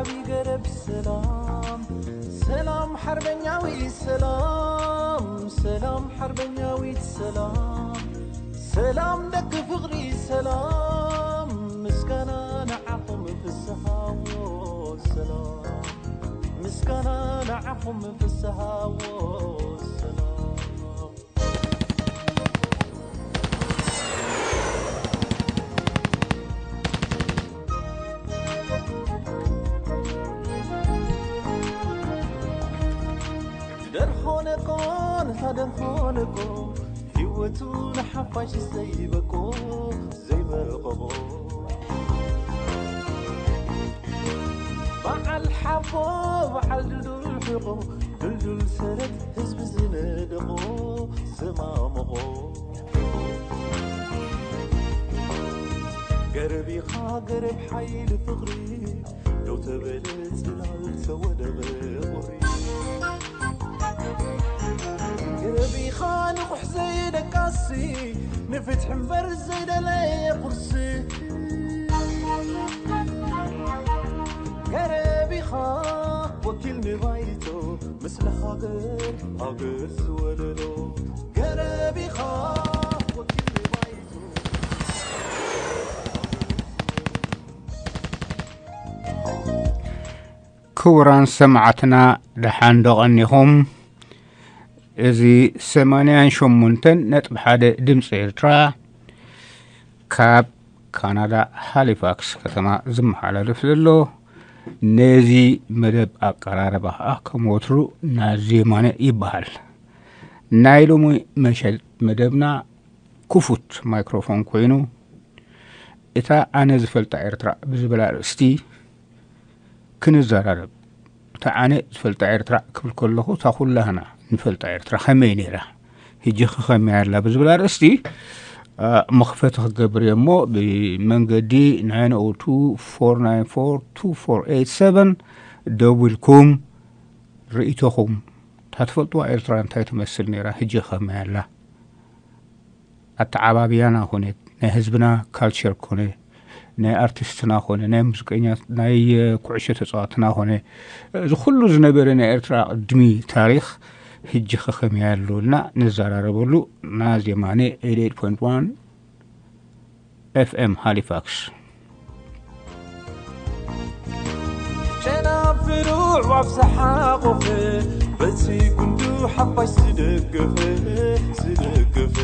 ገረብ ሰላም፣ ሰላም ሓርበኛዊ ሰላም፣ ሰላም ሓርበኛዊት ሰላም፣ ሰላም ደቂ ፍቕሪ ሰላም፣ ምስጋና ንዓኹም ፍስሃዎ ሰላም፣ ምስጋና ንዓኹም ፍስሃዎ ሰላም። ደርሆነቆ ንታ ደርሆነቆ ህይወቱ ንሓፋሽ ዘይበቆ ዘይበቆ በዓል ሓቦ በዓል ድልዱል ሕቆ ድልዱል ሰረት ህዝቢ ዝነደቆ ዘማመቖ ገረብ ኢኻ ገረብ ሓይሊ ፍቕሪ ደው ተበለ ጽላል ተወደበ ቁሪ ገረብ ኢኻ ንቑሕ ዘይደቃሲ ንፍትሒ እምበር ዘይደለየ ቁርሲ ገረብ ኢኻ ወኪል ንባይቶ ክቡራን ሰማዕትና ደሓን ዶ ቀኒኹም? እዚ ሰማንያን ሸሞንተን ነጥቢ ሓደ ድምፂ ኤርትራ ካብ ካናዳ ሃሊፋክስ ከተማ ዝመሓላለፍ ዘሎ ነዚ መደብ ኣቀራረባ ከዓ ከም ወትሩ ናዜማነ ይበሃል። ናይ ሎሚ መሸት መደብና ክፉት ማይክሮፎን ኮይኑ እታ ኣነ ዝፈልጣ ኤርትራ ብዝብል ኣርእስቲ ክንዘራረብ። እታ ኣነ ዝፈልጣ ኤርትራ ክብል ከለኹ እታ ኩላህና ንፈልጣ ኤርትራ ከመይ ነይራ ሕጂ ከ ከመይ ኣላ ብዝብል ኣርእስቲ መኽፈቲ ክገብር እየ እሞ ብመንገዲ ናይን ኦ ቱ ፎር ናይን ፎር ቱ ፎር ኤይት ሰቨን ደዊልኩም ርእይቶኹም እታ ትፈልጥዋ ኤርትራ እንታይ ትመስል ነይራ ሕጂ ከመይ ኣላ ኣተዓባብያና ኮነ ናይ ህዝብና ካልቸር ኮነ ናይ ኣርቲስትና ኮነ ናይ ሙዚቀኛ ናይ ኩዕሾ ተፃዋትና ኮነ እዚ ኩሉ ዝነበረ ናይ ኤርትራ ቅድሚ ታሪክ ህጂ ከከመይ ኣሎ ኢልና ንዘራረበሉ ናዜማነ ኤይት ኤይት ፖይንት ዋን ኤፍኤም ሃሊፋክስ ጨናፍሩ ኣዕዋፍ ዝሓቖፈ በቲ ጉንዱ ሓፋሽ ዝደገፈ ዝደገፈ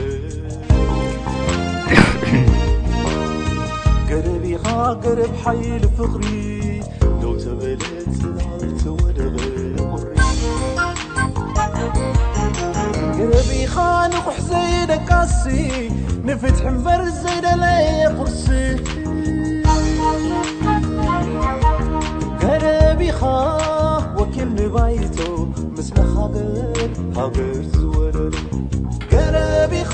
ገረብ ኢኻ ገረብ ሓይሊ ፍቕሪ ደው ተበለ ጽላል ተወደበ ቁሪ ገረብ ኢኻ ንቑሕ ዘይደቃሲ ንፍትሒ እምበር ዘይደለየ ቁርሲ ገረብ ኢኻ ወኪል ንባይቶ ምስለ ሃገር ሃገር ዝወለዶ ገረብ ኢኻ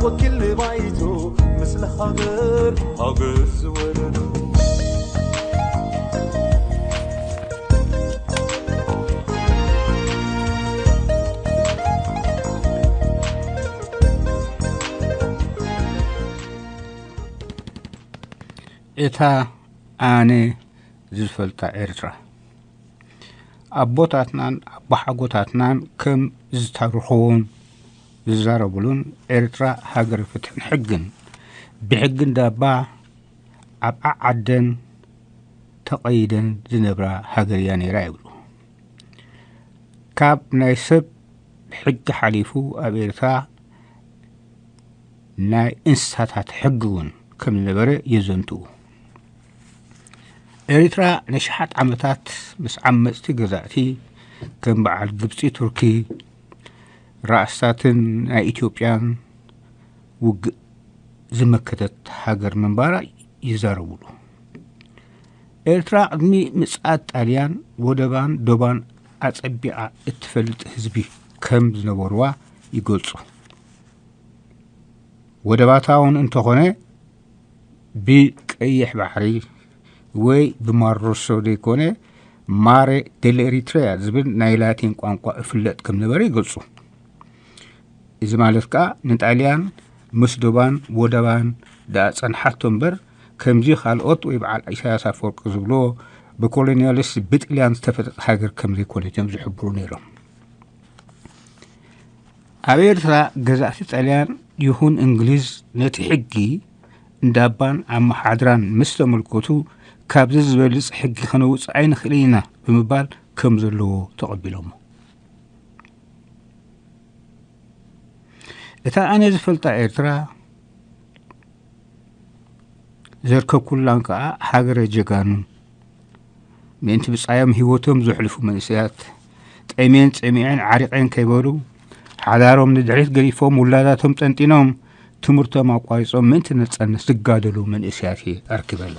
ወኪል ንባይቶ ምስለ ሃገር ሃገር ዝወለዶ እታ ኣነ ዝፈልጣ ኤርትራ ኣቦታትናን ኣቦሓጎታትናን ከም ዝተርኽዎን ዝዛረብሉን ኤርትራ ሃገረ ፍትሕን ሕግን ብሕጊ እንዳባ ኣብ ዓዓደን ተቐይደን ዝነብራ ሃገር እያ ነይራ ይብሉ። ካብ ናይ ሰብ ሕጊ ሓሊፉ ኣብ ኤርትራ ናይ እንስሳታት ሕጊ እውን ከም ዝነበረ የዘንትኡ። ኤርትራ ንሽሓት ዓመታት ምስ ዓመፅቲ ገዛእቲ ከም በዓል ግብፂ፣ ቱርኪ፣ ራእስታትን ናይ ኢትዮጵያን ውግእ ዝመከተት ሃገር ምንባራ ይዛረቡሉ። ኤርትራ ቅድሚ ምፅኣት ጣልያን ወደባን ዶባን ኣፀቢቓ እትፈልጥ ህዝቢ ከም ዝነበርዋ ይገልፁ። ወደባታ እውን እንተኾነ ብቀይሕ ባሕሪ ወይ ብማር ሮሶ ዘይኮነ ማረ ደል ኤሪትሪያ ዝብል ናይ ላቲን ቋንቋ እፍለጥ ከም ነበረ ይገልፁ። እዚ ማለት ከኣ ንጣልያን ምስ ዶባን ወደባን ደኣ ጸንሓቶ እምበር ከምዚ ካልኦት ወይ በዓል ኢሳያስ ኣፈወርቂ ዝብሎ ብኮሎኒያሊስት ብጥልያን ዝተፈጠጠ ሃገር ከም ዘይኮነት እዮም ዝሕብሩ ነይሮም። ኣብ ኤርትራ ገዛእቲ ጣልያን ይኹን እንግሊዝ ነቲ ሕጊ እንዳባን ኣመሓድራን ምስ ተመልከቱ፣ ካብዚ ዝበልጽ ሕጊ ከነውጽእ ኣይንኽእልን ኢና ብምባል ከም ዘለዎ ተቐቢሎሞ። እታ ኣነ ዝፈልጣ ኤርትራ ዘርከብኩላን ከኣ ሃገረ ጀጋኑ፣ ምእንቲ ብጻዮም ህይወቶም ዘሕልፉ መንእሰያት፣ ጠምየን ጸሚዐን ዓሪቐን ከይበሉ፣ ሓዳሮም ንድሕሪት ገዲፎም፣ ውላዳቶም ጠንጢኖም፣ ትምህርቶም ኣቋሪጾም ምእንቲ ነጻነት ዝጋደሉ መንእሰያት እየ ኣርኪበላ።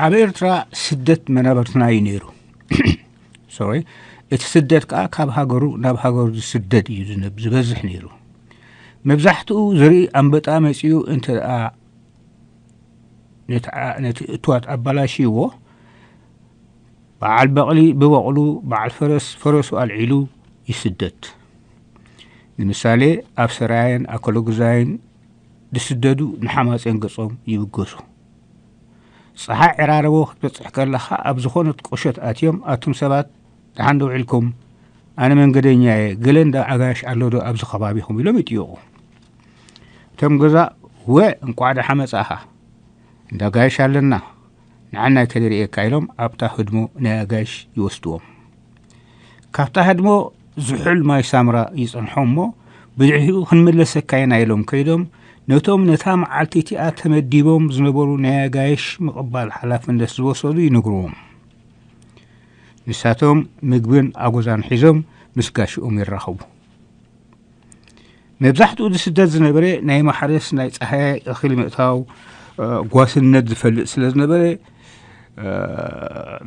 ኣብ ኤርትራ ስደት መናብርትና እዩ ነይሩ። ሶሪ፣ እቲ ስደት ከኣ ካብ ሃገሩ ናብ ሃገሩ ዝስደድ እዩ ዝነብ-፣ ዝበዝሕ ነይሩ። መብዛሕትኡ ዘርኢ ኣንበጣ መጺኡ እንተ ደኣ ነቲ ዓ-፣ ነቲ እትዋት ኣባላሽይዎ፣ በዓል በቕሊ ብበቕሉ፣ በዓል ፈረስ ፈረሱ ኣልዒሉ ይስደድ። ንምሳሌ፣ ኣብ ሰራየን ኣከለጉዛይን ዝስደዱ ንሓማጼን ገጾም ይብገሱ። ጸሓይ ዕራርቦ ክትበጽሕ ከለኻ፣ ኣብ ዝኾነት ቁሸት ኣትዮም፣ ኣቱም ሰባት ደሓን ዶ ውዒልኩም? ኣነ መንገደኛ እየ፣ ገለ እንዳ ኣጋይሽ ኣሎ ዶ ኣብዚ ከባቢኹም? ኢሎም ይጥይቑ። እቶም ገዛ፣ ወ፣ እንቋዕ ደሓ መጻእኻ፣ እንዳ ኣጋይሽ ኣለና፣ ንዓና ኣይከደርእየካ፣ ኢሎም ኣብታ ህድሞ ናይ ኣጋይሽ ይወስድዎም። ካብታ ህድሞ ዝሑል ማይ ሳምራ ይጸንሖም እሞ፣ ብድሕሪኡ ክንምለሰካ ኢና ኢሎም ከይዶም፣ ነቶም ነታ መዓልቲ እቲኣ ተመዲቦም ዝነበሩ ናይ ኣጋይሽ ምቕባል ሓላፍነት ዝወሰዱ ይነግርዎም። ንሳቶም ምግብን ኣጎዛን ሒዞም ምስ ጋሽኦም ይራኸቡ። መብዛሕትኡ ዝስደድ ዝነበረ ናይ ማሕረስ፣ ናይ ጸሃያይ እኽሊ ምእታው፣ እ፣ ጓስነት ዝፈልጥ ስለ ዝነበረ፣ እ፣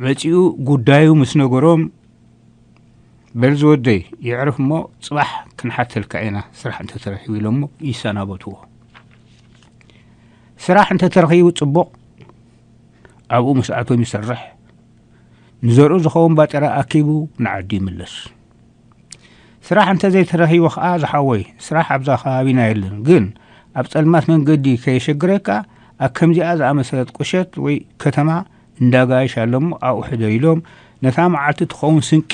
መጺኡ ጉዳዩ ምስ ነገሮም፣ "በል ዝወደይ፣ የዕርፍ እሞ ጽባሕ ክንሓተልካ ኢና፣ ስራሕ እንተተረኺቡ" ኢሎሞ ይሰናበትዎ። ስራሕ እንተተረኺቡ ጽቡቕ፣ ኣብኡ ምስ ኣቶም ይሰርሕ። ንዘርኡ ዝኸውን ባጤራ ኣኪቡ ንዓዱ ይምለስ። ስራሕ እንተዘይተረኺቡ ኸኣ፣ ዝሓወይ፣ ስራሕ ኣብዛ ከባቢና የለን፣ ግን ኣብ ጸልማት መንገዲ ከየሸግረካ፣ ኣብ ከምዚኣ ዝኣመሰለት ቁሸት ወይ ከተማ እንዳጋይሽ ኣሎ እሞ ኣብኡ ሕደር ኢሎም፣ ነታ መዓልቲ ትኸውን ስንቂ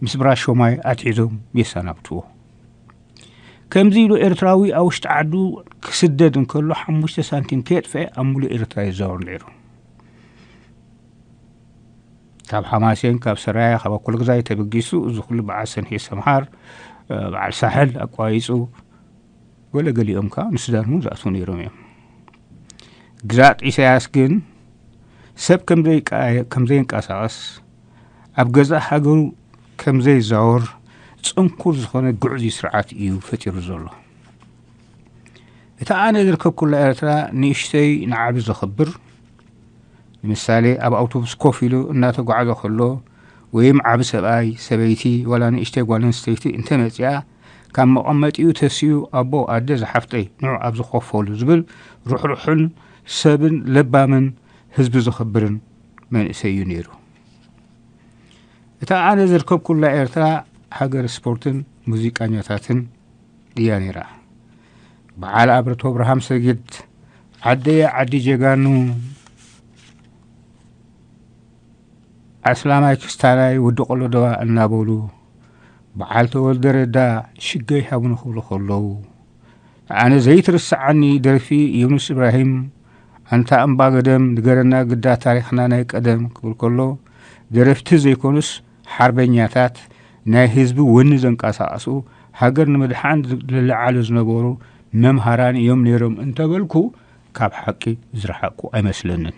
ምስ ብራሾ ማይ ኣትሒዞም የሰናብትዎ። ከምዚ ኢሉ ኤርትራዊ ኣብ ውሽጢ ዓዱ ክስደድ እንከሎ፣ ሓሙሽተ ሳንቲም ከየጥፍአ ኣብ ሙሉእ ኤርትራ ይዛወር ነይሩ። ካብ ሓማሴን፣ ካብ ሰራየ፣ ካብ ኣኮለግዛይ ተበጊሱ፣ እዚ ኩሉ በዓል ሰንሄ ሰምሃር፣ እ፣ በዓል ሳሕል ኣቋሪጹ፣ ገለ ገሊኦም ከኣ ንሱዳን እውን ዝኣትዉ ነይሮም እዮም። ግዛጥ ኢሳያስ ግን ሰብ ከም ዘይቃየ-፣ ከም ዘየንቀሳቐስ፣ ኣብ ገዛእ ሃገሩ ከም ዘይዛወር ጽንኩር ዝኾነ ግዕዙይ ስርዓት እዩ ፈጢሩ ዘሎ። እታ ኣነ ዝርከብኩላ ኤርትራ ንእሽተይ ንዓቢ ዘኽብር፣ ንምሳሌ፣ ኣብ ኣውቶቡስ ኮፍ ኢሉ እናተጓዕዘ ከሎ፣ ወይም ዓቢ ሰብኣይ፣ ሰበይቲ፣ ዋላ ንእሽተይ ጓል ኣንስተይቲ እንተመጺኣ፣ ካብ መቐመጢኡ ተሲኡ፣ "ኣቦ፣ ኣደ፣ ዝሓፍተይ፣ ንዑ ኣብዚ ኮፍ በሉ" ዝብል ርሕሩሕን ሰብን ለባምን ህዝቢ ዘኽብርን መንእሰይ እዩ ነይሩ። እታ ኣነ ዝርከብኩላ ኤርትራ ሃገር ስፖርትን ሙዚቃኛታትን እያ ነይራ። በዓል ኣብርቶ ኣብርሃም ሰጊድ፣ "ዓደየ ዓዲ ጀጋኑ፣ ኣስላማይ ክስታናይ ወዲ ቆሎደዋ" እናበሉ፣ በዓል ተወልደ ረዳ "ሽገይ ሃቡኒ" ክብሉ ከለዉ፣ ኣነ ዘይትርስዓኒ ደርፊ ዮኑስ ኢብራሂም፣ "ኣንታ እምባ ገደም ንገረና ግዳ ታሪኽና ናይ ቀደም" ክብል ከሎ፣ ደረፍቲ ዘይኮኑስ ሓርበኛታት፣ ናይ ህዝቢ ወኒ ዘንቀሳቐሱ፣ ሃገር ንምድሓን ዝለዓሉ ዝነበሩ መምሃራን እዮም ነይሮም እንተበልኩ፣ ካብ ሓቂ ዝረሓቅኩ ኣይመስለንን።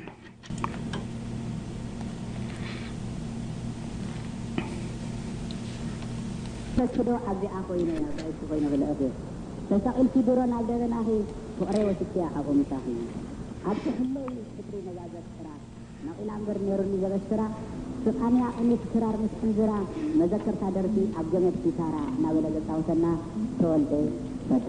ተክዶ ኣብዚኣ ኮይነ፣ ኣብ ርእሲ ኮይነ ክልእኺ። ተሰቒልኪ ድሮ ናብ ደበናኺ፣ ፍቕረይ ወሲድክያ ካብኡ ምሳኺ። ኣብቲ ሕለይ ፍቅሪ ነዛ ዘፍቅራ፣ ነቒላ እምበር ነይሩኒ ዘበስራ። ስቓንያ ቅኒት ክራር ምስ ዕንዝራ፣ መዘከርታ ደርፊ ኣብ ገመድ ኪታራ እናበለ ዘጻወተና ተወልደ ፈታ።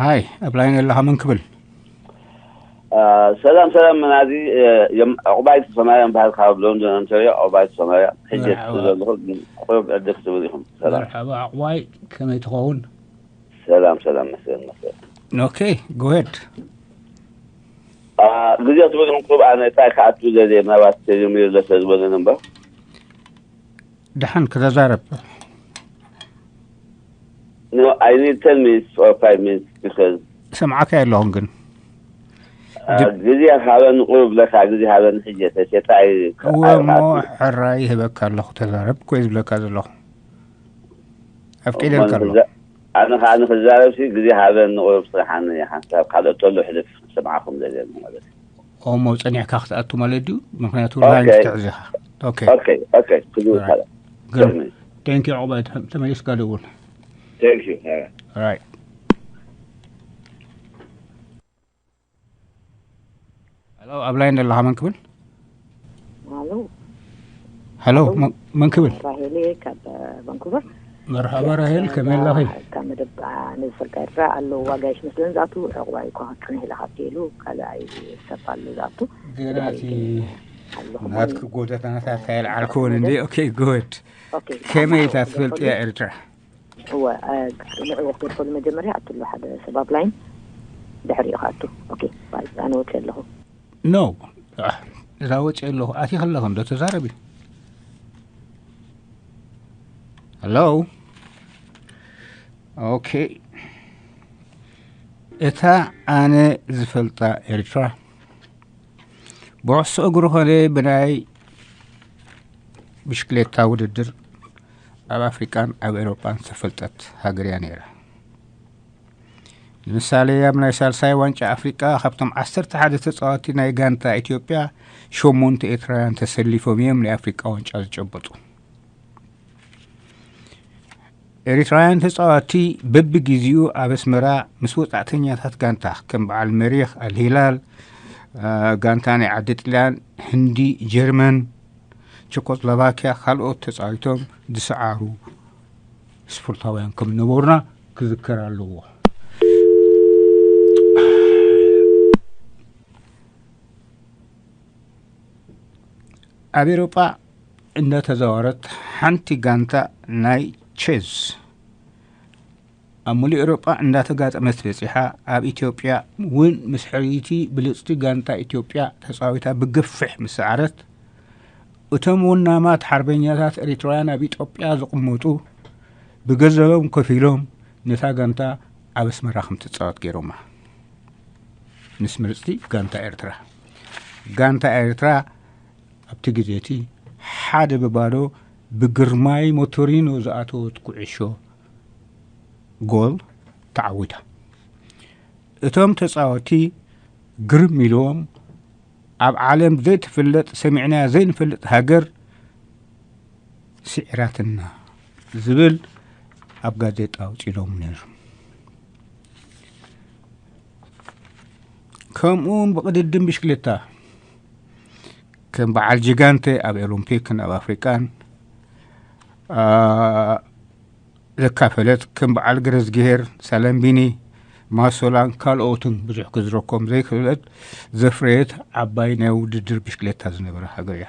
ሃይ፣ ኣብ ላይን ኣለኻ፣ መን ክብል? ሰላም ሰላም፣ መናዚ ዕቑባይ ተሰማርያ በሃል፣ ካብ ሎንዶን ኦንታርዮ። ዕቑባይ ተሰማርያ ሕጂ ዘለኹ፣ ቁሩብ ዕድል ክትብል ኢኹም። ሰላም። መርሓባ ዕቑባይ፣ ከመይ ትኸውን? ሰላም ሰላም፣ መስገን መስገን። ኦኬ፣ ጎሄድ። ግዜ ትብልኩም ቁሩብ ኣነ ጣይ ክኣቱ ዘለ ምናልባት ተጀሚሩ ለሰ ዝበለን እምበር። ደሓን ከተዛረብ። No, I need ten minutes or five minutes because ሰምዓካ ኣለኹም ግን ግዜ ሃበኒ ቁሩብ ብለካ፣ ግዜ ሃበኒ ሕጂ ተሸጣ። እወ እሞ ሕራይ ይህበካ ኣለኹ፣ ተዛረብ ኮይ ዝብለካ ዘለኹ፣ ኣፍቂደልካ ኣለኹ። ኣነ ከዓ ንክዛረብ ሲ ግዜ ሃበኒ ቁሩብ ስራሓኒ ሓንሳብ ካልኦት ተሎ ሕልፍ ሰምዓኹም ዘለ ማለት እዩ። እሞ ጸኒሕካ ክትኣቱ ማለት ድዩ? ምክንያቱ ላይን ክትሕዝ ኢኻ። ኦኬ። ኦኬ ኦኬ ክዝብል ካለ ግርም። Thank you ዕቑባይ፣ ተመሊስካ ደውል። Thank you። Right። ሄሎ፣ ኣብ ላይን ዘለኻ መን ክብል? ኣሎ። ሄሎ፣ መን ክብል? ራሄል ካብ ቫንኩቨር። መርሓባ ራሄል፣ ከመይ ኣለኺ? ካብ መደብ ንዝፈልጣ ኤርትራ ኣሎ ዋጋ ይሽ መስለን ዝኣቱ ዕቑባይ እኳ ክጽንሕ ኢለ ካብቲ ኢሉ ካልኣይ ሰብ ኣሎ ዝኣቱ። ገና እቲ ኣለኹ። ናትኪ ጎደናታት ኣይልዓልክዎን እንዲ። ኦኬ ጉድ። ኦኬ። ከመይ እታ ትፈልጥያ ኤርትራ? እወ ንዕኡ ክደርፈሉ መጀመርያ ኣትሎ ሓደ ሰብ ኣብ ላይን ድሕሪኡ ክኣቱ። ኦኬ ባይ፣ ኣነ ወፂ ኣለኹ። ኖ እዛ ወፂ ኣለኹ። ኣቲ ከለኹ እንዶ ተዛረቢ። ሄሎ። ኦኬ። እታ ኣነ ዝፈልጣ ኤርትራ ብኩዕሶ እግሪ ኾነ ብናይ ብሽክሌታ ውድድር ኣብ ኣፍሪቃን ኣብ ኤውሮጳን ዝተፈልጠት ሃገር እያ ነይራ። ንምሳሌ ኣብ ናይ ሳልሳይ ዋንጫ ኣፍሪቃ ካብቶም ዓሰርተ ሓደ ተጻወቲ ናይ ጋንታ ኢትዮጵያ ሸሞንተ ኤርትራውያን ተሰሊፎም እዮም ናይ ኣፍሪቃ ዋንጫ ዝጨበጡ። ኤሪትራውያን ተጻወቲ በብግዜኡ ኣብ ኣስመራ ምስ ወጻእተኛታት ጋንታ ከም በዓል መሪኽ ኣልሂላል፣ ጋንታ ናይ ዓዲ ጥልያን፣ ህንዲ፣ ጀርመን፣ ቸኮስሎቫኪያ ካልኦት ተጻዊቶም ዝሰዓሩ ስፖርታውያን ከም ነበሩና ክዝከር ኣለዎ። ኣብ ኤሮጳ እንዳተዛወረት ሓንቲ ጋንታ ናይ ቼዝ ኣብ ሙሉእ ኤሮጳ እንዳተጋጠመት በጺሓ፣ ኣብ ኢትዮጵያ እውን ምስ ሕርይቲ ብልጽቲ ጋንታ ኢትዮጵያ ተጻዊታ ብገፍሕ ምስ ሰዓረት፣ እቶም ወናማት ሓርበኛታት ኤሪትራውያን ኣብ ኢትዮጵያ ዝቕመጡ ብገንዘቦም ከፊሎም ነታ ጋንታ ኣብ ኣስመራ ከም ትጻወት ገይሮማ። ምስ ምርጽቲ ጋንታ ኤርትራ። ጋንታ ኤርትራ ኣብቲ ግዜ እቲ ሓደ ብባዶ ብግርማይ ሞቶሪኖ ዝኣተወት ኩዕሾ ጎል ተዓዊታ። እቶም ተጻወቲ ግርም ኢልዎም፣ ኣብ ዓለም ዘይትፍለጥ ሰሚዕናያ ዘይንፈልጥ ሃገር ስዒራትና ዝብል ኣብ ጋዜጣ ኣውጺሎም ነይሮም። ከምኡ እውን ብቕድድም ብሽክሌታ ከም በዓል ጂጋንተ ኣብ ኦሎምፒክን ኣብ ኣፍሪቃን ዘካፈለት፣ ከም በዓል ገረዝግሄር ሳለምቢኒ፣ ማሶላን ካልኦትን ብዙሕ ክዝረኮም ዘይክእለት ዘፍረየት ዓባይ ናይ ውድድር ብሽክሌታ ዝነበረ ሃገር እያ።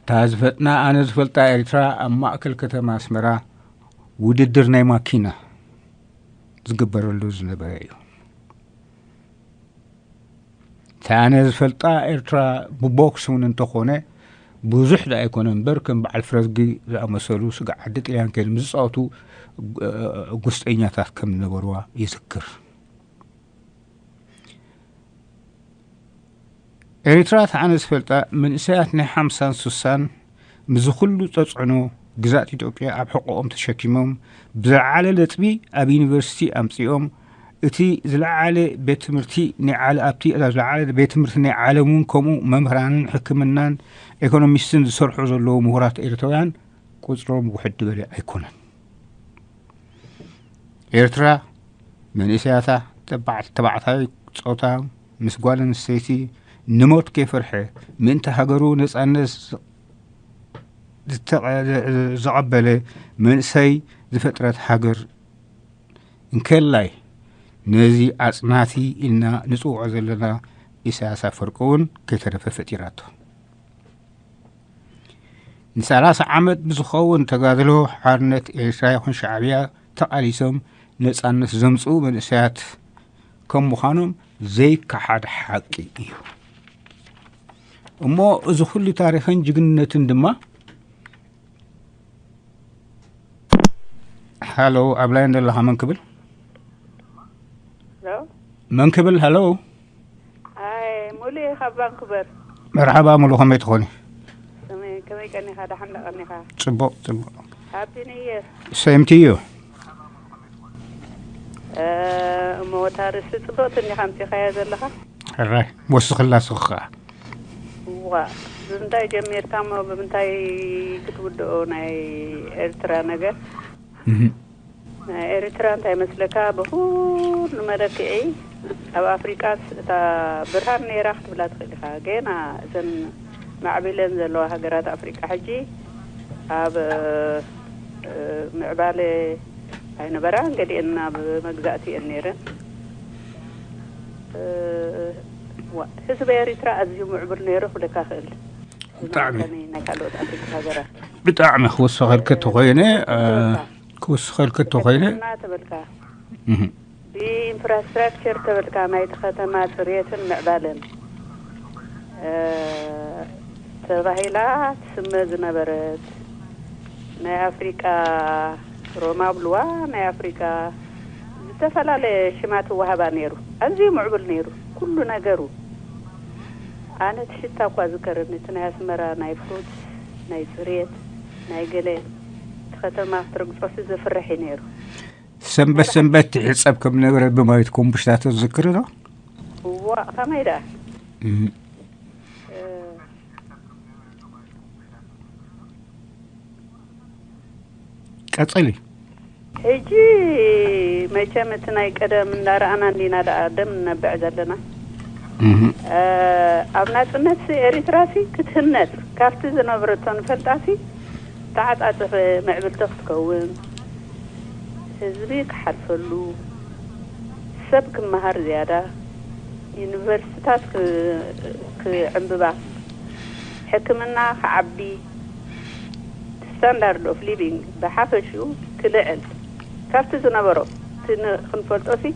እታ ዝፈጥና ኣነ ዝፈልጣ ኤርትራ ኣብ ማእከል ከተማ ኣስመራ ውድድር ናይ ማኪና ዝግበረሉ ዝነበረ እዩ። እታ ኣነ ዝፈልጣ ኤርትራ ብቦክስ እውን እንተኾነ ብዙሕ ዳ ኣይኮነ እምበር ከም በዓል ፍረዝጊ ዝኣመሰሉ ስጋ ዓዲ ጥልያን ከይዶም ዝፃወቱ ጉስጠኛታት ከም ዝነበርዋ ይዝክር። ኤሪትራ ተዓነ ዝፈልጣ መንእሰያት ናይ ሓምሳን ሱሳን ምስዚ ኩሉ ጸጽዕኖ ግዛት ኢትዮጵያ ኣብ ሕቆኦም ተሸኪሞም ብዝለዓለ ነጥቢ ኣብ ዩኒቨርሲቲ ኣምጺኦም እቲ ዝለዓለ ቤት ትምህርቲ ናይ ዓለ ኣብቲ ዝለዓለ ቤት ትምህርቲ ናይ ዓለም እውን ከምኡ መምህራንን ሕክምናን ኤኮኖሚስትን ዝሰርሑ ዘለዉ ምሁራት ኤርትራውያን ቁጽሮም ውሕድ ዝበለ ኣይኮነን። ኤርትራ መንእሰያታ ተባዕታይ ጾታ ምስ ጓል ኣንስተይቲ ንሞት ከይፈርሐ ምእንቲ ሃገሩ ነጻነት ዝቐበለ መንእሰይ ዝፈጥረት ሃገር እንከላይ ነዚ ኣጽናቲ ኢልና ንጽውዖ ዘለና ኢሳያስ ኣፈወርቂ እውን ከይተረፈ ፈጢራቶ። ንሰላሳ ዓመት ብዝኸውን ተጋድሎ ሓርነት ኤርትራ ይኹን ሻዕብያ ተቓሊሶም ነጻነት ዘምጽኡ መንእሰያት ከም ምዃኖም ዘይከሓድ ሓቂ እዩ። እሞ እዚ ኩሉ ታሪኽን ጅግንነትን ድማ፣ ሃሎ፣ ኣብ ላይን ዘለኻ መን ክብል? ሄሎ። መን ክብል? ሃሎ። ኣይ፣ ሙሉእ ካብ ቫንኩቨር። መርሓባ ሙሉ፣ ከመይ ትኾኒ? ከመይ፣ ከመይ ቀኒኻ? ደሓን ዶ ቀኒኻ? ጽቡቕ፣ ጽቡቕ። ሃፒ ኒው ይር። ሴም ቱ ዩ። ዩ። እ፣ እሞ እታ ርእሲ ጽብቕቲ እንዲኻ ኣምጺኻያ ዘለኻ? ሕራይ፣ ወስኽላ ስኽ ከኣ። ዋ፣ ብምንታይ ጀሚርካ እሞ ብምንታይ ክትውድኦ ናይ ኤርትራ ነገር? እህ። ናይ ኤርትራ እንታይ መስለካ? ብኹሉ መለክዒ ኣብ ኣፍሪቃስ እታ ብርሃን ነይራ ክትብላ ትኽእል ኢኻ። ገና እዘን ማዕቢለን ዘለዋ ሃገራት ኣፍሪቃ ሕጂ ኣብ፣ እ፣ ምዕባለ ኣይነበራን፣ ገሊአን ኣብ መግዛእቲ እየን ነይረን። እ፣ ዋ፣ ህዝቢ ኤሪትራ ኣዝዩ ምዕቡል ነይሩ ክብለካ እኽእል። ብጣዕሚ። ናይ ካልኦት ኣፍሪቃ ሃገራት። ብጣዕሚ ክውስኸልኪ ተኾይነ፣ እ፣ ክውስኸልኪ ተኾይነ። እና ተበልካ። እህ። ብኢንፍራስትራክቸር ተበልካ ናይቲ ከተማ ጽሬትን ምዕባለን፣ እ፣ ተባሂላ ትስመ ዝነበረት ናይ ኣፍሪቃ ሮማ ብልዋ፣ ናይ ኣፍሪቃ ዝተፈላለየ ሽማት ይወሃባ ነይሩ። ኣዝዩ ምዕቡል ነይሩ ኩሉ ነገሩ። ኣነ እቲ ሽታ እኳ ዝከረኒ፣ እቲ ናይ ኣስመራ ናይ ፍሩት፣ ናይ ጽሬት፣ ናይ ገለ፣ እቲ ከተማ ክትረግጾሲ ዘፍርሕ እዩ ነይሩ። ሰንበት ሰንበት ትሕጸብ ከም ነበረ ብማይት ኮምቡሽታ ትዝክሪ ዶ? እዋ፣ ከመይ ደኣ? እህ። እ፣ ቀጽሊ። ሕጂ መቸም እቲ ናይ ቀደም እንዳረኣና እንዲና ደኣ ደም ንነብዕ ዘለና። እህ። እ፣ ኣብ ናጽነት ሲ ኤሪትራ ሲ ክትህነጽ ካብቲ ዝነበረቶ ንፈልጣ ሲ ተዓጻጸፈ ምዕብልቲ ክትከውን፣ ህዝቢ ክሓልፈሉ፣ ሰብ ክመሃር ዝያዳ፣ ዩኒቨርሲታት ክ-፣ ክዕምብባ፣ ሕክምና ክዓቢ፣ ስታንዳርድ ኦፍ ሊቪንግ ብሓፈሽኡ ክልዕል፣ ካብቲ ዝነበሮ እቲ ን-፣ ክንፈልጦ ሲ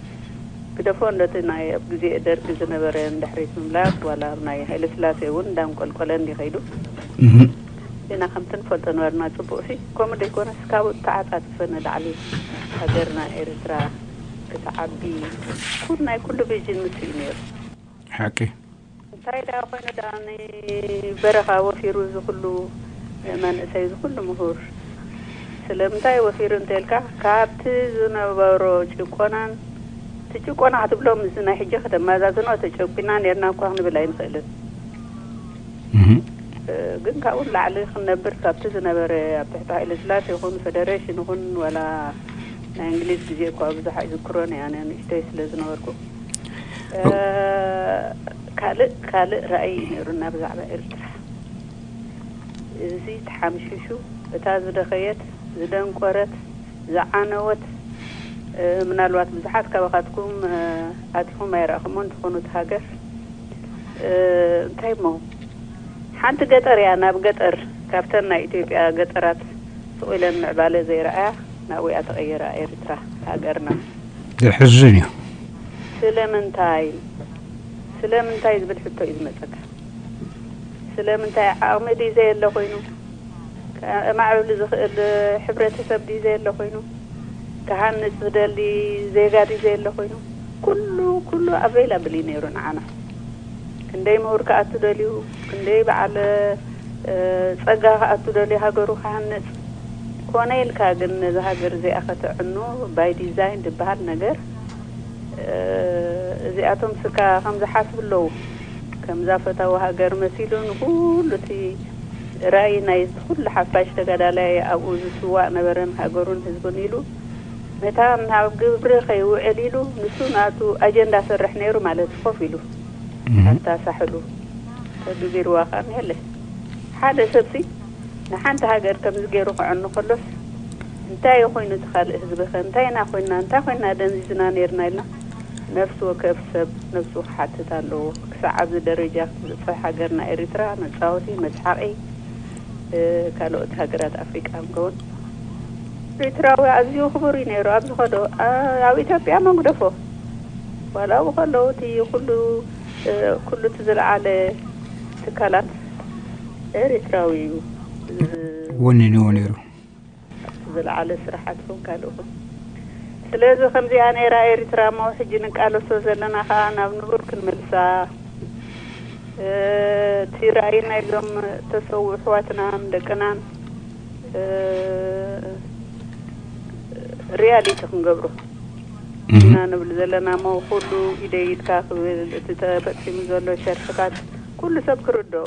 ግደፎ እንዶ እቲ ናይ ኣብ ግዜ ደርጊ ዝነበረ ንድሕሪት ምምላስ፣ ዋላ ኣብ ናይ ሃይለስላሴ እውን እንዳንቆልቆለ እንዲ ከይዱ። እህ። ግና ከምቲ ንፈልጦ ነበርና ጽቡቕ ሲ፣ ከምኡ ደይኮነስ ካብኡ ተዓጻጽፈ ንላዕሊ ሃገርና ኤርትራ ክትዓቢ ኩል-፣ ናይ ኩሉ ቪዥን ንሱ እዩ ነይሩ። ሓቂ። እንታይ ደኣ ኮይኑ ደኣ ንበረኻ ወፊሩ እዚ ኩሉ መንእሰይ፣ እዚ ኩሉ ምሁር? ስለምንታይ ወፊሩ እንተልካ፣ ካብቲ ዝነበሮ ጭቆናን፣ እቲ ጭቆና ክትብሎም፣ እዚ ናይ ሕጂ ከተመዛዝኖ፣ ተጨቁና ኔርና እኳ ክንብል ኣይንኽእልን። እህ። እ፣ ግን ካብኡ ንላዕሊ ክንነብር፣ ካብቲ ዝነበረ ኣብ ትሕቲ ሃይለ ስላሴ ይኹን፣ ፈደሬሽን ይኹን፣ ዋላ ናይ እንግሊዝ ግዜ እኳ ብዙሕ ኣይዝክሮን እየ፣ ኣነ ንእሽተይ ስለ ዝነበርኩ። እ፣ ካልእ፣ ካልእ ራእይ እዩ ነይሩና ብዛዕባ ኤርትራ። እዚ ተሓምሺሹ፣ እታ ዝደኸየት፣ ዝደንቆረት፣ ዝዓነወት፣ እ፣ ምናልባት ብዙሓት ካባኻትኩም፣ እ፣ ኣቲኹም ኣይረኣኹሞን ትኾኑ እቲ ሃገር። እ፣ እንታይ እሞ፣ ሓንቲ ገጠር እያ፣ ናብ ገጠር፣ ካብተን ናይ ኢትዮጵያ ገጠራት ስቕ ኢለን ምዕባለ ዘይረኣያ፣ ናብኡ እያ ተቐይራ ኤርትራ ሃገርና። ዘሕዝን እዩ። ስለምንታይ? ስለምንታይ ዝብል ሕቶ እዩ ዝመጸካ። ስለምንታይ? ዓቕሚ ድዩ ዘየለ ኮይኑ? ከማዕብል ዝኽእል ሕብረተሰብ ድዩ ዘየለ ኮይኑ? ክሃንጽ ዝደሊ ዜጋ ድዩ ዘየለ ኮይኑ? ኩሉ፣ ኩሉ ኣቬይላብል እዩ ነይሩ ንዓና። ክንደይ ምሁር ክኣቱ ደልዩ፣ ክንደይ በዓል፣ እ፣ ጸጋ ክኣቱ ደልዩ ሃገሩ ክሃንጽ። ኮነ ኢልካ ግን ነዛ ሃገር እዚኣ ከተዕኑ ባይ ዲዛይን ዝበሃል ነገር፣ እ፣ እዚኣቶም ስካ ከም ዝሓስቡ ኣለዉ። ከምዛ ፈታዊ ሃገር መሲሉ ንኹሉ እቲ ራእይ ናይ ኩሉ ሓፋሽ ተጋዳላይ ኣብኡ ዝስዋእ ነበረን ሃገሩን ህዝቡን ኢሉ ነታ ናብ ግብሪ ከይውዕል ኢሉ ንሱ ናቱ ኣጀንዳ ሰርሕ ነይሩ ማለት እዩ። ኮፍ ኢሉ እህ። ኣታ ሳሕሉ ተግቢርዋ ከኣ የለ። ሓደ ሰብሲ ንሓንቲ ሃገር ከምዚ ገይሩ ክዕኑ ከሎስ እንታይ ኮይኑ እቲ ካልእ ህዝቢ ከ እንታይ ኢና ኮይና እንታይ ኮይና ደንዚዝና ነርና ኢልና ነፍሲ ወከፍ ሰብ ነፍሱ ክሓትት ኣለዎ። ክሳዕ ኣብዚ ደረጃ ክትበፅሕ ሃገርና ኤሪትራ መፃወቲ መስሓቂ ካልኦት ሃገራት ኣፍሪቃ ንከውን። ኤሪትራዊ ኣዝዩ ክቡር እዩ ነይሩ። ኣብዚ ከዶ ኣብ ኢትዮጵያ መጉደፎ ዋላ ብከለዉ እቲ ኩሉ ኩሉ እቲ ዝለዓለ ትካላት ኤሪትራዊ እዩ። ወኒንዎ ነይሩ። ዝለዓለ ስራሓት ኹን ካልእ ኹን። ስለዚ ከምዚኣ ነይራ ኤሪትራ እሞ ሕጂ ንቃለሶ ዘለና ከዓ ናብ ንቡር ክንመልሳ እቲ ራእይ ናይዞም ተሰው ኣሕዋትናን ደቅናን ሪያሊቲ ክንገብሮ ኢና ንብል ዘለና እሞ ኩሉ ኢደይ ኢድካ ክብል እቲ ተፈፂሙ ዘሎ ሸርሕታት ኩሉ ሰብ ክርድኦ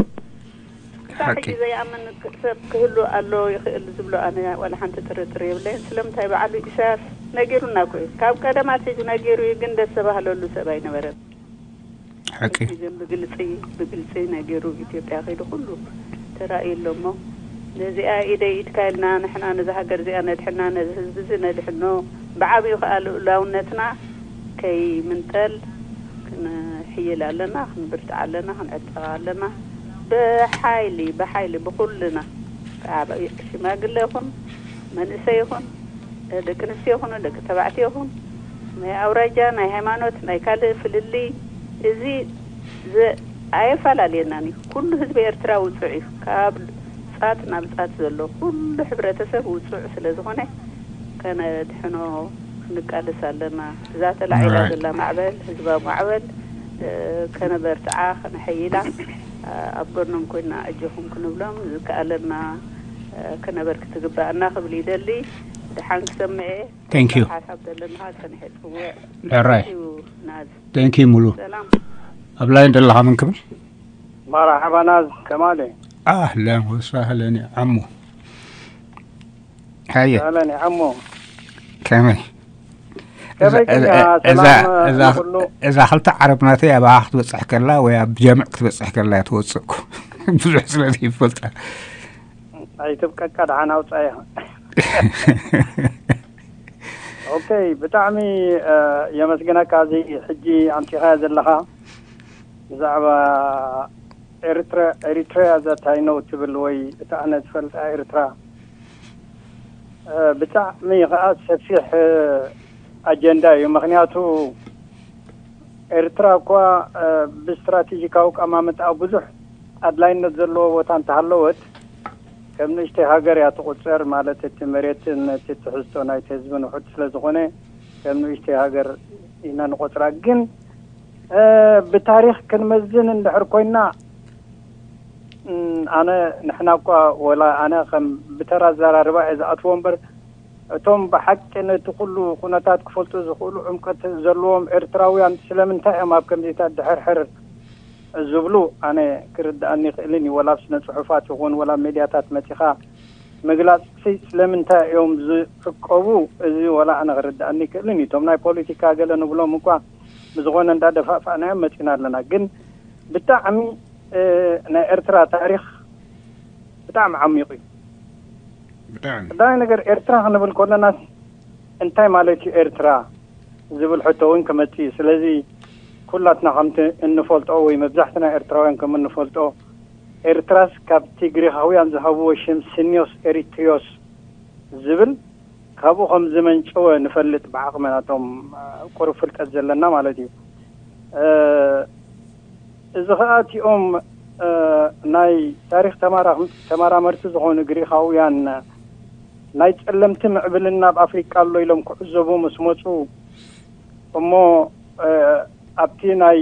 ክሳብ ሕጂ ዘይኣምን ሰብ ክህሉ ኣሎ ይኽእል ዝብሎ ኣነ ዋላ ሓንቲ ጥርጥር የብለይን። ስለምንታይ በዓሉ ኢሳያስ ነጊሩና እኮ እዩ። ካብ ቀደም ኣትሒዙ ነጊሩ እዩ፣ ግን ደስ ዘባህለሉ ሰብ ኣይነበረን። ሓቂ ግን ብግልፂ ብግልፂ ነጊሩ ኢትዮጵያ ከይዱ ኩሉ ተራእዩ ኣሎ እሞ ነዚኣ ኢደይ ኢድካ ኢልና ንሕና ነዚ ሃገር እዚኣ ነድሕና ነዚ ህዝቢ እዚ ነድሕኖ ብዓብዩ ከዓ ልኡላውነትና ከይምንጠል ክንሕይል ኣለና፣ ክንብርትዕ ኣለና፣ ክንዕጠቕ ኣለና። ብሓይሊ ብሓይሊ ብኩልና ሽማግለ ይኹን መንእሰይ ይኹን ደቂ ኣንስትዮ ይኹኑ ደቂ ተባዕትዮ ይኹን ናይ ኣውራጃ ናይ ሃይማኖት ናይ ካልእ ፍልልይ እዚ ኣየፈላለየናን እዩ። ኩሉ ህዝቢ ኤርትራ ውፁዕ እዩ። ካብ ፃት ናብ ፃት ዘሎ ኩሉ ሕብረተሰብ ውፁዕ ስለ ዝኾነ ከነድሕኖ ክንቃለስ ኣለና። እዛ ተላዒላ ዘላ ማዕበል ህዝባዊ ማዕበል ከነበርትዓ ከነሐይላ ኣብ ጎኖም ኮይና ኣጆኹም ክንብሎም ዝከኣለና ክነበር ክትግባኣና ክብል ይደሊ። ድሓን ክሰምዐ Thank you ሓሳብ ዘለና ሰንሐ ጽውዕ ሕራይ ናዝ Thank you ሙሉ ሰላም ኣብ ላይን ዘለኻ ምን ክብል መርሓባ ናዝ ከማለ ኣህለን ወሳህለን ዓሙ ሃየ ሰለን ዓሞ ከመይ ከመይ እዛ- ቀኒኻ? እዛ- ሰላም እዛ- ኩሉ እዛ ክልተ ዓረብ ናተይ ኣባኻ ክትበፅሕ ከላ ወይ ኣብ ጀምዕ ክትበፅሕ ከላ እያ ትወፅእ እኮ ብዙሕ ስለ ዘይፈልጣ ኣይትብቀቃ ደሓን ኣውፃያ። ኦኬ ብጣዕሚ እ፣ የመስግነካ። እዚ ሕጂ ኣምፂኻዮ ዘለኻ ብዛዕባ ኤርትራ ኤሪትሪያ ዘታይ ነው ትብል ወይ እታ ኣነ ዝፈልጣ ኤርትራ እ፣ ብጣዕሚ ከዓ ሰፊሕ እ፣ ኣጀንዳ እዩ። ምክንያቱ ኤርትራ እኳ እ፣ ብስትራቴጂካዊ ቀማምጣ ብዙሕ ኣድላይነት ዘለዎ ቦታ እንተሃለወት ከም ንእሽተይ ሃገር እያ ትቁፀር። ማለት እቲ መሬትን እቲ ትሕዝቶ ናይቲ ህዝብን ውሑድ ስለዝኾነ ከም ንእሽተይ ሃገር ኢና ንቆፅራ። ግን እ፣ ብታሪክ ክንመዝን እንድሕር ኮይና እም፣ ኣነ ንሕና እኳ ወላ ኣነ ከም ብተራ ኣዘራርባ እየ ዝኣትዎ እምበር እቶም ብሓቂ ነቲ ኩሉ ኩነታት ክፈልጡ ዝኽእሉ ዕምቀት ዘለዎም ኤርትራውያን ስለምንታይ እዮም ኣብ ከምዚታት ድሕርሕር ዝብሉ ኣነ ክርድኣኒ ይኽእልን እዩ። ወላ ኣብ ስነ ጽሑፋት ይኹን ወላ ኣብ ሜድያታት መጺኻ ምግላጽ ስለምንታይ እዮም ዝዕቀቡ እዚ ወላ ኣነ ክርድኣኒ ይክእልን እዩ። እቶም ናይ ፖለቲካ ገለ ንብሎም እኳ ብዝኾነ እንዳደፋፋእናዮም መጺና ኣለና። ግን ብጣዕሚ እ፣ ናይ ኤርትራ ታሪኽ ብጣዕሚ ዓሚቕ እዩ። ብጣዕሚ ቀዳማይ ነገር ኤርትራ ክንብል ከለናስ እንታይ ማለት እዩ ኤርትራ ዝብል ሕቶ እውን ክመጽእ እዩ። ስለዚ ኩላትና ከምቲ እንፈልጦ ወይ መብዛሕትና ኤርትራውያን ከም እንፈልጦ ኤርትራስ ካብቲ ግሪኻውያን ዝሃብዎ ሽም ስኒዮስ ኤሪትሪዮስ ዝብል ካብኡ ከም ዝመንጨወ ንፈልጥ ብዓቕሚ ናቶም ቁሩብ ፍልጠት ዘለና ማለት እዩ። እዚ ኸኣ እቲኦም ናይ ታሪኽ ተማራኽምቲ ተመራመርቲ ዝኾኑ ግሪኻውያን ናይ ጸለምቲ ምዕብልና ኣብ ኣፍሪቃ ኣሎ ኢሎም ክዕዘቡ ምስ መጹ እሞ ኣብቲ ናይ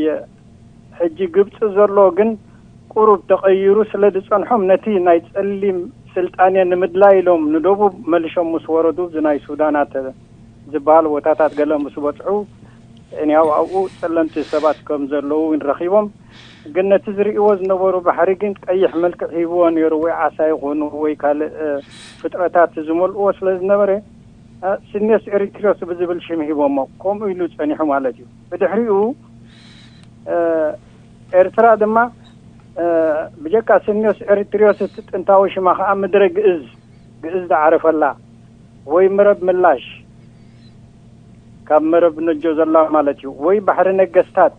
ሕጂ ግብጺ ዘሎ ግን ቁሩብ ተቐይሩ ስለ ዝጸንሖም ነቲ ናይ ጸሊም ስልጣኔ ንምድላይ ኢሎም ንደቡብ መሊሾም ምስ ወረዱ እዚ ናይ ሱዳናት ዝበሃል ቦታታት ገለ ምስ በጽሑ እኒያው ኣብኡ ጸለምቲ ሰባት ከም ዘለዉ ረኺቦም ግን ነቲ ዝርእይዎ ዝነበሩ ባሕሪ ግን ቀይሕ መልክዕ ሂብዎ ነይሩ ወይ ዓሳ ይኾኑ ወይ ካልእ ፍጥረታት ዝመልእዎ ስለ ዝነበረ ስኔስ ኤሪትሪዮስ ብዝብል ሽም ሂቦሞ ከምኡ ኢሉ ጸኒሑ ማለት እዩ ብድሕሪኡ ኤርትራ ድማ ብጀካ ስኔስ ኤሪትሪዮስ እቲ ጥንታዊ ሽማ ከዓ ምድረ ግእዝ ግእዝ ዝዓረፈላ ወይ መረብ ምላሽ ካብ መረብ ነጆ ዘላ ማለት እዩ፣ ወይ ባሕሪ ነገስታት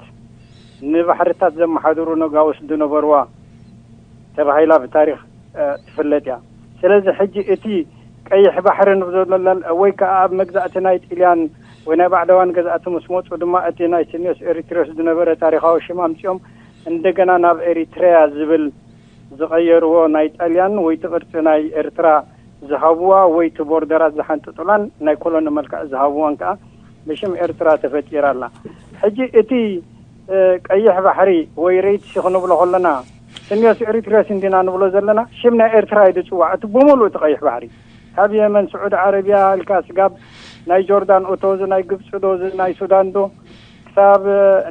ንባሕርታት ዘመሓድሩ ነጋውስ ዝነበርዋ ተባሂላ ብታሪኽ ትፍለጥ እያ። ስለዚ ሕጂ እቲ ቀይሕ ባሕሪ ንብሎ ዘለና ወይ ከዓ ኣብ መግዛእቲ ናይ ጥልያን ወይ ናይ ባዕዳውያን ገዛእቲ ምስ መፁ ድማ እቲ ናይ ስኒዮስ ኤሪትሪዮስ ዝነበረ ታሪኻዊ ሽም ኣምፂኦም እንደገና ናብ ኤሪትሪያ ዝብል ዝቐየርዎ ናይ ጣልያን ወይ እቲ ቅርፂ ናይ ኤርትራ ዝሃብዋ ወይ እቲ ቦርደራት ዝሓንጥጡላን ናይ ኮሎኒ መልክዕ ዝሃብዋን ከዓ ብሽም ኤርትራ ተፈጢራ ኣላ። ሕጂ እቲ ቀይሕ ባሕሪ ወይ ሬድሲ ክንብሎ ከለና ስኒዮስ ኤሪትሪዮስ እንዲና ንብሎ ዘለና ሽም ናይ ኤርትራ እዩ ዝፅዋዕ። እቲ ብምሉእ እቲ ቀይሕ ባሕሪ ካብ የመን፣ ስዑዲ ዓረብያ ኢልካ ስጋብ ናይ ጆርዳን እቶ፣ እዚ ናይ ግብፂ ዶ፣ እዚ ናይ ሱዳን ዶ፣ ክሳብ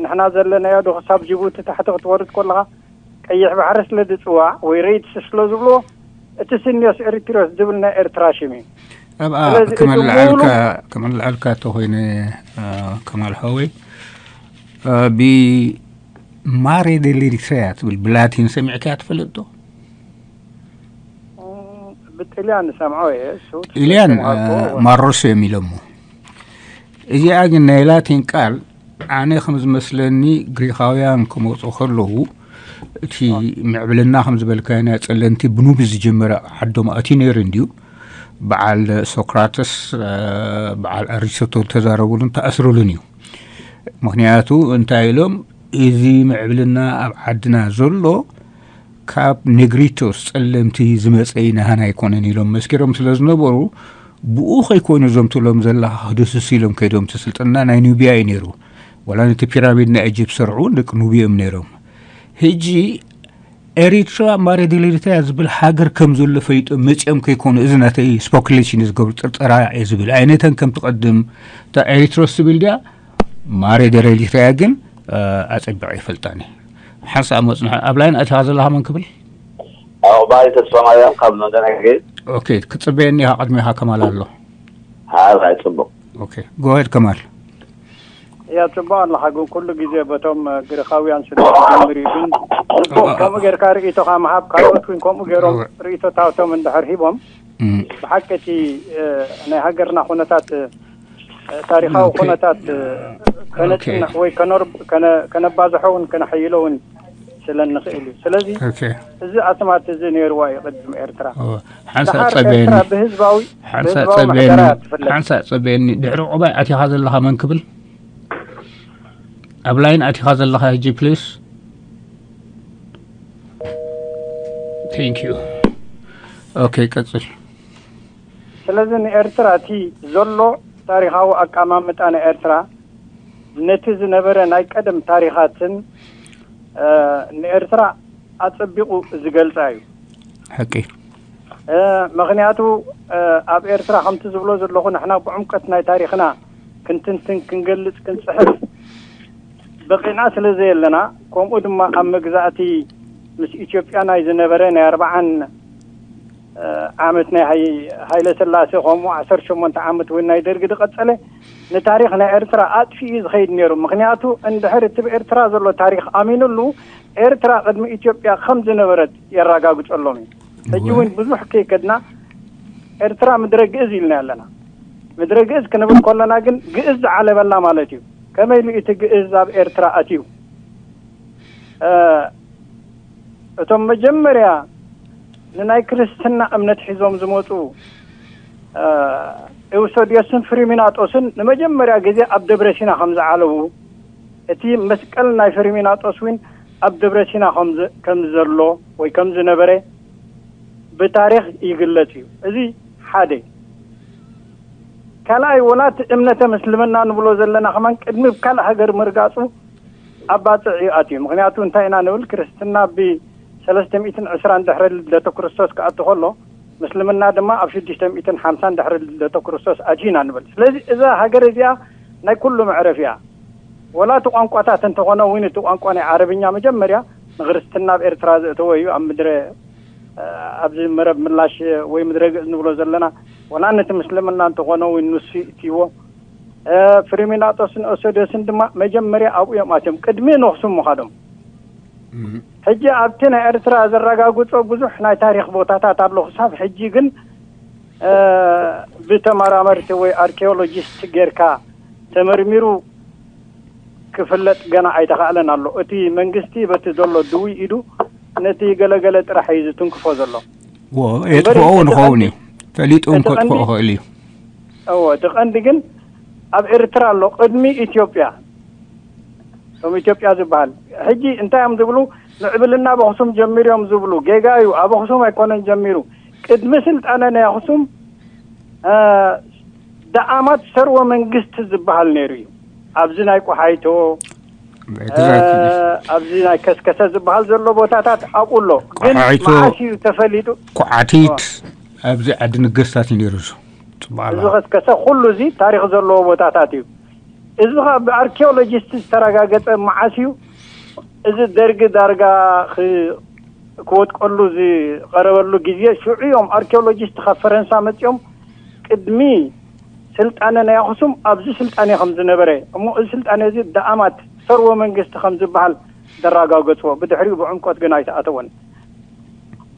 ንሕና ዘለናዮ ዶ፣ ክሳብ ጅቡቲ ታሕቲ ክትወርድ ከለኻ ቀይሕ ባሕሪ ስለ ዝፅዋዕ ወይ ሬድሲ ስለ ዝብልዎ እቲ ስኒዮስ ኤሪትሪዮስ ዝብል ናይ ኤርትራ ሽም እዩ። ኣብኣ ስለዚ እቲ ከመልዓልካ ሙሉ ከመልዓልካ ተኾይነ ከማል ሓወይ ብማሬ ዴል ኤሪትሪያ ትብል ብላቲን ሰሚዕካ ትፈልጥ ዶ? ብጥልያን ዝሰምዖ እየ። እሱ ኢልያን ትፈልጥ ማርኮ ማሮስ እዮም ኢሎሞ። እዚኣ ግን ናይ ላቲን ቃል ኣነ ከም ዝመስለኒ ግሪኻውያን ክመፁ ከለዉ እቲ ምዕብልና ከም ዝበልካዮ ናይ ጸለምቲ ብኑቢ ዝጀመረ ዓዶም ኣትዩ ነይሩ እንድዩ። በዓል ሶክራተስ በዓል ኣሪስቶቶል ተዛረቡሉን ተኣስሩሉን እዩ። ምክንያቱ እንታይ ኢሎም እዚ ምዕብልና ኣብ ዓድና ዘሎ ካብ ኔግሪቶስ ጸለምቲ ዝመጸ እዩ ናህና ኣይኮነን ኢሎም መስኪሮም ስለ ዝነበሩ ብኡ ከይኮይኑ እዞም ትብሎም ዘለኻ ክድስሱ ኢሎም ከይዶም እቲ ስልጥና ናይ ኑብያ እዩ ነይሩ። ዋላ ነቲ ፒራሚድ ናይ ኢጅፕት ሰርዑ ደቂ ኑብያ እዮም ነይሮም። ሕጂ ኤሪትራ ማሬ ዴል ኤሪትሪያ ዝብል ሃገር ከም ዘሎ ፈሊጦም መጺኦም ከይኮኑ እዚ ናተይ ስፖኩሌሽን ዝገብሩ ጥርጠራ እየ ዝብል ኣይነተን ከም ትቐድም እታ ኤሪትሮስ ትብል ድያ ማሬ ዴል ኤሪትሪያ ግን ኣጸቢቐ ይፈልጣኒ። ሓንሳእ መጽንሖ ኣብ ላይን ኣቲኻ ዘለኻ መን ክብል? ኣቕባይ ተስፋ ማርያም ካብ ሎንደን ኣገ ኦኬ ክትጽበየኒ ኢኻ ቅድሚኻ ከማል ኣሎ። ሃራይ ጽቡቕ። ኦኬ ጎሄድ ከማል። እያ ጽቡቕ ኣለኻ ግን ኩሉ ግዜ በቶም ግሪኻውያን ስለ ዝጀምር እዩ ግን ጽቡቕ ከምኡ ጌርካ ርእይቶኻ ምሃብ ካልኦት እውን ከምኡ ገይሮም ርእይቶታቶም እንድሕር ሂቦም ብሓቂ እቲ ናይ ሃገርና ኩነታት ታሪኻዊ ኩነታት ከነፅንሕ ወይ ከነባዝሖ እውን ከነሐይሎ እውን ስለ እንኽእል እዩ። ስለዚ እዚ ኣስማት እዚ ነይርዋ እዩ ቅድም ኤርትራ። ሓንሳእ ጸበየኒ ብህዝባዊ ሓንሳእ ጸበየኒ ድሕሪ ዑባይ ኣቲኻ ዘለኻ መን ክብል ኣብ ላይን ኣቲኻ ዘለኻ ሕጂ ፕሊስ። Thank you. ኦኬ ቀጽል። ስለዚ ንኤርትራ እቲ ዘሎ ታሪኻዊ ኣቀማምጣ ንኤርትራ ነቲ ዝነበረ ናይ ቀደም ታሪኻትን ንኤርትራ ኣጸቢቑ ዝገልጻ እዩ። ሓቂ። ምኽንያቱ ኣብ ኤርትራ ከምቲ ዝብሎ ዘለኹ ንሕና ብዕምቀት ናይ ታሪኽና ክንትንትን ክንገልጽ ክንጽሕፍ በቂዕና ስለ ዘየለና ከምኡ ድማ ኣብ መግዛእቲ ምስ ኢትዮጵያ ናይ ዝነበረ ናይ ኣርባዓን ዓመት ናይ ሃይለ ስላሴ ከምኡ ዓሰርተ ሸሞንተ ዓመት እውን ናይ ደርጊ ዝቐጸለ ንታሪኽ ናይ ኤርትራ ኣጥፊኡ ዝኸይድ ነይሩ። ምኽንያቱ እንድሕር እቲ ብኤርትራ ዘሎ ታሪኽ ኣሚኑሉ ኤርትራ ቅድሚ ኢትዮጵያ ከም ዝነበረት የረጋግጸሎም እዩ። ሕጂ እውን ብዙሕ ከይከድና ኤርትራ ምድረ ግእዝ ኢልና ኣለና። ምድረ ግእዝ ክንብል ከለና ግን ግእዝ ዝዓለበላ ማለት እዩ። ከመይ ኢሉ እቲ ግእዝ ኣብ ኤርትራ ኣትዩ? እቶም መጀመርያ ንናይ ክርስትና እምነት ሒዞም ዝመፁ ኤውሰድዮስን ፍሪሚናጦስን ንመጀመርያ ግዜ ኣብ ደብረ ሲና ከም ዝዓለዉ እቲ መስቀል ናይ ፍሪሚናጦስ እውን ኣብ ደብረ ሲና ከም ዘሎ ወይ ከም ዝነበረ ብታሪኽ ይግለጽ እዩ። እዚ ሓደ። ካልኣይ ወላ እቲ እምነተ ምስልምና ንብሎ ዘለና ከማን ቅድሚ ብ ካልእ ሃገር ምርጋጹ ኣብ ባጽዕ ይኣትዩ። ምኽንያቱ እንታይ ኢና ንብል ክርስትና ብ ሰለስተ ሚእትን ዕስራን ድሕሪ ልደተ ክርስቶስ ክኣቱ ከሎ ምስልምና ድማ ኣብ ሽዱሽተ ሚእትን ሓምሳን ድሕሪ ልደተ ክርስቶስ ኣትዩ ኢና ንብል። ስለዚ እዛ ሃገር እዚኣ ናይ ኩሉ መዕረፊ እያ። ወላ እቲ ቋንቋታት እንተኾነ እውን እቲ ቋንቋ ናይ ዓረብኛ መጀመርያ ንክርስትና ኣብ ኤርትራ ዘእተወ እዩ። ኣብ ምድረ ኣብዚ መረብ ምላሽ ወይ ምድረ ግእዝ ንብሎ ዘለና ወላ ነቲ ምስልምና እንተኾነ እውን ንሱ ይእትይዎ። ፍሪሚናጦስን ኦሶዶስን ድማ መጀመርያ ኣብኡ እዮም ኣትዮም ቅድሚ ነኽሱ ምዃዶም። ሕጂ ኣብቲ ናይ ኤርትራ ዘረጋግጾ ብዙሕ ናይ ታሪኽ ቦታታት ኣሎ። ክሳብ ሕጂ ግን ብተመራመርቲ ወይ ኣርኪኦሎጂስት ጌርካ ተመርሚሩ ክፍለጥ ገና ኣይተኻእለን ኣሎ። እቲ መንግስቲ በቲ ዘሎ ድውይ ኢዱ ነቲ ገለገለ ጥራሕ እዩ ዝትንክፎ ዘሎ። የጥፍኦ ንኸውን እዩ፣ ፈሊጡ ከጥፍኦ ይኽእል እዩ። እዎ፣ እቲ ቀንዲ ግን ኣብ ኤርትራ ኣሎ፣ ቅድሚ ኢትዮጵያ፣ እቶም ኢትዮጵያ ዝበሃል። ሕጂ እንታይ እዮም ዝብሉ? ምዕብልና ኣብ ኣኽሱም ጀሚሩ እዮም ዝብሉ። ጌጋ እዩ። ኣብ ኣኽሱም ኣይኮነን ጀሚሩ። ቅድሚ ስልጣነ ናይ ኣኽሱም ደኣማት ሰርወ መንግስት ዝበሃል ነይሩ እዩ። ኣብዚ ናይ ቆሓይቶ፣ ኣብዚ ናይ ከስከሰ ዝበሃል ዘሎ ቦታታት ኣብኡ ኣሎ። ግን መዓስ እዩ ተፈሊጡ? ቆዓቲት ኣብዚ ዓዲ ንገስታት እዩ ነይሩ። እዚ ከስከሰ ኩሉ እዚ ታሪክ ዘለዎ ቦታታት እዩ። እዚ ብኣርኪኦሎጂስት ዝተረጋገፀ መዓስ እዩ? እዚ ደርጊ ዳርጋ ክወጥቀሉ ዝቀረበሉ ግዜ ሽዑ እዮም ኣርኪኦሎጂስት ካብ ፈረንሳ መፂኦም ቅድሚ ስልጣነ ናይ ኣኽሱም ኣብዚ ስልጣነ ከም ዝነበረ እሞ እዚ ስልጣነ እዚ ደኣማት ሰርወ መንግስቲ ከም ዝበሃል ዘረጋገፅዎ። ብድሕሪኡ ብዕምቆት ግን ኣይተኣተወን።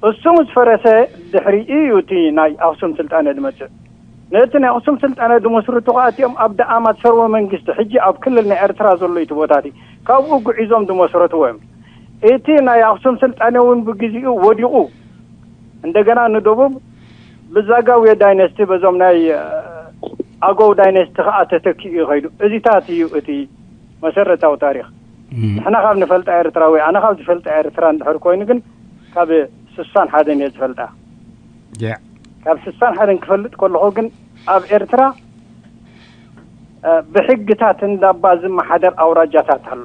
እሱ ምስ ፈረሰ ድሕሪ እዩ እቲ ናይ ኣኽሱም ስልጣነ ዝመፅእ። ነቲ ናይ ኣኽሱም ስልጣነ ዝመስርቱ ከዓ እቲኦም ኣብ ደኣማት ሰርወ መንግስቲ ሕጂ ኣብ ክልል ናይ ኤርትራ ዘሎ እቲ ቦታ እቲ ካብኡ ጉዒዞም ዝመስረትዎ እዮም። እቲ ናይ ኣኽሱም ስልጣነ እውን ብግዚኡ ወዲቑ እንደገና ንደቡብ ብዛጋውየ ዳይነስቲ በዞም ናይ ኣገው ዳይነስቲ ከዓ ተተኪኡ ይኸይዱ። እዚታት እዩ እቲ መሰረታዊ ታሪክ። ንሕና ካብ ንፈልጣ ኤርትራ ወይ ኣነ ካብ ዝፈልጣ ኤርትራ እንድሕር ኮይኑ ግን ካብ ስሳን ሓደን እየ ዝፈልጣ። ካብ ስሳን ሓደን ክፈልጥ ከለኹ ግን ኣብ ኤርትራ ብሕግታት እንዳባ ዝመሓደር ኣውራጃታት ኣሎ።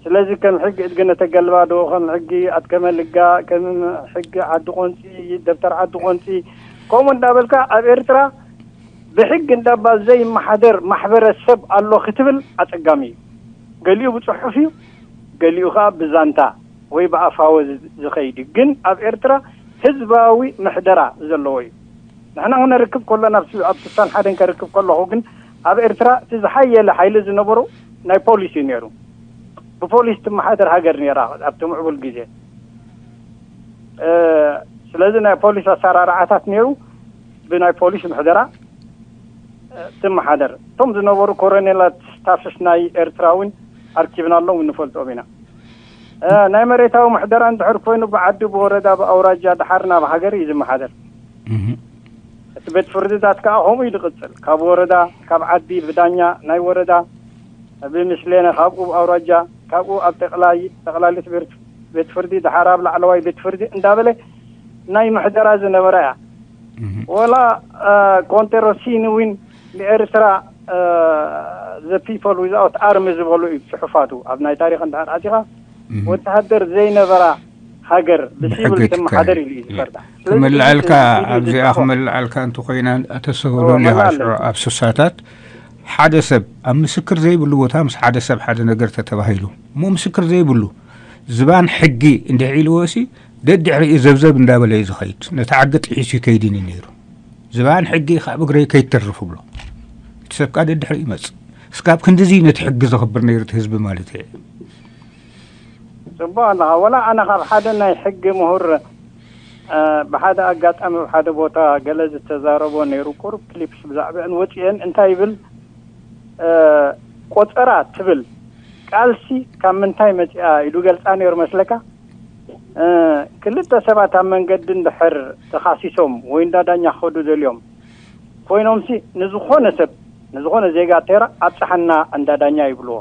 ስለዚ ከም ሕጊ እድገ ነተገልባዶ፣ ከም ሕጊ ኣትከመ ልጋ፣ ከም ሕጊ ዓዲ ቆንፂ፣ ደብተር ዓዲ ቆንፂ፣ ከምኡ እንዳበልካ ኣብ ኤርትራ ብሕጊ እንዳባ ዘይመሓደር ማሕበረሰብ ኣሎ ክትብል ኣፀጋሚ እዩ። ገሊኡ ብፅሑፍ እዩ፣ ገሊኡ ከዓ ብዛንታ ወይ ብኣፋወ ዝኸይድ እዩ። ግን ኣብ ኤርትራ ህዝባዊ ምሕደራ ዘለዎ እዩ። ንሕና ክነርክብ ከሎና ኣብ ስሳን ሓደን ከርክብ ከለኹ ግን ኣብ ኤርትራ እቲ ዝሓየለ ሓይሊ ዝነበሩ ናይ ፖሊስ እዩ ነይሩ። ብፖሊስ ትመሓደር ሃገር ነይራ ኣብቲ ምዕቡል ግዜ። ስለዚ ናይ ፖሊስ ኣሰራርዓታት ነይሩ፣ ብናይ ፖሊስ ምሕደራ ትመሓደር። እቶም ዝነበሩ ኮረኔላት ስታፍስ ናይ ኤርትራ እውን ኣርኪብና ኣሎ፣ እውን ንፈልጦም ኢና። ናይ መሬታዊ ምሕደራ እንድሕር ኮይኑ ብዓዲ፣ ብወረዳ፣ ብኣውራጃ፣ ድሓር ናብ ሃገር እዩ ዝመሓደር። እቲ ቤት ፍርድታት ከዓ ከምኡ እዩ ዝቕፅል። ካብ ወረዳ፣ ካብ ዓዲ ብዳኛ ናይ ወረዳ፣ ብምስሌነ ካብኡ ኣውራጃ፣ ካብኡ ኣብ ጠቕላሊት ቤት ፍርዲ፣ ድሓር ኣብ ላዕለዋይ ቤት ፍርዲ እንዳበለ ናይ ምሕደራ ዝነበረ እያ። ወላ ኮንቴሮሲኒ እውን ንኤርትራ the people without army ዝበሉ እዩ ጽሑፋቱ። ኣብ ናይ ታሪክ እንድሕር ኣቲኻ ወተሃደር ዘይነበራ ሃገር ብሲቪል ትመሓደር ኢሉ እዩ ዝፈርዳ። ክምልዐልካ ኣብዚኣ ክምልዐልካ እንተኮይና ተሰህሉ ሊሃ ሽዑ ኣብ ስሳታት ሓደ ሰብ ኣብ ምስክር ዘይብሉ ቦታ ምስ ሓደ ሰብ ሓደ ነገር ተተባሂሉ እሞ ምስክር ዘይብሉ ዝባን ሕጊ እንድሕ ኢልዎ ሲ ደድሕሪኡ ዘብዘብ እንዳበለ እዩ ዝኸይድ። ነቲ ዓጊ ጥሒሱ ይከይድን እዩ ነይሩ። ዝባን ሕጊ ካብ እግረይ ከይተርፍ ብሎ እቲ ሰብ ከዓ ደድሕሪኡ ይመፅእ። እስካብ ክንድዚ ነቲ ሕጊ ዘኽብር ነይሩ እቲ ህዝቢ ማለት እዩ። ፅቡቅ ኣለኻ። ወላ ኣነ ካብ ሓደ ናይ ሕጊ ምሁር ብሓደ ኣጋጣሚ ኣብ ሓደ ቦታ ገለ ዝተዛረቦ ነይሩ። ቁሩብ ክሊፕስ ብዛዕባአን ወፂአን እንታይ ይብል፣ ቆፀራ ትብል ቃልሲ ካብ ምንታይ መፂኣ ኢሉ ገልፃ ነይሩ መስለካ? ክልተ ሰባት ኣብ መንገዲ እንድሕር ተኻሲሶም ወይ እንዳ ዳኛ ክኸዱ ደልዮም ኮይኖምሲ ንዝኾነ ሰብ ንዝኾነ ዜጋ ቴራ ኣብፀሓና እንዳ ዳኛ ይብልዎ።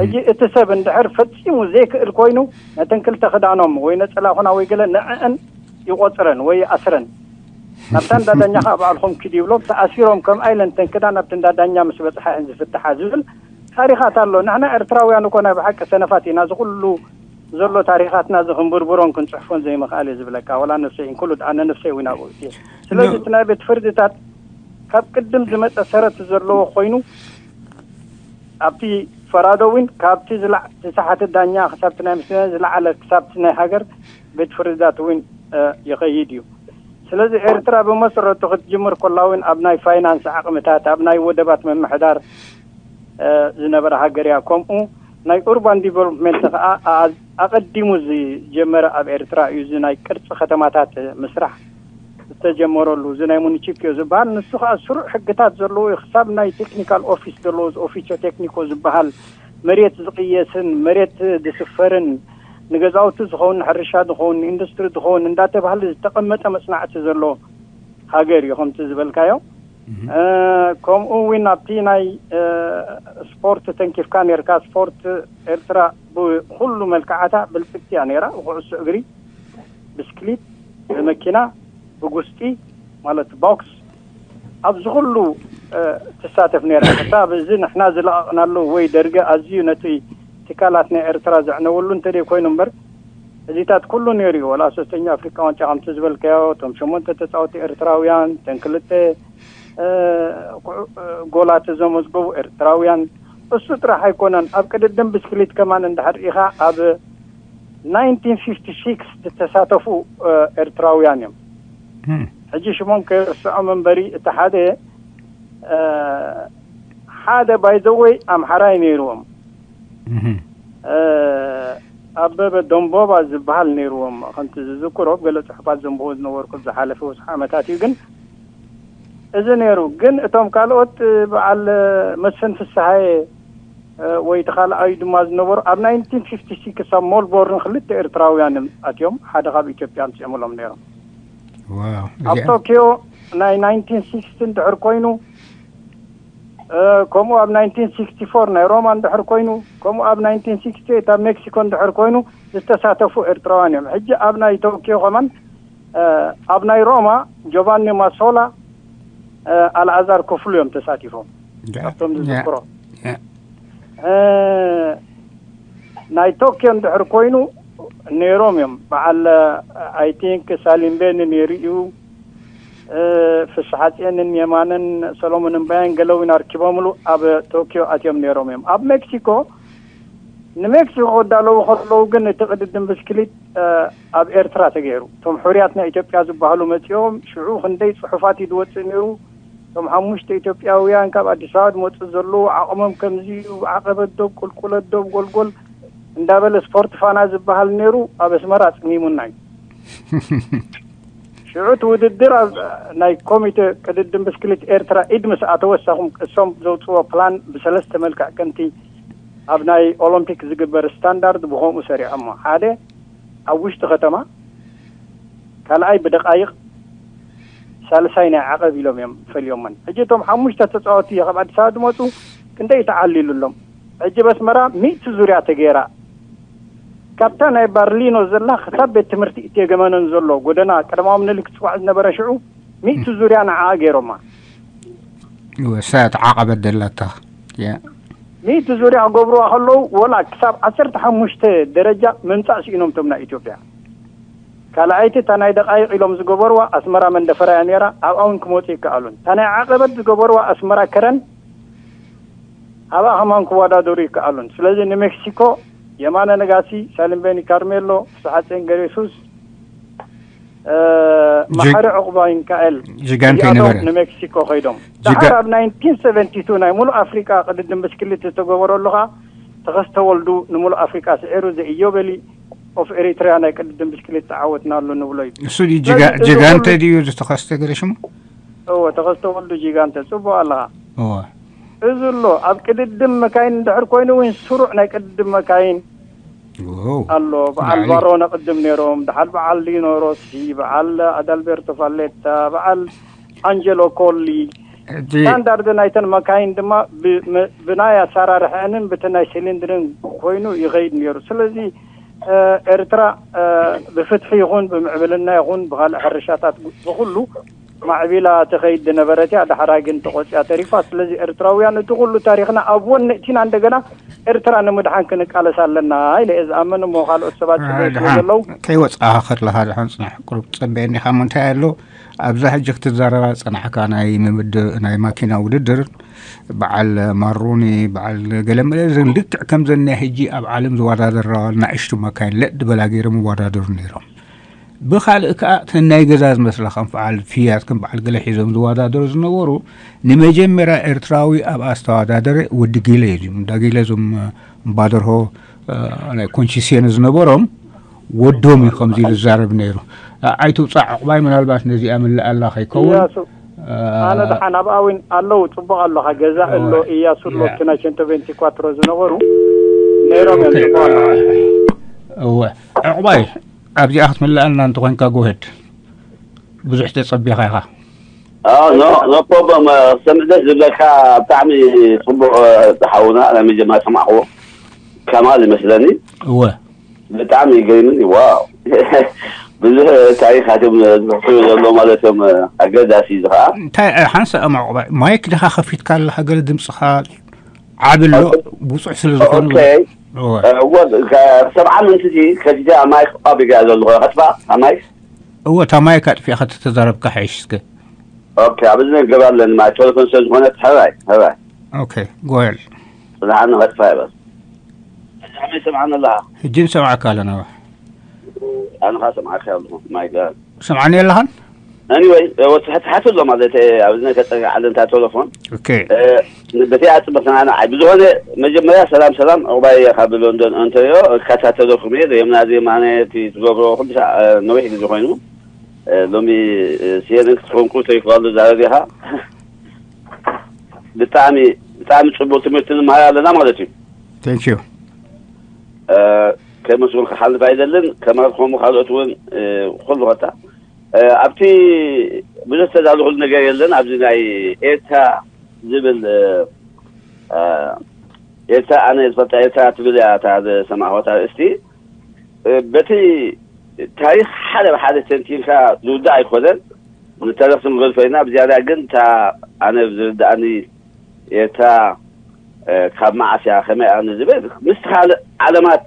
ሕጂ እቲ ሰብ እንድሕር ፈፂሙ ዘይክእል ኮይኑ ነተን ክልተ ክዳኖም ወይ ነፀላ ኹና ወይ ገለ ንዕአን ይቆፅረን ወይ ይኣስረን። ናብታ እንዳ ዳኛ ከዓ ባዕልኹም ኪዱ ይብሎም። ተኣሲሮም ከም ኣይለ እንተን ክዳን ኣብቲ እንዳ ዳኛ ምስ በፅሓ እየን ዝፍትሓ ዝብል ታሪኻት ኣሎ። ንሕና ኤርትራውያን እኮ ናይ ብሓቂ ሰነፋት ኢና። እዚ ኩሉ ዘሎ ታሪኻትና እዚ ክንብርብሮን ክንፅሕፎን ዘይምኽኣል እየ ዝብለካ። ወላ ነፍሰይ እንኩሉ ኣነ ነፍሰይ እውን ኣብኡ እየ። ስለዚ እቲ ናይ ቤት ፍርድታት ካብ ቅድም ዝመፀ ሰረት ዘለዎ ኮይኑ ኣብቲ ፈራዶ እውን ካብቲ ዝተሓተ ዳኛ ክሳብቲ ናይ ምስለ ዝለዓለ ክሳብቲ ናይ ሃገር ቤት ፍርድታት እውን ይኸይድ እዩ። ስለዚ ኤርትራ ብመሰረቱ ክትጅምር ኮላ እውን ኣብ ናይ ፋይናንስ ዓቕምታት ኣብ ናይ ወደባት ምምሕዳር ዝነበረ ሃገር እያ። ከምኡ ናይ ኡርባን ዲቨሎፕመንት ከዓ ኣ- ኣቐዲሙ ዝጀመረ ኣብ ኤርትራ እዩ። እዚ ናይ ቅርፂ ከተማታት ምስራሕ ዝተጀመረሉ፣ እዚ ናይ ሙኒቺፒዮ ዝበሃል፣ ንሱ ከዓ ስሩዕ ሕግታት ዘለዎ እዩ። ክሳብ ናይ ቴክኒካል ኦፊስ ዘለዎ፣ እዚ ኦፊሶ ቴክኒኮ ዝበሃል፣ መሬት ዝቕየስን መሬት ዝስፈርን፣ ንገዛውቲ ዝኸውን፣ ንሕርሻ ዝኸውን፣ ንኢንዱስትሪ ዝኸውን እንዳተባህለ ዝተቐመጠ መፅናዕቲ ዘሎ ሃገር እዩ። ከምቲ ዝበልካዮ፣ ከምኡ እውን ኣብቲ ናይ ስፖርት ተንኪፍካ ነርካ። ስፖርት ኤርትራ ብኩሉ መልክዓታ ብልፅግቲ እያ ነይራ። ብኩዕሶ እግሪ፣ ብስክሊት፣ ብመኪና፣ ብጉስጢ ማለት ቦክስ፣ ኣብዚ ኩሉ ትሳተፍ ነይራ። ክሳብ እዚ ንሕና ዝለቐቕናሉ ወይ ደርገ ኣዝዩ ነቲ ትካላት ናይ ኤርትራ ዘዕነወሉ እንተደይ ኮይኑ እምበር፣ እዚታት ኩሉ ነይሩ እዩ። ወላ ሶስተኛ ኣፍሪካ ዋንጫ ከምቲ ዝበልካዮ፣ እቶም ሸሞንተ ተፃወቲ ኤርትራውያን፣ እተን ክልተ ጎላት ዘመዝገቡ ኤርትራውያን፣ እሱ ጥራሕ ኣይኮነን። ኣብ ቅድድም ብስክሊት ከማን እንድሕር ኢኻ፣ ኣብ ናይንቲን ፊፍቲ ሲክስ ዝተሳተፉ ኤርትራውያን እዮም። ሕጂ ሽሞም ከይርስዖም እምበሪ፣ እቲ ሓደ ሓደ ባይዘወይ ኣምሓራይ ነይርዎም፣ ኣበበ ደንቦባ ዝበሃል ነይርዎም። ከምቲ ዝዝክሮ፣ ገለ ፅሑፋት ዘንብቦ ዝነበርኩ ዝሓለፈ ወስሒ ዓመታት እዩ። ግን እዚ ነይሩ። ግን እቶም ካልኦት በዓል መስፍን ፍስሃየ ወይ እቲ ካልኣዩ ድማ ዝነበሩ ኣብ ናይንቲን ፊፍቲ ሲክስ ኣብ ሞልቦርን ክልተ ኤርትራውያን ኣትዮም፣ ሓደ ካብ ኢትዮጵያ ኣምፂኦምሎም ነይሮም። ኣብ ቶኪዮ ናይ ናይንቲን ሲክስቲ እንድሕር ኮይኑ፣ ከምኡ ኣብ ናይንቲን ሲክስቲ ፎር ናይ ሮማ እንድሕር ኮይኑ፣ ከምኡ ኣብ ናይንቲን ሲክስቲ ኤይት ኣብ ሜክሲኮ እንድሕር ኮይኑ ዝተሳተፉ ኤርትራውያን እዮም። ሕጂ ኣብ ናይ ቶኪዮ ከማን ኣብ ናይ ሮማ ጆቫኒ ማሶላ፣ ኣልኣዛር ክፍሉ እዮም ተሳቲፎም። ካብቶም ዝዝክሮ ናይ ቶኪዮ እንድሕር ኮይኑ ነይሮም እዮም። በዓል ኣይ ቲንክ ሳሊምቤኒ ነይሩ እዩ። ፍስሓፅየንን የማነን ሰሎሞን እምባያን ገለ እውን ኣርኪቦምሉ ኣብ ቶኪዮ ኣትዮም ነይሮም እዮም። ኣብ ሜክሲኮ ንሜክሲኮ ክዳለዉ ከለዉ ግን እቲ ቅድድም ብስክሊት ኣብ ኤርትራ ተገይሩ። እቶም ሕሩያት ናይ ኢትዮጵያ ዝበሃሉ መፂኦም፣ ሽዑ ክንደይ ፅሑፋት እዩ ዝወፅእ ነይሩ። እቶም ሓሙሽተ ኢትዮጵያውያን ካብ ኣዲስ ኣበባ ዝመፁ ዘለዉ ዓቕሞም ከምዚ እዩ፣ ዓቐበት ዶብ፣ ቁልቁለት ዶብ፣ ጎልጎል እንዳበለ ስፖርት ፋና ዝበሃል ነይሩ ኣብ ኣስመራ ኣፅሚሙና እዩ። ሽዑ እቲ ውድድር ኣብ ናይ ኮሚቴ ቅድድም ብስክሊት ኤርትራ ኢድ ምስ ኣተወ፣ እሳኹም እሶም ዘውፅዎ ፕላን ብሰለስተ መልክዕ ከምቲ ኣብ ናይ ኦሎምፒክ ዝግበር ስታንዳርድ ብኸምኡ ሰሪዖሞ። ሓደ ኣብ ውሽጢ ከተማ፣ ካልኣይ ብደቃይቕ፣ ሳልሳይ ናይ ዓቐብ ኢሎም እዮም ፈልዮመን። ሕጂ እቶም ሓሙሽተ ተፃወቲ ካብ ኣዲስ ኣበባ ዝመፁ ክንደይ ተዓሊሉሎም። ሕጂ በስመራ ሚእቲ ዙርያ ተገይራ፣ ካብታ ናይ ባርሊኖ ዘላ ክሳብ ቤት ትምህርቲ እቴገመነን ዘሎ ጎደና ቀዳማዊ ምኒልክ ዝፅዋዕ ዝነበረ ሽዑ ሚእቲ ዙርያ ንዓኣ ገይሮማ። ወሳያት ዓቐበት ደላታ። ሚእቲ ዙርያ ክገብሩዋ ከለዉ ወላ ክሳብ ዓሰርተ ሓሙሽተ ደረጃ ምምፃእ ስኢኖም እቶም ናይ ኢትዮጵያ። ካልኣይቲ እታ ናይ ደቃይቕ ኢሎም ዝገበርዋ ኣስመራ መንደፈራ እያ ነይራ። ኣብኣ እውን ክመፁ ይከኣሉን። እታ ናይ ዓቐበት ዝገበርዋ ኣስመራ ከረን ኣብኣ ከማን ክወዳደሩ ይከኣሉን። ስለዚ ንሜክሲኮ የማነ ነጋሲ፣ ሳልምቤኒ ካርሜሎ፣ ፍስሓፅዮን ገረሱስ፣ መሓሪ ዕቑባይ ሚካኤል፣ ጅጋንተ እዚኣቶም ነበረ። ንሜክሲኮ ከይዶም። ጅጋ- ደሓር ኣብ ናይንቲን ሰቨንቲ ቱ ናይ ሙሉእ ኣፍሪቃ ቅድድም ብስክሊት ዝተገበረሉ ኸዓ ተኸስተ ወልዱ ንሙሉእ ኣፍሪቃ ስዒሩ፣ ዘ ኢዮቤሊ ኦፍ ኤሪትሪያ ናይ ቅድድም ብስክሊት ተዓወትናሉ ንብሎ እዩ። እሱ ድዩ ስለዚ ጅጋ- እዚ ጅጋንተ ኩሉ ድዩ ዝተኸስተ ገለ ሽሙ? እወ፣ ተኸስተ ወልዱ ጅጋንተ፣ ጽቡቕ ኣለኻ። እወ። እዚ ኣሎ ኣብ ቅድድም መካይን እንድሕር ኮይኑ እውን ስሩዕ ናይ ቅድድም መካይን ኣሎ። በዓል ባሮ ነቕድም ነይሮም፣ ደሓል በዓል ሊኖ ሮሲ፣ በዓል ኣዳልቤርቶ ፋሌታ፣ በዓል ኣንጀሎ ኮሊ። ስታንዳርድ ናይተን መካይን ድማ ብናይ ኣሰራርሐንን ብቲ ናይ ሲሊንድርን ኮይኑ ይኸይድ ነይሩ። ስለዚ ኤርትራ ብፍትሒ ይኹን ብምዕብልና ይኹን ብካልእ ሕርሻታት ብኩሉ ማዕቢላ ትኸይድ ዝነበረት እያ። ዳሕራ ግን ተቆፅያ ተሪፋ። ስለዚ ኤርትራውያን እቲ ኩሉ ታሪኽና ኣብ ወኒ እቲና እንደገና ኤርትራ ንምድሓን ክንቃለስ ኣለና ኢለ እየ ዝኣምን። እሞ ካልኦት ሰባት ፅቡቅ ስለ ዘለዉ ከይወፃኻ ከለኻ ድሓን ፅናሕ ቁሩብ ትፀበየኒ ኢኻ። እሞ እንታይ ኣሎ ኣብዛ ሕጂ ክትዛረባ ዝፀናሕካ ናይ ምምድ ናይ ማኪና ውድድር በዓል ማሩኒ በዓል ገለመለ ዘን ልክዕ ከምዘን ናይ ሕጂ ኣብ ዓለም ዝወዳደራ ናእሽቱ መካይን ለጥ ዝበላ ገይሮም ይወዳደሩ ነይሮም። ብኻልእ ከኣ እተን ናይ ገዛ ዝመስላ ከም በዓል ፍያት ከም በዓል ገለ ሒዞም ዝወዳደሩ ዝነበሩ፣ ንመጀመርያ ኤርትራዊ ኣብኣ ዝተወዳደረ ወዲ ጊለ እዩ። እዚኦም እንዳ ጊለ እዞም እምባደርሆ ናይ ኮንቺሴን ዝነበሮም ወዶም እዩ ከምዚ ኢሉ ዝዛረብ ነይሩ። ኣይትውፃእ ዕቑባይ ምናልባት ነዚኣ ምልእ ኣላ ከይከውን። እያሱ፣ ኣነ ደሓን ኣብኣ እውን ኣለዉ፣ ጽቡቕ ኣለኻ። ገዛ ኣሎ፣ እያሱ ኣሎ፣ እቲ ናይ ሸንቶ ቬንቲ ኳትሮ ዝነበሩ ነይሮም እዮም፣ ጽቡቕ ኣለኻ። እወ፣ ዕቑባይ ኣብዚኣ ክትምልኣልና እንተኾይንካ፣ ጎሄድ ብዙሕ ተጸቢኻ ኢኻ። ኖ ኖ ፕሮብለም። ክሰምዕ ደስ ዝብለካ። ብጣዕሚ ጽቡቕ። ዝሓውና ናይ መጀመርያ ሰማዕኽዎ ከማል ይመስለኒ። እወ። ብጣዕሚ ይገርምኒ። ዋው ብዙሕ ታሪኻት እዮም ዝሕፍሩ ዘሎ ማለት እዮም። ኣገዳሲ እዚ ከዓ እንታይ ሓንሳ ኣማዕቑባ ማይክ ድኻ ከፊትካ ኣለኻ? ገለ ድምፅኻ ዓቢ ኣሎ፣ ውፁዕ ስለ ዝኾኑ። ኦኬ። እወ። እወ፣ ከ- ሰብዓ ምንትዚ ከፊተ ኣብ ማይክ ኦፍ እያ ዘለኹ። ከጥፋ ኣብ ማይክ እወ፣ እታ ማይክ ኣጥፊእኻ ተተዛረብካ ሓይሽ እስከ። ኦኬ፣ ኣብ እዝነ ገበር ኣለኒ ማለት ቴሌፎን ስለ ዝኾነት። ሕራይ ሕራይ። ኦኬ፣ ጎየል። ጽንሓኒ ከጥፋ ይበል። ሕጂ ከመይ ሰምዓኒ ኣለኻ? ሕጂ ንሰምዓካ ኣለና። ኣነ ኸዓ ሰምዓካ ኣለኹ። ማይ ጋድ። ሰምዓኒ ኣለኻን? Anyway፣ ወትሕትሓት ኣሎ ማለት ኣብ እዝነ ከጸግዓ ኣለንታ ቴሌፎን። ኦኬ። በቲ ኣጽብቕና ንዓይ ብዝኾነ መጀመርያ ሰላም ሰላም ዕቑባይ እየ ካብ ሎንዶን ኦንታሪዮ እከታተለኩም እየ። ዜምና ዜማነ እቲ ትገብሮ ኩሉ ሳዕ ነዊሕ ግዜ ኮይኑ ሎሚ ሲኤንን ክትኮንኩ ተይክባሉ ዛረብ ኢኻ። ብጣዕሚ ብጣዕሚ ጽቡቅ ትምህርቲ ንመሃር ኣለና ማለት እዩ። Thank you። ከመስግን ክሓልፍ ኣይደልን። ከማልኮሙ ካልኦት እውን ኩሉ ከታ ኣብቲ ብዙሕ ዝተዳለኹሉ ነገር የለን። ኣብዚ ናይ ኤርትራ ዝብል ኤርትራ ኣነ ዝፈልጣ ኤርትራ ትብል እያ እታ ዝሰማዕኹ ኣርእስቲ። በቲ ታሪኽ ሓደ ብሓደ ተንቲንካ ዝውዳእ ኣይኮነን። ንተረኽቲ ንገድፎ ኢና ብዝያዳ ግን እታ ኣነ ዝርድኣኒ ኤርትራ ካብ መዓስ እያ ከመይ እያ ንዝብል ምስቲ ካልእ ዓለማት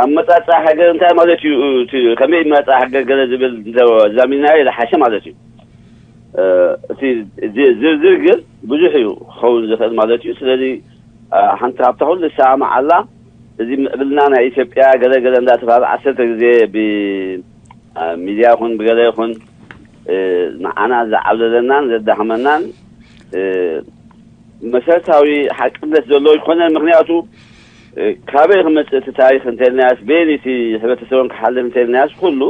ኣመጻጽኣ ሃገር እንታይ ማለት እዩ፣ እቲ ከመይ ይመጻ ሃገር ገለ ዝብል እንተ ዛሚናዮ ዝሓሸ ማለት እዩ። እቲ ዝ- ዝርዝር ግን ብዙሕ እዩ ክኸውን ዝኽእል ማለት እዩ። ስለዚ ሓንቲ ካብታ ኩሉ ዝሰማማዓላ እዚ ምዕብልና ናይ ኢትዮጵያ ገለ ገለ እንዳተባሃለ ዓሰርተ ግዜ ብሚድያ ይኹን ብገለ ይኹን ንዓና ዘዓብለለናን ዘዳኽመናን መሰረታዊ ሓቅነት ዘለዎ ኣይኮነን። ምክንያቱ ካበይ ክመፅእ እቲ ታሪክ እንተልናያስ በየን እቲ ሕብረተሰብን ክሓልፍ እንተልናያስ ኩሉ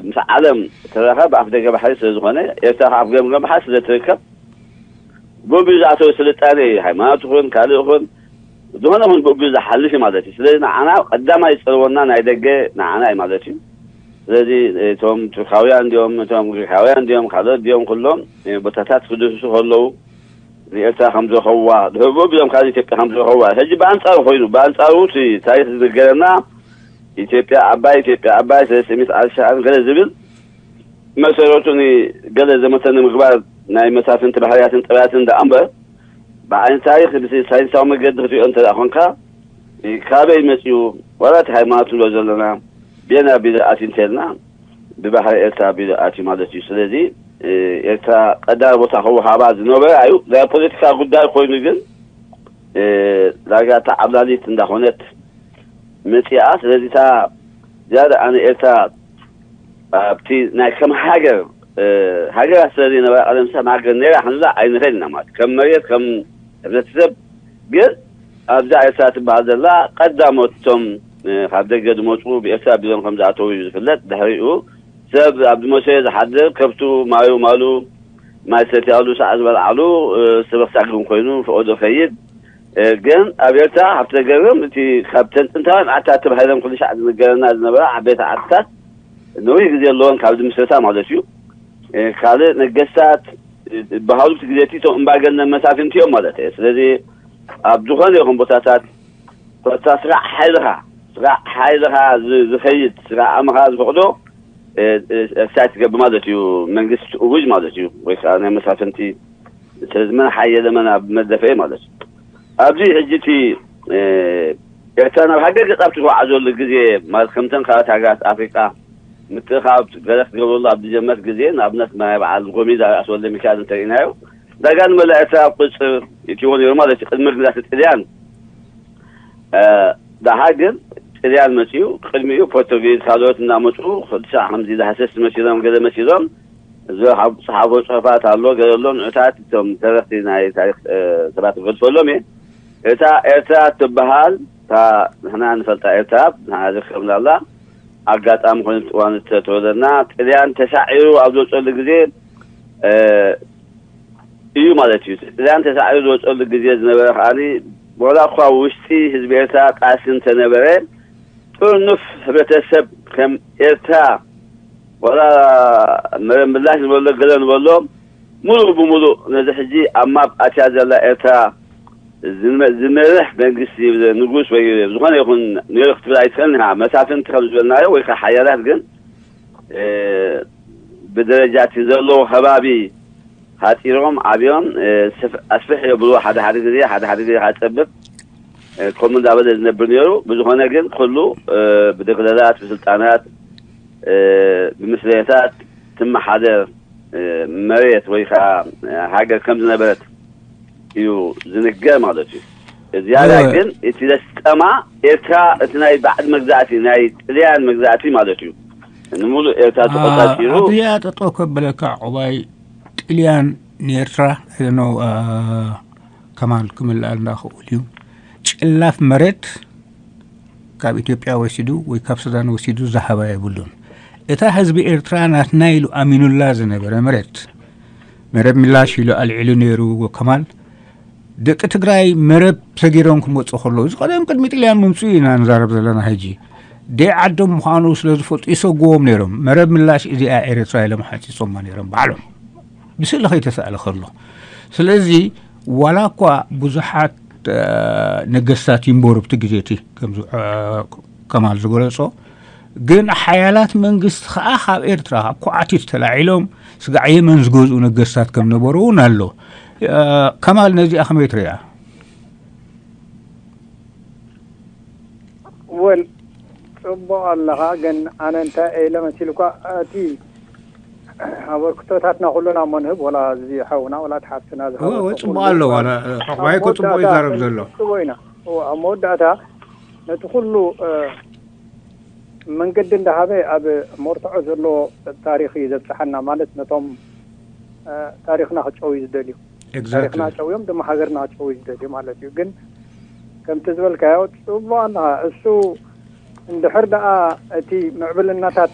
ምስ ዓለም ተራኸብ ኣፍ ደገ ባሕሪ ስለ ዝኾነ ኤርትራ ከዓ ኣፍ ገምገም ባሕሪ ስለ ትርከብ ብኡ ዝኣተወ ስልጣነ ሃይማኖት ይኹን ካልእ ይኹን ዝኾነ ይኹን ብኡ ዝሓልፍ እዩ ማለት እዩ። ስለዚ ንዓና ቀዳማይ ዝፀልወና ናይ ደገ ንዓና እዩ ማለት እዩ። ስለዚ እቶም ቱርካውያን እንዲኦም እቶም ግሪካውያን እንዲኦም ካልኦት እንዲኦም ኩሎም ቦታታት ክድህሱ ከለዉ ንኤርትራ ከም ዝረኸብዋ ድሕር ብኡ ቢሎም ካብ ኢትዮጵያ ከም ዝረኸብዋ ሕጂ ብኣንፃሩ ኮይኑ ብኣንፃሩ እቲ ታሪክ ዝነገረና ኢትዮጵያ ዓባይ ኢትዮጵያ ዓባይ ሰለስተ ሚእቲ ዓሰርተ ሸዓን ገለ ዝብል መሰረቱ ንገለ ዘመተ ንምግባር ናይ መሳፍንቲ ባሕርያትን ጥራያትን ደኣ እምበር ብዓይኒ ታሪክ ብሳይንሳዊ መገዲ ክትሪኦ እንተ ደኣ ኮንካ ካበይ መፅኡ ዋላ እቲ ሃይማኖት ንብሎ ዘለና ቤና ቢሉ ኣትዩ እንተልና ብባሕሪ ኤርትራ ቢሉ ኣትዩ ማለት እዩ። ስለዚ ኤርትራ ቀዳሚ ቦታ ክወሃባ ዝነበረ እዩ። ናይ ፖለቲካ ጉዳይ ኮይኑ ግን ዳርጋ እታ ዓብላሊት እንዳኾነት መፂኣ። ስለዚ እታ ዝያዳ ኣነ ኤርትራ ኣብቲ ናይ ከም ሃገር ሃገራት ስለ ዘይነበራ ቀደም ሰብ ሃገር ነይራ ክንብላ ኣይንኽእል ኢና ማለት ከም መሬት ከም ሕብረተሰብ ግን ኣብዛ ኤርትራ ትበሃል ዘላ ቀዳሞት እቶም ካብ ደገ ዝመፁ ብኤርትራ ቢሎም ከም ዝኣተዉ እዩ ዝፍለጥ። ድሕሪኡ ሰብ ኣብ ዝመሰዮ ዝሓድር ከብቱ ማዩ ማሉ ማይ ዝሰትያሉ ሳዕ ዝበልዓሉ ስብኽሳግ እውን ኮይኑ ፈቐዶ ከይድ ግን ኣብ ኤርትራ ካብ ተገርም እቲ ካብተን ጥንታውያን ዓድታት ተባሂለን ኩሉ ሻዕ ዝነገረና ዝነበራ ዓበይቲ ዓድታት ነዊሕ ግዜ ኣለዎን ካብ ዝምስረታ ማለት እዩ። ካልእ ነገስታት ዝበሃሉ እቲ ግዜ እቲ እቶም እምባገነን መሳፍንቲ እዮም ማለት እየ። ስለዚ ኣብ ዝኾነ ይኹን ቦታታት ኮታ ስራዕ ሓይልኻ ስራዕ ሓይልኻ ዝ- ዝኸይድ ስራዕ ኣምኻ ዝፈቕዶ እ፣ እ፣ ኤክሳይት ትገብር ማለት እዩ። መንግስቲ እውጅ ማለት እዩ ወይ ከዓ ናይ መሳፍንቲ ስለዚ መን ሓየለ መን ኣብ መደፈ ማለት እዩ። ኣብዚ ሕጂ እቲ ኤርትራ ናብ ሃገር ገጻ ኣብ ትጓዓዘሉ ግዜ ማለት ከምተን ካልኦት ሃገራት ኣፍሪቃ ምትእኻብ ገለ ክትገብረሉ ኣብ ዝጀመረት ግዜ ንኣብነት ናይ በዓል ጎሚዳ ራእሲ ወልደ ሚካኤል እንተሪእናዮ ዳጋ ንመላእ ኤርትራ ኣብ ቁፅፅር እትዎ ነይሩ ማለት እዩ። ቅድሚ ግዛት ጥልያን ደሓር ግን ጥልያን መፅኡ፣ ቅድሚኡ ፖርቱጊዝ ካልኦት እናመፁ፣ ክልተ ከምዚ ዳህሰስ መሲሎም፣ ገለ መሲሎም ዝሃብ-፣ ዝሃቦ ፅሑፋት ኣሎ። ገለ ኣሎ ንዑታት እቶም ተረኽቲ ናይ ታሪክ ሰባት ክገልፀሎም እየ። እታ ኤርትራ ትበሃል፣ እታ ንሕና ንፈልጣ ኤርትራ፣ ንሕና ዝርከብናላ ኣጋጣሚ ኮይኑ እዋን ዝተወለድና፣ ጥልያን ተሳዒሩ ኣብ ዝወፀሉ ግዜ እዩ ማለት እዩ። ጥልያን ተሳዒሩ ዝወፀሉ ግዜ ዝነበረ ከዓኒ፣ ዋላ እኳ ውሽጢ ህዝቢ ኤርትራ ቃልሲ እንተነበረ፣ ጥርኑፍ ህብረተሰብ ከም ኤርትራ፣ ዋላ መረ ምላሽ ንበሎ፣ ገለ ንበሎ፣ ሙሉእ ብሙሉእ ነዚ ሕጂ ኣብ ማፕ ኣትያ ዘላ ኤርትራ ዝመ-፣ ዝመርሕ መንግስቲ፣ ንጉስ ወይ ዝኾነ ይኹን ነይሩ ክትብል ኣይትኽእልን ኢኻ። መሳፍንቲ ከም ዝበልናዮ ወይ ከዓ ሓያላት ግን፣ እ፣ ብደረጃ እቲ ዘለዎ ከባቢ ሃጢሮም ዓብዮም፣ እ፣ ስፍ-፣ ኣስፍሕ የብሉ። ሓደ ሓደ ግዜ፣ ሓደ ሓደ ግዜ ከዓ ጸብብ፣ እ፣ ከምኡ እንዳበለ ዝነብር ነይሩ። ብዝኾነ ግን ኩሉ፣ እ፣ ብደግለላት፣ ብስልጣናት፣ እ፣ ብምስለታት ትመሓደር፣ እ፣ መሬት ወይ ከዓ፣ እ፣ ሃገር ከም ዝነበረት እዩ ዝንገር ማለት እዩ። ዝያዳ እወ። ግን እቲ ዘስጠማ ኤርትራ፣ እቲ ናይ ባዕዲ መግዛእቲ፣ ናይ ጥልያን መግዛእቲ ማለት እዩ። ንምሉእ ኤርትራ አ-፣ ተቆጻጺሩ። ኣብዚኣ ጠጠው ከበለካ ዑባይ፣ ጥልያን ንኤርትራ፣ ኖ፣ አ፣ ከማል ክምልኣልና ክእል እዩ። ጭላፍ መሬት ካብ ኢትዮጵያ ወሲዱ ወይ ካብ ሱዳን ወሲዱ ዝሃባ የብሉን። እታ ህዝቢ ኤርትራ ናትና ኢሉ ኣሚኑላ ዝነበረ መሬት፣ መረብ ምላሽ ኢሉ ኣልዒሉ ነይሩ። ከማል፣ ደቂ ትግራይ መረብ ሰጊሮም ክመፁ ከለዉ፣ እዚ ቀደም ቅድሚ ጥልያን ምምፅኡ ኢና ንዛረብ ዘለና። ሕጂ ደይ ዓዶም ምዃኑ ስለ ዝፈልጡ ይሰግዎም ነይሮም። መረብ ምላሽ እዚኣ ኤርትራ ኢሎም ሓፂፆማ ነይሮም ባዕሎም፣ ብስእሊ ከይተሳእለ ከሎ። ስለዚ ዋላ እኳ ብዙሓት፣ እ፣ ነገስታት ይንበሩ ብቲ ግዜ እቲ፣ ከምዚ፣ እ፣ ከማል ዝገለጾ፣ ግን ሓያላት መንግስቲ ከኣ ካብ ኤርትራ፣ ካብ ኩዓቲት ተላዒሎም ስጋዕ የመን ዝገዝኡ ነገስታት ከም ነበሩ እውን ኣሎ። እ፣ ከማል ነዚኣ ከመይ ትሪኣ? ወል፣ ጽቡቕ ኣለኻ፣ ግን ኣነ እንታይ ኢለ መሲልኳ፣ እቲ ኣበርክቶታትና ኩሉ ናብ መንህብ፣ ወላ እዚ ሓውና፣ ወላ እቲ ሓፍትና እወ፣ እወ፣ ዝሃበቶ ጽቡቕ ኩሉ፣ ኣሎ፣ ኣብ፣ ዋላ፣ እ፣ ዑቕባይ ኣብ እኮ ጽቡቕ መወዳእታ ይዛረብ ዘሎ። ጽቡቕ ኢና። እወ፣ ኣብ መወዳእታ ነቲ ኩሉ፣ እ፣ መንገዲ እንዳሃበ ኣብ መርትዖ ዘሎ ታሪኽ እዩ ዘብጽሓና፣ ማለት ነቶም፣ እ፣ ታሪኽና ክጨውዩ ዝደልዩ። ታሪኽና ኤግዛክትሊ። ጨውዮም ድማ ሃገርና ክጨውዩ ዝደልዩ ማለት እዩ። ግን ከምቲ ዝበልካዮ ጽቡቕ ኣለኻ። እሱ እንድሕር ደኣ እቲ ምዕብልናታት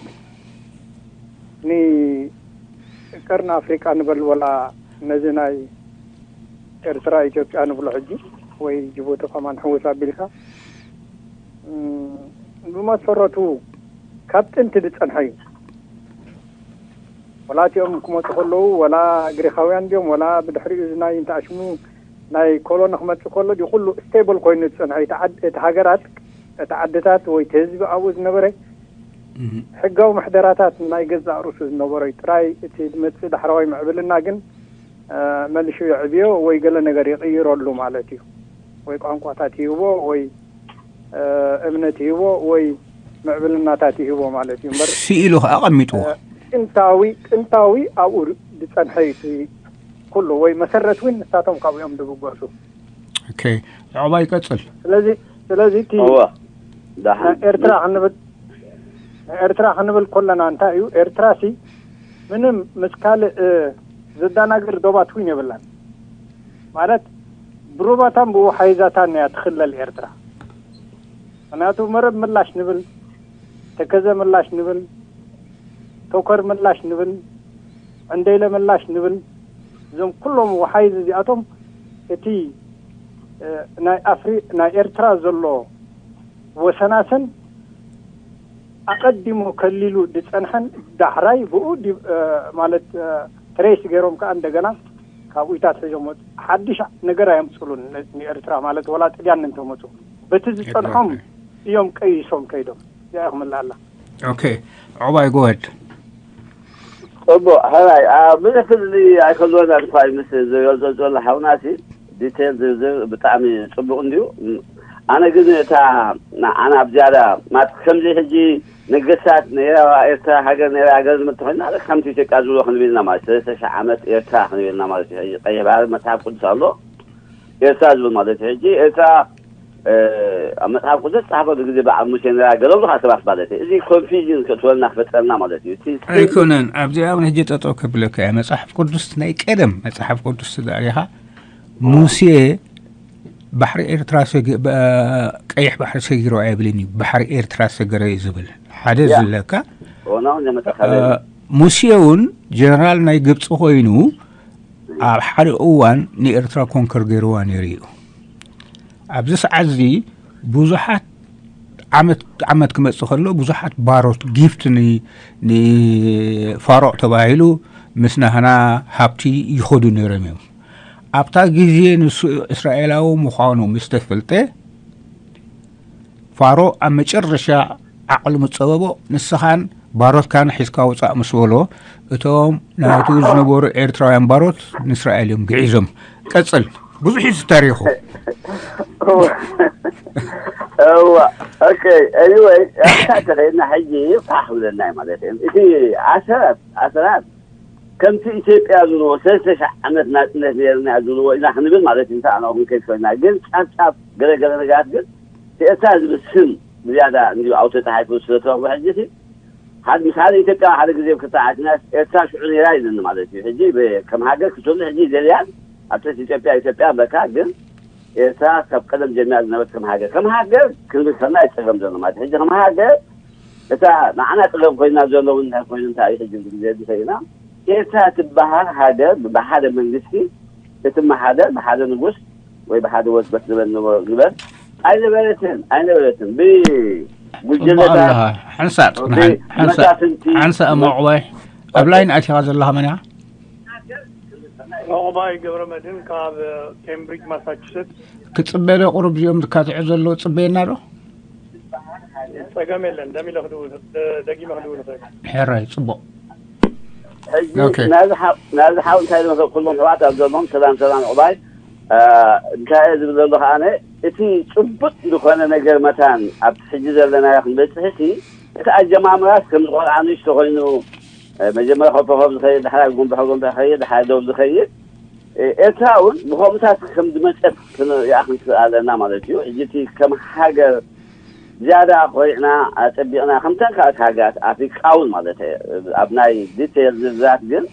ንቀርኒ ኣፍሪቃ ንበል፣ ወላ ነዚ ናይ ኤርትራ፣ ኢትዮጵያ ንብሎ ሕጂ፣ ወይ ጅቡቲ ከማን ሕውስ ኣቢልካ፣ እም፣ ብመሰረቱ ካብ ጥንቲ ዝጸንሐ እዩ። ወላ እቲኦም ክመጹ ከለዉ፣ ወላ ግሪኻውያን ድዮም፣ ወላ ብድሕሪኡ እዚ ናይ እንተኣሽሙ ናይ ኮሎኒ ክመጽእ ከሎ ድዩ ኩሉ ስቴብል ኮይኑ ዝጸንሐ? እቲ ዓድ-፣ እቲ ሃገራት፣ እቲ ዓድታት ወይ እቲ ህዝቢ ኣብኡ ዝነበረ እህ። ሕጋዊ ምሕደራታት ናይ ገዛእ ርእሱ ዝነበሮ እዩ። ጥራይ እቲ ዝመጽእ ዳሕረዋይ ምዕብልና ግን፣ እ፣ መልሹ የዕብዮ ወይ ገለ ነገር ይቕይረሉ ማለት እዩ። ወይ ቋንቋታት ይህቦ ወይ፣ እ፣ እምነት ይህቦ ወይ ምዕብልናታት ይህቦ ማለት እዩ። እምበር፣ ስኢሉ ከኣ ኣቐሚጥዎ። እ፣ ጥንታዊ፣ ጥንታዊ ኣብኡ ዝጸንሐ እዩ እቲ ኩሉ፣ ወይ መሰረት እውን ንሳቶም ካብኡ እዮም ዝብገሱ። ኦኬ፣ ዑቕባይ ይቀጽል። ስለዚ፣ ስለዚ እቲ እወ፣ ደሓን። ኤርትራ ክንብል፣ ኤርትራ ክንብል ከለና እንታይ እዩ? ኤርትራ ሲ ምንም ምስ ካልእ፣ እ፣ ዘዳናግር ዶባት እውን የብላን። ማለት ብሩባታን ብውሓይዛታን እያ ትኽለል ኤርትራ። ምኽንያቱ መረብ ምላሽ ንብል፣ ተከዘ ምላሽ ንብል፣ ቶከር ምላሽ ንብል፣ ዕንደይለ ምላሽ ንብል፣ እዞም ኩሎም ወሓይዝ እዚኣቶም እቲ፣ እ፣ ናይ ኣፍሪ-፣ ናይ ኤርትራ ዘሎ ወሰናስን ኣቐዲሙ ከሊሉ ዝጸንሐን ዳሕራይ ብኡ ዲ-፣ እ፣ ማለት፣ እ፣ ትሬስ ገይሮም ከኣ እንደገና ካብኡታት ሒዞም ወጽ-፣ ሓድሽ ነገር ኣየምጽሉን ን-፣ ንኤርትራ ማለት ወላ ጥልያን እንተመጹ በቲ ዝጸንሖም ኤግዛክትሊ። እዮም ቀይሶም ከይዶም። እዚኣ እያ ክምልኣላ። ኦኬ፣ ዑባይ፣ ጎ ሄድ። ጽቡቕ፣ ሕራይ፣ ኣ፣ ብዙሕ ክልሊ ኣይከልወን ኣድኳይ ምስ ዝገልጾ ዘሎ ሓውናሲ፣ ዲቴል ዝርዝር ብጣዕሚ ጽቡቕ እንድዩ። ኣነ ግን እታ ንዓና ኣብ ዝያዳ፣ ማለት ከምዚ ሕጂ ነገስታት ነይራ ኤርትራ፣ ሃገር ነይራ፣ ሃገር ዝመት ኮይና፣ ከምቲ ኢትዮጵያ ዝብሎ ክንብል ኢና ማለት፣ ሰለስተ ሽሕ ዓመት ኤርትራ ክንብል ኢና ማለት እዩ። ሕጂ ቀይሕ ባሕሪ መጽሓፍ ቅዱስ ኣሎ፣ ኤርትራ ዝብል ማለት እዩ። ሕጂ ኤርትራ ኣብ መጽሓፍ ቅዱስ ጸሓፈሉ ግዜ በዓል ሙሴ ነራ ገለ ብሉኻ ሰባት ማለት እዩ። እዚ ኮንፊዥን ክእትወልና ክፈጥረልና ማለት እዩ። እቲ ስም ኣይኮነን። ኣብዚኣ እውን ሕጂ ጠጠው ከብለካ እየ። መጽሓፍ ቅዱስ ናይ ቀደም መጽሓፍ ቅዱስ ተዳሪኻ ሙሴ ባሕሪ ኤርትራ ሰጊ- ብ- ቀይሕ ባሕሪ ሰጊሩ ኣይብልን እዩ። ባሕሪ ኤርትራ ሰገረ እዩ ዝብል። ሓደ ያ። ዝለካ ሆኖም እ፣ ነመተካለ ሙሴ እውን ጀነራል ናይ ግብፂ ኮይኑ ኣብ ሓደ እዋን ንኤርትራ ኮንከር ገይርዋ ነይሩ እዩ። ኣብዚ ሰዓት እዚ ብዙሓት ዓመት ዓመት ክመጽእ ከሎ ብዙሓት ባሮት ጊፍት ን- ንፋሮቕ ተባሂሉ ምስ ናህና ሃብቲ ይኸዱ ነይሮም እዮም። ኣብታ ግዜ ንሱ እስራኤላዊ ምዃኑ ምስ ተፈልጠ ፋሮ ኣብ መጨረሻ ዓቕሉ ምስ ጸበቦ ንስኻን ባሮትካን ሒዝካ ውጻእ ምስ በሎ እቶም ናቱ ዝነበሩ ኤርትራውያን ባሮት ንእስራኤል እዮም ግዒዞም። ቀጽል። ብዙሕ እዩ ታሪኹ። እዋ እዋ ኦኬ። ኤኒወይ ኣታ ተኸይድና ሕጂ ፋሕ ብለና እዩ ማለት እዩ። እቲ ኣሰራት ኣሰራት ከምቲ ኢትዮጵያ ዝብልዎ ሰለስተ ሽሕ ዓመት ናፅነት ነርና ዝብልዎ ኢና ክንብል ማለት እዩ። እንታይ ኣነ ክንከይድ ኮይና ግን ጫፍ ጫፍ ገለ ገለ ነገራት ግን እቲ ኤርትራ ዝብል ስም ብዝያዳ እንዲሁ ኣውቶ ተሓይፉ ስለተረኽቡ ሕጂ ሲ ሓደ ምሳሌ ኢትዮጵያ ሓደ ግዜ ክተዓትና ኤርትራ ሽዑ ነይራ ይዝኒ ማለት እዩ። ሕጂ ብ- ከም ሃገር ክትህሉ ሕጂ ይደልያን ኣብ ትሕቲ ኢትዮጵያ ኢትዮጵያ በካ ግን ኤርትራ ካብ ቀደም ጀሚራ ዝነበረት ከም ሃገር ከም ሃገር ክንብል ከና ይፀገም ዘሎ ማለት እዩ። ሕጂ ከም ሃገር እታ ንዓና ፀገም ኮይና ዘሎ እውን እንታይ ኮይኑ እንታይ እዩ ሕጂ ግዜ ዝኸይና ኤርትራ ትበሃል ሃገር ብሓደ መንግስቲ እትመሓደር ብሓደ ንጉስ ወይ ብሓደ ወዝበት ዝበል ንበ- ንበል ኣይነበረትን ኣይነበረትን ጽቡቕ ብጉጅለታት ኣለኻ። ሓንሳእ ጽንሓ ሓንሳእ ብመሳፍንቲ ሓንሳእ እሞ ዕባይ ኣብ ላይን ኣቲኻ ዘለኻ መን እያ? ዑቕባይ ገብረመድህን ካብ ኬምብሪጅ ማሳቹሴትስ። ክጽበ ዶ ቁሩብ እዚኦም ዝካትዑ ዘለዉ ጽበየና ዶ? ጸገም የለን። ደሚለ ክድውል ደጊመ ክድውል ይኽእል። ሕራይ ጽቡቕ። ሕጂ ኦኬ። ናብዚ ሓው- ናብዚ ሓው እንታይ ዝመሰል ኩሎም ሕዋት ኣብ ዘለዎም ሰላም ሰላም ዕባይ እ፣ እንታይ እየ ዝብል ዘለኹ ኣነ እቲ ጭቡጥ ዝኾነ ነገር መታን ኣብቲ ሕጂ ዘለናዮ ክንበፅሕሲ እቲ ኣጀማምራስ ከም ዝቆልዓ ንእሽቶ ኮይኑ እ፣ መጀመርያ ኮፈኮፍ ዝኸይድ ድሓር ጉንብሐ ጉንብሐ ይኸይድ ድሓር ደው ዝኸይድ እ፣ ኤርትራ እውን ብኸምኡታት ከም ዝመፀት ክንሪኣ ክንክእል ኣለና ማለት እዩ። ሕጂ እቲ ከም ሃገር ዝያዳ ኮሪዕና ኣጸቢቕና ከምተን ካልኦት ሃገራት ኣፍሪቃ እውን ማለት እየ ኣብ ናይ ዲቴይል ዝርዝራት ግን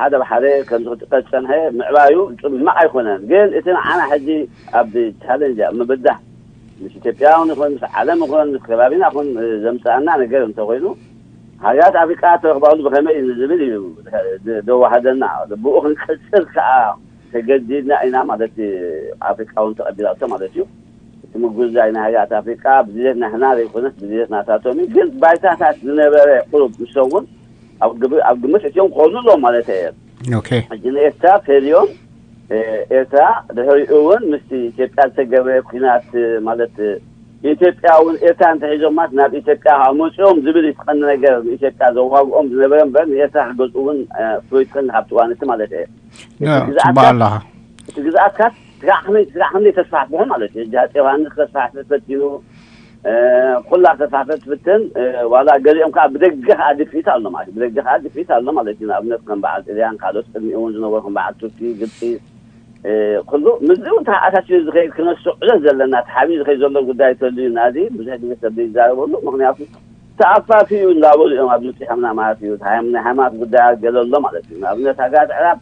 ሓደ ብሓደ ከምዚ ክትቀል ዝጸንሐ ምዕባዩ ጽማቕ ኣይኮነን ግን እቲ ንዓና ሕጂ ኣብ ቻለንጅ ኣብ ምብዳህ ምስ ኢትዮጵያ እውን ይኹን ምስ ዓለም ይኹን ምስ ከባቢና ይኹን ዘምጽኣና ነገር እንተኮይኑ ሃገራት ኣፍሪቃ ተረኽባሉ ብኸመይ እዩ ዝብል እዩ ዘዋሃደና ብኡ ክንቅጽል ከዓ ተገዲድና ኢና ማለት ኣፍሪቃ እውን ተቐቢላቶ ማለት እዩ እቲ ምጉዛይ ናይ ሃገራት ኣፍሪቃ ብድሌት ናህና ዘይኮነስ ብድሌት ናታቶም እዩ ግን ባይታታት ዝነበረ ቁሩብ ንሶም እውን ኣብ ግብ- ኣብ ግምት እትዮም ክኾኑ ኣለዎም ማለት እየ ኦኬ። ሕጂ ንኤርትራ ፈልዮም ኤርትራ ድሕሪኡ እውን ምስቲ ኢትዮጵያ ዝተገብረ ኩናት ማለት ኢትዮጵያ እውን ኤርትራ እንተሒዞማት ናብ ኢትዮጵያ ካብ መፅኦም ዝብል ይትቀኒ ነገር ንኢትዮጵያ ዘዋግኦም ዝነበረ እምበር ንኤርትራ ክገዝኡ እውን ፍሉይ ትቀኒ ካብቲ እዋን እቲ ማለት እየ ጽቡቅ ኣለኻ። እቲ ግዝኣትካ ስጋዕ ከመይ ስጋዕ ከመይ ተስፋሕፍሑ ማለት እዩ። ሕጂ ኣፄ ዮሃንስ ከተስፋሕፍሕ ፈቲኑ ኩላ ከተስፋሕፍሕ ትፍትን ዋላ ገሊኦም ከዓ ብደገ ከዓ ድፍኢት ኣሎ ማለት እዩ። ብደገ ከዓ ድፍኢት ኣሎ ማለት እዩ። ንኣብነት ከም በዓል ጥልያን ካልኦት ቅድሚኡ እውን ዝነበሩ ከም በዓል ቱርኪ፣ ግብፂ ኩሉ ምስዚ እውን ተኣሳሲሩ ዝኸይድ ክነስተውዕሎ ዘለና ተሓቢኡ ዝኸይድ ዘሎ ጉዳይ ተልዩ ናዚ ብዙሕ ግዜ ሰብ ዘይዛረበሉ ምክንያቱ ተኣፋፊኡ እንዳበሉ እዮም ኣብዚ ውፅሖምና ማለት እዩ። ናይ ሃይማኖት ጉዳያት ገለ ኣሎ ማለት እዩ። ንኣብነት ሃገራት ዕራብ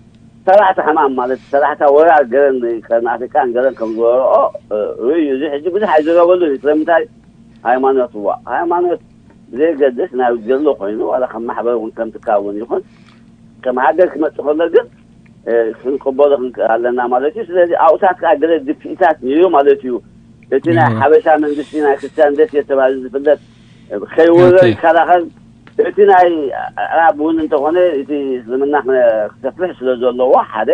ሰራሕቲ ሕማም ማለት ሰራሕታ ወራር ገለን ቀርኒ ኣፍሪቃን ገለን ከም ዝወረኦ ርእዩ እዚ ሕጂ ብዙሕ ኣይዝረበሉን እዩ። ስለምንታይ ሃይማኖት እዋ ሃይማኖት ብዘየገድስ ናይ ዘሎ ኮይኑ ዋላ ከም ማሕበር እውን ከም ትካል እውን ይኹን ከም ሃገር ክመፅእ ከሎ ግን ክንቅበሎ ክንክእል ኣለና ማለት እዩ። ስለዚ ኣብኡታት ከዓ ገለ ድፍኢታት ነይሩ ማለት እዩ። እቲ ናይ ሓበሻ መንግስቲ ናይ ክርስቲያን ደሴት ተባሂሉ ዝፍለጥ ከይወረ ይከላኸል እቲ ናይ ኣዕራብ እውን እንተኾነ እቲ እስልምና ክሰፍሕ ስለ ዘለዎ ሓደ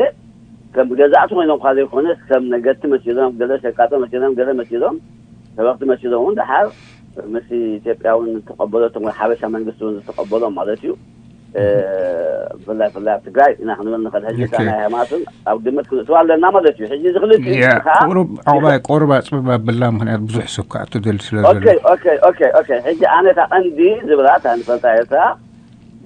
ከም ገዛእቲ ኮይኖም ኳ ዘይኮነስ ከም ነገድቲ መሲሎም ገለ ሸቃጦ መሲሎም ገለ መሲሎም ሰበኽቲ መሲሎም እውን ደሓር ምስ ኢትዮጵያ እውን ዝተቐበለቶም ወይ ሓበሻ መንግስቲ እውን ዝተቐበሎም ማለት እዩ። ብፍላይ ብፍላይ ኣብ ትግራይ ኢና ክንብል ንኽእል። ሕጂ እታ ናይ ሃይማኖትን ኣብ ግምት ክንእትዋ ኣለና ማለት እዩ። ሕጂ እዚ ክልቲኡ ከዓ ቁሩብ ዕቑባይ ቁሩብ ኣፅብብ ኣብላ ምክንያት ብዙሕ ሰብ ክኣቱ ደሊ ስለ ዘሎ። ኦኬ ኦኬ ኦኬ ኦኬ። ሕጂ ኣነ እታ ቀንዲ ዝብላ እታ ንፈልጣ ኤርትራ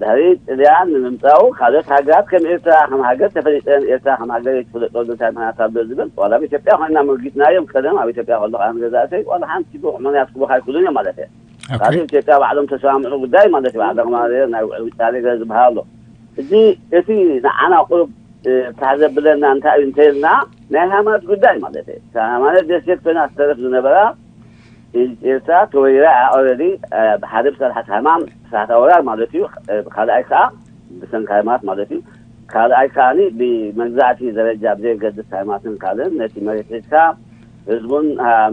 ድሕሪ ጥልያን ንምምፃኡ ካልኦት ሃገራት ከም ኤርትራ ከም ሃገር ተፈሊጠን፣ ኤርትራ ከም ሃገር ይትፍለጠሉ እንታይ ምክንያት ኣሎ ዝብል፣ ዋላ ኣብ ኢትዮጵያ ኮይና መጊትናዮም። ቀደም ኣብ ኢትዮጵያ ከለኹ ኣነ ገዛእተይ ዋላ ሓንቲ ምክንያት ክቦካ ኣይክእሉን እዮም ማለት እየ። ካልእ ኢትዮጵያ ባዕሎም ተሰማምዑ ጉዳይ ማለት እዩ። ባዕሎም ማለት ናይ ውዕል ውጫሌ ገለ ዝበሃል ኣሎ። እዚ እቲ ንዓና ቁሩብ ታሕ ዘብለና እንታይ እዩ እንተልና፣ ናይ ሃይማኖት ጉዳይ ማለት እዩ። ሃይማኖት ደሴት ኮይና ዝተረፍ ዝነበራ ኤርትራ ተወሪራ እያ። ኦረዲ ብሓደ ብሰርሓት ሃማም ስርዓት ኣወራር ማለት እዩ። ብካልኣይ ከዓ ብሰንኪ ሃይማኖት ማለት እዩ። ካልኣይ ከዓኒ ብመግዛእቲ ደረጃ ብዘየገድስ ሃይማኖትን ካልእን ነቲ መሬት ሒዝካ ህዝቡን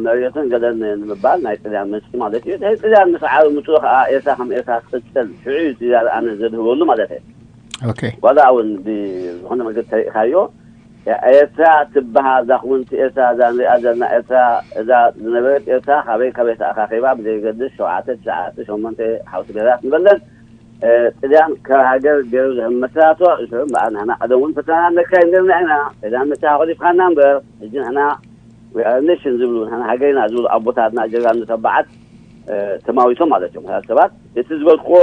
መሬቱን ገለን ንምባል ናይ ጥልያን መፅኢ ማለት እዩ። ናይ ጥልያን ምስ ዓሩ ምፅኡ ከዓ ኤርትራ ከም ኤርትራ ትቅፅል ሽዑ እዩ ዝያዳ ኣነ ዘድህበሉ ማለት እዩ። ኦኬ ዋላ እውን ብዝኾነ መገዲ ተሪእካዮ ኤርትራ ትበሃል እዛ ክውንቲ ኤርትራ እዛ ንሪኣ ዘለና ኤርትራ እዛ ዝነበረት ኤርትራ ካበይ ካበይ ተኣኻኺባ ብዘይገድስ ሸውዓተ ትሽዓተ ሸሞንተ ሓውሲ ብሄራት ንበለን ጥልያን ከም ሃገር ገይሩ ዝህብ መስራቶ እሱ እምበኣር ንሕና ቀደም እውን ፈተና ነካይ ነርና ኢና። ጥልያን መፅኻ ኮሊፍካና እምበር ሕጂ ንሕና ኔሽን ዝብሉ ንሕና ሃገር ኢና ዝብሉ ኣቦታትና ጀጋኑ ተባዓት ተማዊቶም ማለት እዮም። ሰባት እቲ ዝበልክዎ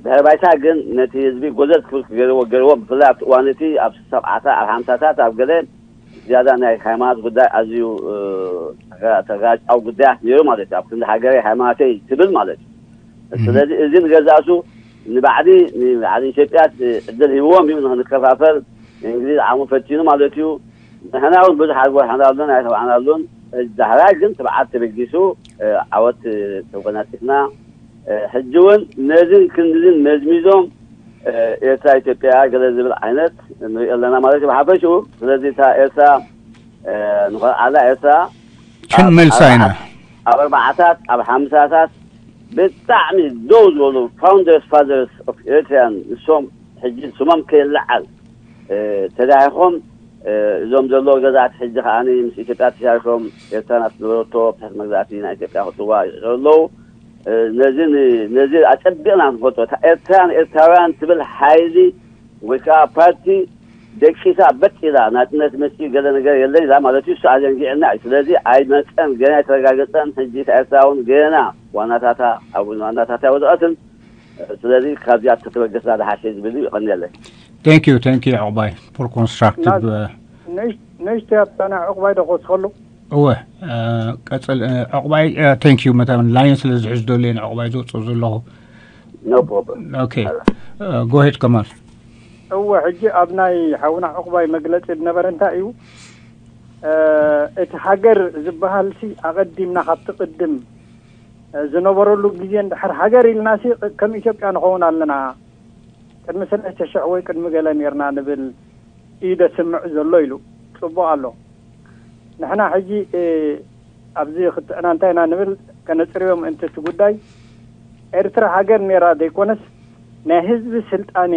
ድሕሪ ባይታ ግን ነቲ ህዝቢ ጎዘት ክብል ክገርዎ ገርዎ ብፍላይ ኣብቲ እዋን እቲ ኣብ ሰብዓታት ኣብ ሓምሳታት ኣብ ገለ ዝያዳ ናይ ሃይማኖት ጉዳይ ኣዝዩ ተጋጫዊ ጉዳያት ነይሩ ማለት እዩ። ኣብ ክንዲ ሃገረይ ሃይማኖተይ ትብል ማለት እዩ። ስለዚ እዚ ንገዛእሱ ንባዕዲ ንባዕዲ ኢትዮጵያ ዕድል ሂብዎም እዩ ንክንከፋፈል እንግሊዝ ዓሙ ፈቲኑ ማለት እዩ። ንሕና እውን ብዙሕ ኣግባብ ሓናሉን ኣይተባዕናሉን። ዳሕራይ ግን ትብዓት ተበጊሱ ዓወት ተጎናፂፍና። ሕጂ እውን ነዚን ክንድዝን መዝሚዞም ኤርትራ ኢትዮጵያ ገለ ዝብል ዓይነት ንሪኦ ኣለና ማለት እዩ ብሓፈሽኡ። ስለዚ እታ ኤርትራ ንኾልዓላ ኤርትራ ክንመልሳ ኢና። ኣብ ኣርባዓታት ኣብ ሓምሳታት ብጣዕሚ ደው ዝበሉ founders fathers of Eritrean ንሶም ሕጂ ስሞም ከይለዓል ተዳሂኾም እዞም ዘለዉ ገዛእቲ ሕጂ ከዓ ምስ ኢትዮጵያ ተሻሪኮም ኤርትራ ናብ ዝነበረቶ ትሕቲ መግዛእቲ ናይ ኢትዮጵያ ክእትዋ ይፅዕሩ ኣለዉ። ነዚ ነዚ ኣፀቢቕና ንፈልጦ። እታ ኤርትራ ንኤርትራውያን ትብል ሓይሊ ወይ ከዓ ፓርቲ ደቂሳ በጢላ ናፅነት መፅኡ ገለ ነገር የለን ኢላ ማለት እዩ። እሱ ኣዘንጊዕና እዩ። ስለዚ ኣይመፀን፣ ገና ኣይተረጋገፀን። ሕጂ እታ ኤርትራ እውን ገና ዋናታታ ኣብ ዋናታታ ወደቐትን። ስለዚ ካብዚኣ ተተበገስና ዝሓሸ ዝብል እዩ። ይቐንየለይ። Thank you, thank you ዕቑባይ for constructive። ንእሽተይ ኣብታ ናይ ዕቑባይ ዶ ክወስኸሉ? እወ ቀፅል። ዕቑባይ thank you መታን ላይን ስለ ዝሕዝ ደልየ ንዕቑባይ ዝወፅእ ዘለኹ። No problem። Okay, go ahead ከማል። እወ ሕጂ ኣብ ናይ ሓውና ዕቑባይ መግለፂ ዝነበረ እንታይ እዩ እቲ ሃገር ዝበሃል ሲ ኣቐዲምና ካብቲ ቅድም ዝነበረሉ ግዜ እንድሕር ሃገር ኢልና ሲ ከም ኢትዮጵያ ንኸውን ኣለና ቅድሚ ሰለስተ ሽሕ ወይ ቅድሚ ገለ ነርና ንብል እዩ ደስምዕ ዘሎ ኢሉ። ፅቡቕ ኣሎ። ንሕና ሕጂ ኣብዚ ክትዕና እንታይ ኢና ንብል ከነፅርዮ ምእንቲ እቲ ጉዳይ ኤርትራ ሃገር ነይራ ዘይኮነስ ናይ ህዝቢ ስልጣኔ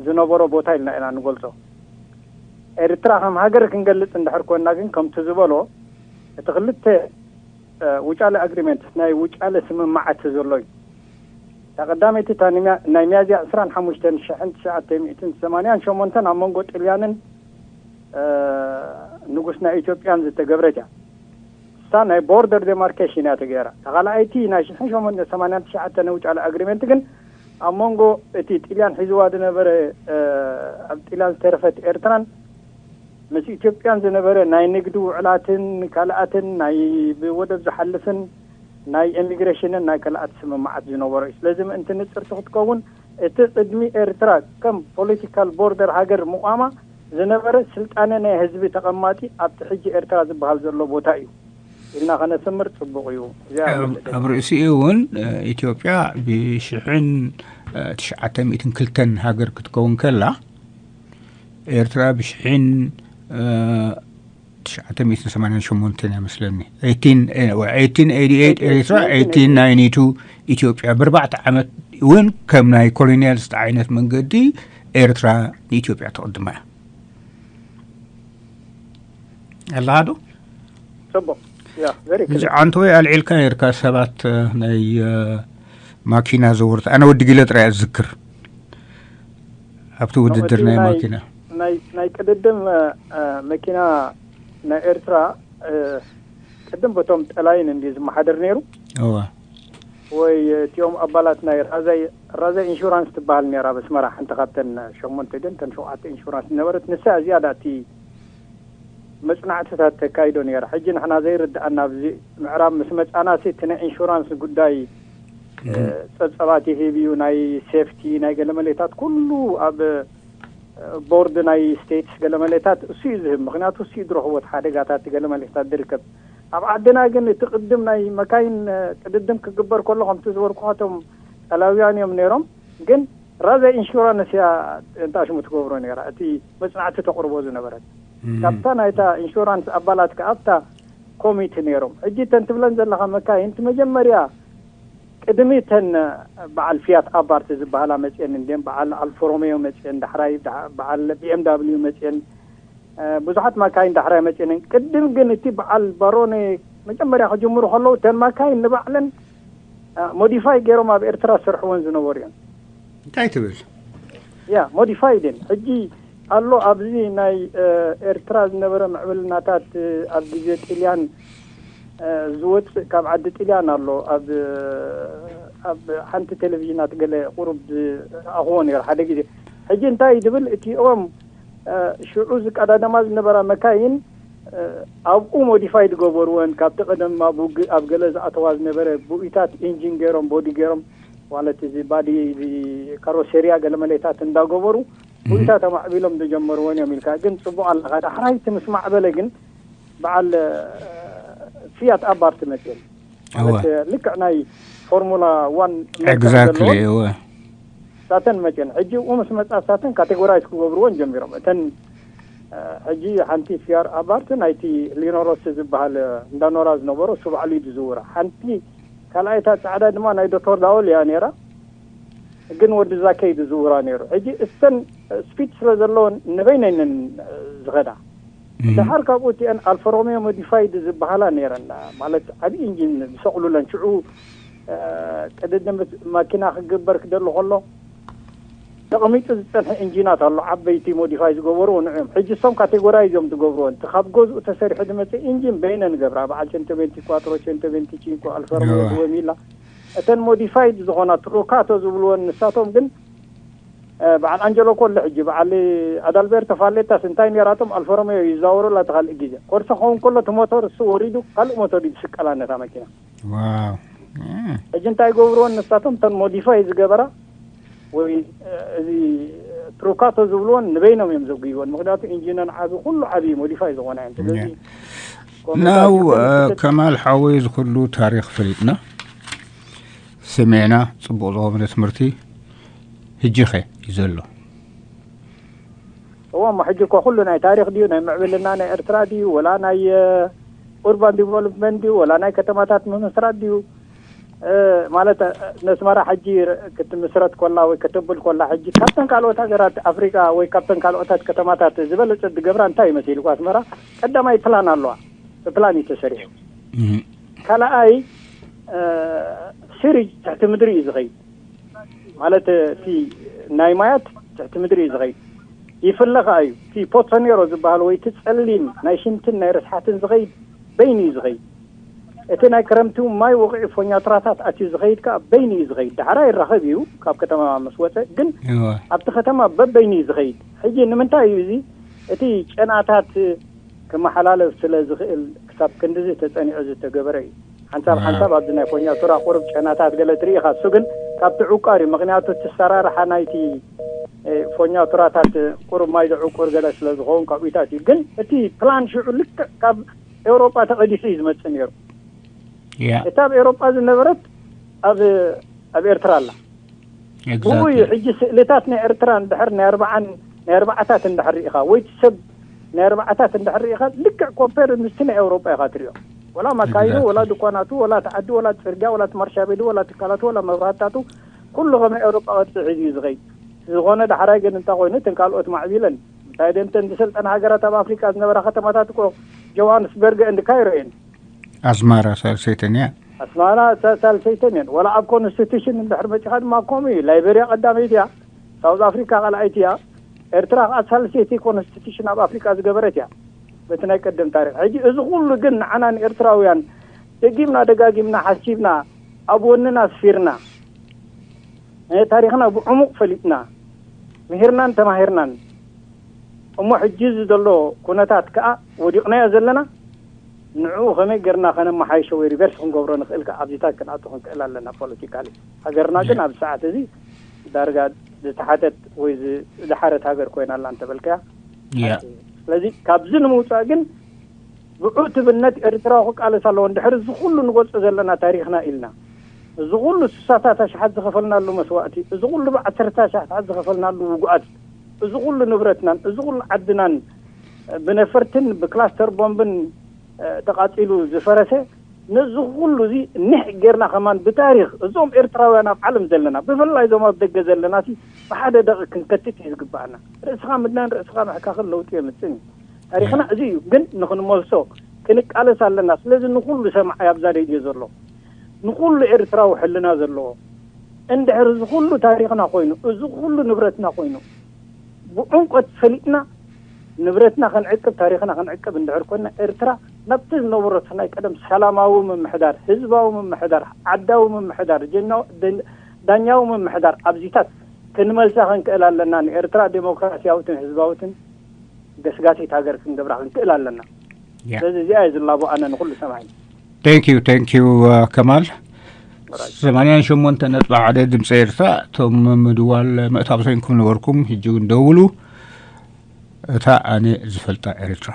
ዝነበሮ ቦታ ኢልና ኢና ንገልፆ። ኤርትራ ከም ሃገር ክንገልፅ እንድሕር ኮንና ግን ከምቲ ዝበሎ እቲ ክልተ ውጫለ ኣግሪመንት ናይ ውጫለ ስምምዓት ዘሎ እዩ። እታ ቀዳመይቲ እታ ናይ ሚያዝያ ዕስራን ሓሙሽተን ሽሕን ትሽዓተ ሚእትን ሰማንያን ሸሞንተን ኣብ መንጎ ጥልያንን ንጉስ ናይ ኢትዮጵያን ዝተገብረት እያ። እሳ ናይ ቦርደር ዴማርኬሽን እያ ተገይራ። እታ ካልኣይቲ ናይ ሽሕን ሸሞንተን ሰማንያን ትሽዓተ ናይ ውጫለ ኣግሪመንት ግን ኣብ መንጎ እቲ ጥልያን ሒዝዋ ዝነበረ ኣብ ጥልያን ዝተረፈት ኤርትራን ምስ ኢትዮጵያን ዝነበረ ናይ ንግዲ ውዕላትን ካልኣትን ናይ ብወደብ ዝሓልፍን ናይ ኢሚግሬሽንን ናይ ካልኣት ስምምዓት ዝነበሮ እዩ። ስለዚ ምእንቲ ንፅርቲ ክትከውን እቲ ቅድሚ ኤርትራ ከም ፖለቲካል ቦርደር ሃገር ምቋማ ዝነበረ ስልጣነ ናይ ህዝቢ ተቐማጢ ኣብቲ ሕጂ ኤርትራ ዝበሃል ዘሎ ቦታ እዩ ኢልና ከነስምር ፅቡቕ እዩ። እዚኣ እያ መልእኽተይ። ኣብ ርእሲኡ እውን ኢትዮጵያ ብሽሕን ትሽዓተ ሚእትን ክልተን ሃገር ክትከውን ከላ ኤርትራ ብሽሕን ትሽዓተ ሚእትን ሰማንያን ሸሞንተን እያ መስለኒ። Eighteen eighty-eight ኤርትራ፣ eighteen ninety-two ኢትዮጵያ። ብርባዕተ ዓመት እውን ከም ናይ ኮሎኒያሊስት ዓይነት መንገዲ ኤርትራ ንኢትዮጵያ ተቐድማ እያ። ኣለኻ ዶ? ፅቡቕ። ያ፣ very clear። እዚ ዓንተወይ ኣልዒልካ ነርካ ሰባት ናይ ማኪና ዘወርት ኣነ ወዲ ጊለ ጥራይ ኣዝክር ኣብቲ ውድድር ናይ ማኪና ናይ ቅድድም መኪና ናይ ኤርትራ ቅድም በቶም ጠላይን እንዲ ዝመሓደር ነይሩ። እዋ ወይ እቲኦም ኣባላት ናይ ራዛይ ራዛይ ኢንሹራንስ ትበሃል ነራ ኣብ ኣስመራ፣ ሓንቲ ካብተን ሸሞንተ ድን ተን ሸውዓተ ኢንሹራንስ ዝነበረት ንሳ እዚኣ ዳ እቲ መጽናዕትታት ተካይዶ ነራ። ሕጂ ንሕና ዘይርድኣና ኣብዚ ምዕራብ ምስ መጻና ሲ እቲ ናይ ኢንሹራንስ ጉዳይ እ፣ ጸብጸባት ይህብ እዩ። ናይ ሴፍቲ ናይ ገለመሌታት ኩሉ ኣብ እ፣ ቦርድ ናይ ስቴትስ ገለመሌታት እሱ እዩ ዝህብ። ምክንያቱ እሱ እዩ ዝረኽቦ እቲ ሓደጋታት ገለመሌታት ዝርከብ። ኣብ ዓድና ግን እቲ ቅድም ናይ መካይን እ፣ ቅድድም ክግበር ከሎ ከምቲ ዝበልኩኻቶም ጠላውያን እዮም ነይሮም። ግን ራዛ ኢንሹራንስ እያ እንታ ሽሙ ትገብሮ ነይራ፣ እቲ መጽናዕቲ ተቕርቦ ዝነበረት። ካብታ ናይታ ኢንሹራንስ ኣባላት ከኣ ኣብታ ኮሚቲ ነይሮም። ሕጂ እተን ትብለን ዘለኻ መካይን እቲ መጀመርያ ቅድሚ እተን በዓል ፊያት ኣባርት ዝበሃላ መፅየን እንድን በዓል ኣልፎሮሜዮ መፅየን ዳሕራይ በዓል ቢኤምዳብሊዩ መፅየን ብዙሓት ማካይን ዳሕራይ መፅየንን ቅድም ግን እቲ በዓል ባሮኔ መጀመርያ ክጅምሩ ከለዉ እተን ማካይን ንባዕለን ሞዲፋይ ገይሮም ኣብ ኤርትራ ዝሰርሕወን ዝነበሩ እዮም። እንታይ ትብል? ያ ሞዲፋይድ እየን። ሕጂ ኣሎ ኣብዚ ናይ ኤርትራ ዝነበረ ምዕብልናታት ኣብ ግዜ ጥልያን ዝወፅእ ካብ ዓዲ ጥልያን ኣሎ ኣብ ኣብ ሓንቲ ቴሌቪዥናት ገለ ቁሩብ ኣኽዎ ነይሩ ሓደ ግዜ። ሕጂ እንታይ ድብል እቲኦም ሽዑ ዝቀዳደማ ዝነበራ መካይን ኣብኡ ሞዲፋይ ዝገበርወን ካብቲ ቀደም ኣብ ውግእ ኣብ ገለ ዝኣተዋ ዝነበረ ብኡይታት ኢንጂን ገይሮም ቦዲ ገይሮም ማለት እዚ ባዲ ካሮሴሪያ ገለ መለታት እንዳገበሩ ብኡይታት ኣማዕቢሎም ዝጀመርወን እዮም ኢልካ ግን ፅቡቅ ኣለካ። ዳሕራይቲ ምስ ማዕበለ ግን በዓል ፊያት ኣባርት መፅየን ማለት ልክዕ ናይ ፎርሙላ ዋን ኤግዛክትሊ እወ ሳተን መፅየን ሕጂ ኡ ምስ መፃ ሳተን ካቴጎራይዝ ክገብርዎን ጀሚሮም እተን ሕጂ ሓንቲ ፊያር ኣባርት ናይቲ ሊኖሮስ ዝበሃል እንዳኖራ ዝነበሮ እሱ ባዕሉ እዩ ዝዝውራ ሓንቲ ካልኣይታ ፃዕዳ ድማ ናይ ዶክተር ዳውል እያ ነይራ ግን ወዲ ዛከይ ዝዝውራ ነይሩ ሕጂ እስተን ስፒድ ስለ ዘለዎን ንበይነይነን ዝኸዳ ድሓር ካብኡ እቲአን ኣልፈሮሜዮ ሞዲፋይድ ዝበሃላ ነይረን ማለት ዓብዪ ኢንጂን ዝሰቕሉለን ሽዑ ቅድድም ማኪና ክግበር ክደሊ ከሎ ተቐሚጡ ዝፀንሐ ኢንጂናት ኣሎ ዓበይቲ ሞዲፋይ ዝገበሩ ንዕም ሕጂ እሶም ካቴጎራይዝ እዮም ዝገብርዎ እቲ ካብ ገዝኡ ተሰሪሑ ዝመፅእ ኢንጂን በይነ ንገብራ በዓል ቸንቶ ቤንቲ ኳትሮ ቸንቶ ቤንቲ ቺንኮ ኣልፈሮሜዮ ድወሚላ እተን ሞዲፋይድ ዝኾና ትሩካቶ ዝብልወን ንሳቶም ግን በዓል ኣንጀሎ ኮሎ ሕጂ በዓል ኣዳልቤርቶ ፋሌታስ እንታይ ነራቶም ኣልፈሮሜዮ ይዛወሩላ እቲ ካልእ ግዜ ኮርሶ ክኸውን ከሎ እቲ ሞቶር እሱ ወሪዱ ካልእ ሞቶር እዩ ዝስቀላ ነታ መኪና ዋው ሕጂ እንታይ ይገብርዎን ንሳቶም እተን ሞዲፋይ ዝገበራ ወይ እዚ ትሩካቶ ዝብልዎን ንበይኖም እዮም ዘጉይዎን ምክንያቱ ኢንጂነን ዓቢ ኩሉ ዓቢ ሞዲፋይ ዝኾና እዮም ስለዚ ናው ከማል ሓወይ ዝኩሉ ታሪክ ፈሊጥና ሰሚዕና ፅቡቅ ዝኮነ ትምህርቲ ህጂ ከ እዩ ዘሎ እዎ እሞ ሕጂ እኮ ኩሉ ናይ ታሪክ ድዩ ናይ ምዕብልና ናይ ኤርትራ ድዩ ወላ ናይ ኡርባን ዲቨሎፕመንት ድዩ ወላ ናይ ከተማታት ምምስራት ድዩ ማለት ነስመራ ሕጂ ክትምስረት ኮላ ወይ ከተብል ኮላ ሕጂ ካብተን ካልኦት ሃገራት ኣፍሪቃ ወይ ካብተን ካልኦታት ከተማታት ዝበለፀ ዝገብራ እንታይ እዩ መሲልኩ ኣስመራ ቀዳማይ ፕላን ኣለዋ ብፕላን እዩ ተሰሪሑ ካልኣይ ሲሪጅ ትሕቲ ምድሪ እዩ ዝኸይድ ማለት እቲ ናይ ማያት ትሕቲ ምድሪ እዩ ዝኸይድ ይፍለ ከኣ እዩ እቲ ፖቶኔሮ ዝበሃል ወይ እቲ ጸሊም ናይ ሽንትን ናይ ርስሓትን ዝኸይድ በይኑ እዩ ዝኸይድ እቲ ናይ ክረምቲ ማይ ወቕዒ ፎኛቱራታት ኣትዩ ዝኸይድ ከኣ በይኑ እዩ ዝኸይድ ዳሕራ ይራኸብ እዩ ካብ ከተማ ምስ ወፀ ግን ኣብቲ ከተማ በበይኑ እዩ ዝኸይድ ሕጂ ንምንታይ እዩ እዚ እቲ ጨናታት ክመሓላለፍ ስለ ዝኽእል ክሳብ ክንድዚ ተጸኒዑ ዝተገበረ እዩ ሓንሳብ ሓንሳብ ኣብዚ ናይ ኮኛቱራ ቁሩብ ጨናታት ገለ ትርኢ ኢኻ እሱ ግን ካብቲ ዕቋር እዩ ምክንያቱ እቲ ሰራርሓ ናይቲ ፎኛቱራታት ቁሩብ ማይ ዘዕቁር ገለ ስለ ዝኸውን ካብኡታት እዩ ግን እቲ ፕላን ሽዑ ልክዕ ካብ ኤውሮጳ ተቐዲሑ እዩ ዝመጽእ ነይሩ እታ ኣብ ኤውሮጳ ዝነበረት ኣብ ኣብ ኤርትራ ኣላ ብኡ እዩ ሕጂ ስእልታት ናይ ኤርትራ እንድሕር ናይ ኣርባዓን ናይ ኣርባዓታት እንድሕር ርኢኻ ወይ ሰብ ናይ ኣርባዓታት እንድሕር ርኢኻ ልክዕ ኮምፔር ምስቲ ናይ ኤውሮጳ ኢኻ ትሪኦ ወላ መካይኑ ወላ ድኳናቱ ወላ እቲ ዓዲ ወላ እቲ ፅርግያ ወላ እቲ ማርሻቤዱ ወላ ትካላቱ ወላ መብራህታቱ ኩሉ ከም ናይ ኤውሮጳ ቅርፂ ሒዙ እዩ ዝኸይድ ዝኾነ ዳሕራይ ግን እንታይ ኮይኑ እተን ካልኦት ማዕቢለን እንታይ ደንተን ዝሰልጠነ ሃገራት ኣብ ኣፍሪካ ዝነበራ ከተማታት እኮ ጆሃንስበርግ እንድ ካይሮ እየን ኣስማራ ሳልሰይተን እያ ኣስማራ ሳልሰይተን እየን ወላ ኣብ ኮንስቲቱሽን እንድሕር መፂኻ ድማ ከምኡ እዩ ላይቤርያ ቀዳመይቲ እያ ሳውዝ ኣፍሪካ ካልኣይቲ እያ ኤርትራ ከዓ ሳልሰይቲ ኮንስቲቱሽን ኣብ ኣፍሪካ ዝገበረት እያ በቲ ናይ ቀደም ታሪክ ሕጂ እዚ ኩሉ ግን ንዓና ንኤርትራውያን ደጊምና ደጋጊምና ሓሲብና ኣብ ወንና ኣስፊርና፣ እ፣ ታሪኽና ብዕሙቕ ፈሊጥና፣ ምሂርናን ተማሂርናን፣ እሞ ሕጂ እዚ ዘሎ ኩነታት ከኣ ወዲቕናዮ ዘለና፣ ንዕኡ ከመይ ጌርና ከነመሓይሾ ወይ ሪቨርስ ክንገብሮ ንኽእል ከኣ ኣብዚታት ክንኣቱ ክንክእል ኣለና። ፖለቲካሊ ሃገርና ግን ኣብዚ ሰዓት እዚ ዳርጋ ዝተሓተት ወይ ዝ-፣ ዝደሓረት ሃገር ኮይና ኣላ እንተበልካያ። ያ። ስለዚ ካብዚ ንምውጻእ ግን ብዕቱብነት ኤርትራዊ ክቃለስ ኣለዎ። እንድሕር እዚ ኩሉ ንገልጾ ዘለና ታሪኽና ኢልና፣ እዚ ኩሉ ስሳታት ኣሽሓት ዝኸፈልናሉ መስዋእቲ፣ እዚ ኩሉ ብዓሰርተ ኣሽሓት ዝኸፈልናሉ ውጉኣት፣ እዚ ኩሉ ንብረትናን፣ እዚ ኩሉ ዓድናን ብነፈርትን ብክላስተር ቦምብን፣ እ፣ ተቃጺሉ ዝፈረሰ፣ ነዚ ኩሉ እዚ ኒሕ ጌርና ከማን ብታሪኽ እዞም ኤርትራውያን ኣብ ዓለም ዘለና፣ ብፍላይ እዞም ኣብ ደገ ዘለና ሲ ብሓደ ደቂቕ ክንከትት እዩ ዝግባኣና። ርእስኻ ምድናን ርእስኻ ምሕካኽን ለውጢ የምጽእን እዩ። ታሪኽና እዚ እዩ፣ ግን ንኽንመልሶ ክንቃለስ ኣለና። ስለዚ ንኹሉ ሰማዓይ ኣብዛ ሬድዮ ዘሎ፣ ንኹሉ ኤርትራዊ ሕልና ዘለዎ፣ እንድሕር እዚ ኩሉ ታሪኽና ኮይኑ፣ እዚ ኩሉ ንብረትና ኮይኑ፣ ብዕምቆት ፈሊጥና ንብረትና ክንዕቅብ፣ ታሪኽና ክንዕቅብ እንድሕር ኮይና፣ ኤርትራ ናብቲ ዝነበረቶ ናይ ቀደም ሰላማዊ ምምሕዳር፣ ህዝባዊ ምምሕዳር፣ ዓዳዊ ምምሕዳር፣ ጀኛው-፣ ደ-፣ ዳኛዊ ምምሕዳር ኣብዚታት ክንመልሳ ክንክእል ኣለና። ንኤርትራ ዴሞክራሲያዊትን ህዝባዊትን ገስጋሲት ሃገር ክንገብራ ክንክእል ኣለና። ያ። ስለዚ እዚኣ እየ ዝላቦ ኣነ ንኹሉ ሰማዒ። Thank you, thank you, uh, ከማል። ሰማንያን ሸሞንተ ነጥቢ ሓደ ድምፂ ኤርትራ፣ እቶም ምድዋል ምእታው ኮይንኩም ነበርኩም፣ ሕጂ እውን ደውሉ። እታ ኣነ ዝፈልጣ ኤርትራ።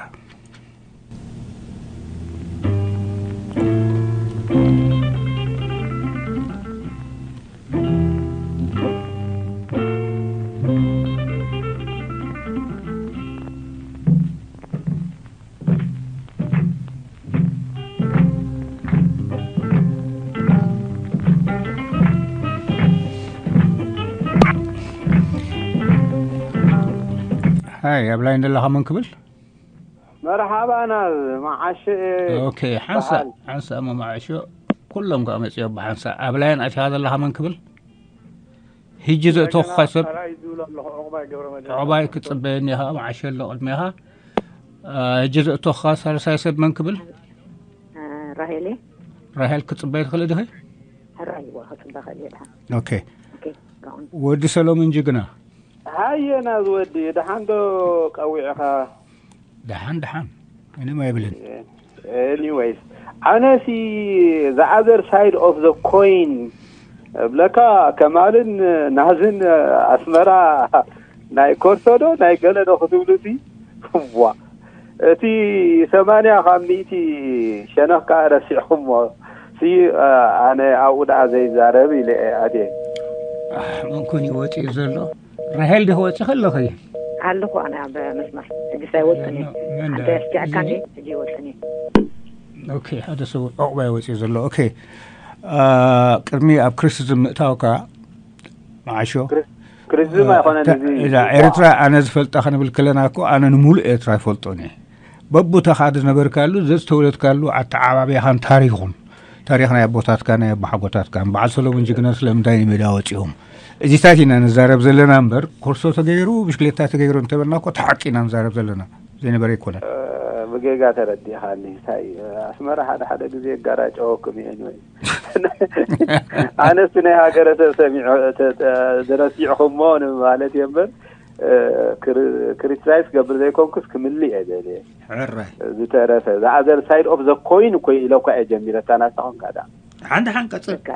ሃይ፣ ኣብ ላይን ዘለኻ መን ክብል? መርሓባ ናዝ መዓሸ እየ ኦኬ፣ ሓንሳእ፣ ዝበሃል። ሓንሳእ እሞ መዓሾ፣ ኩሎም ከኣ መጺኦም ብሓንሳእ። ኣብ ላይን ኣቲኻ ዘለኻ መን ክብል? ሕጂ ዘእተኹኻ ሰብ? ሰራይ ዝብል ኣለኹ፣ ዑቕባይ ገብረመድህን። ዑቕባይ ክጽበየኒ ኢኻ፣ መዓሾ ኣሎ ቅድሜኻ። አ፣ ሕጂ ዘእተኹኻ ሳልሳይ ሰብ መን ክብል? ራሄል እየ። ራሄል ክጽበይ ትኽእሊ ዲኺ? ሕራይ እዋ፣ ክጽበ ክእል እየ ድሓን። ኦኬ። ኦኬ፣ ጋውን። ወዲ ሰሎሞን ጅግና። ሃየ ናዝ ወዲ፣ ደሓን ዶ ቀዊዕኻ? ደሓን፣ ደሓን። ምንም ኣይብልን። Anyways፣ ኣነሲ the other side of the coin እብለካ፣ ከማልን ናዝን ኣስመራ ናይ ኮርሶ ዶ ናይ ገለ ዶ ክትብሉ ሲ፣ ዋ፣ እቲ ሰማንያ ካብ ሚእቲ ሸነኽ ከኣ ረሲዕኩሞ ሲ፣ ኣነ ኣብኡ ደኣ ዘይዛረብ ኢለ እየ ኣትየ። ኣሕ፣ መን ኮን እዩ ወፂኡ ዘሎ? ራሄል ዲኺ ወፂኺ ኣለኺ? ኣለኹ ኣነ ኣብ መስመር። ሕጂ ሳይወፅን እየ። መን፣ መን ኣንተ ዳ-፣ ያስኪ ኣካ እዚ? እንዴ? ሕጂ ይወፅን እየ። ኦኬ፣ ሓደ ሰብ ዑቕባይ ወፂኡ ዘሎ። ኦኬ። አ፣ ቅድሚ ኣብ ክሪቲሲዝም ምእታውካ፣ መዓሾ፣ ክሪቲሲዝም አ፣ ኣይኮነን ተ-፣ እዚ እዛ ኢትዮጵያ። ኤርትራ ኣነ ዝፈልጣ ክንብል ከለና እኮ ኣነ ንምሉእ ኤርትራ ይፈልጦን እየ። በቦታኻ ዝነበርካሉ፣ ዘዝተወለድካሉ ኣተዓባብያኻን ታሪኹን፣ ታሪኽ ናይ ኣቦታትካ፣ ናይ ኣቦሓጎታትካን፣ በዓል ሰሎሞን ጅግና ስለምንታይ ንሜዳ ወጺኦም? እዚታት ኢና ንዛረብ ዘለና እምበር፣ ኮርሶ ተገይሩ፣ ብሽክሌታ ተገይሩ እንተበልና እኮ እቲ ሓቂ ኢና ንዛረብ ዘለና። ዘይነበረ ኣይኮነን። እ፣ ብጌጋ ተረዲእኻኒ። እንታይ፣ ኣስመራ ሓደ ሓደ ግዜ የጋራጨወኩም እየ። Anyway፣ ኣነስ ናይ ሃገረሰብ ሰሚዑ፣ ተ-፣ ተ-፣ ረሲዕኹሞ ንማለት እየ እምበር፣ እ፣ ክሪ-፣ ክሪቲሳይዝ ክገብር ዘይኮንኩስ ክምልእ እየ ደልየ። ሕራይ። ዝተረፈ፣ the other side of the coin እኮ ኢለ እኳ እየ ጀሚረ፣ እታ ናትካ ኮንካ ደኣ። ሓንቲ ሓን ቀጽል። በቃ።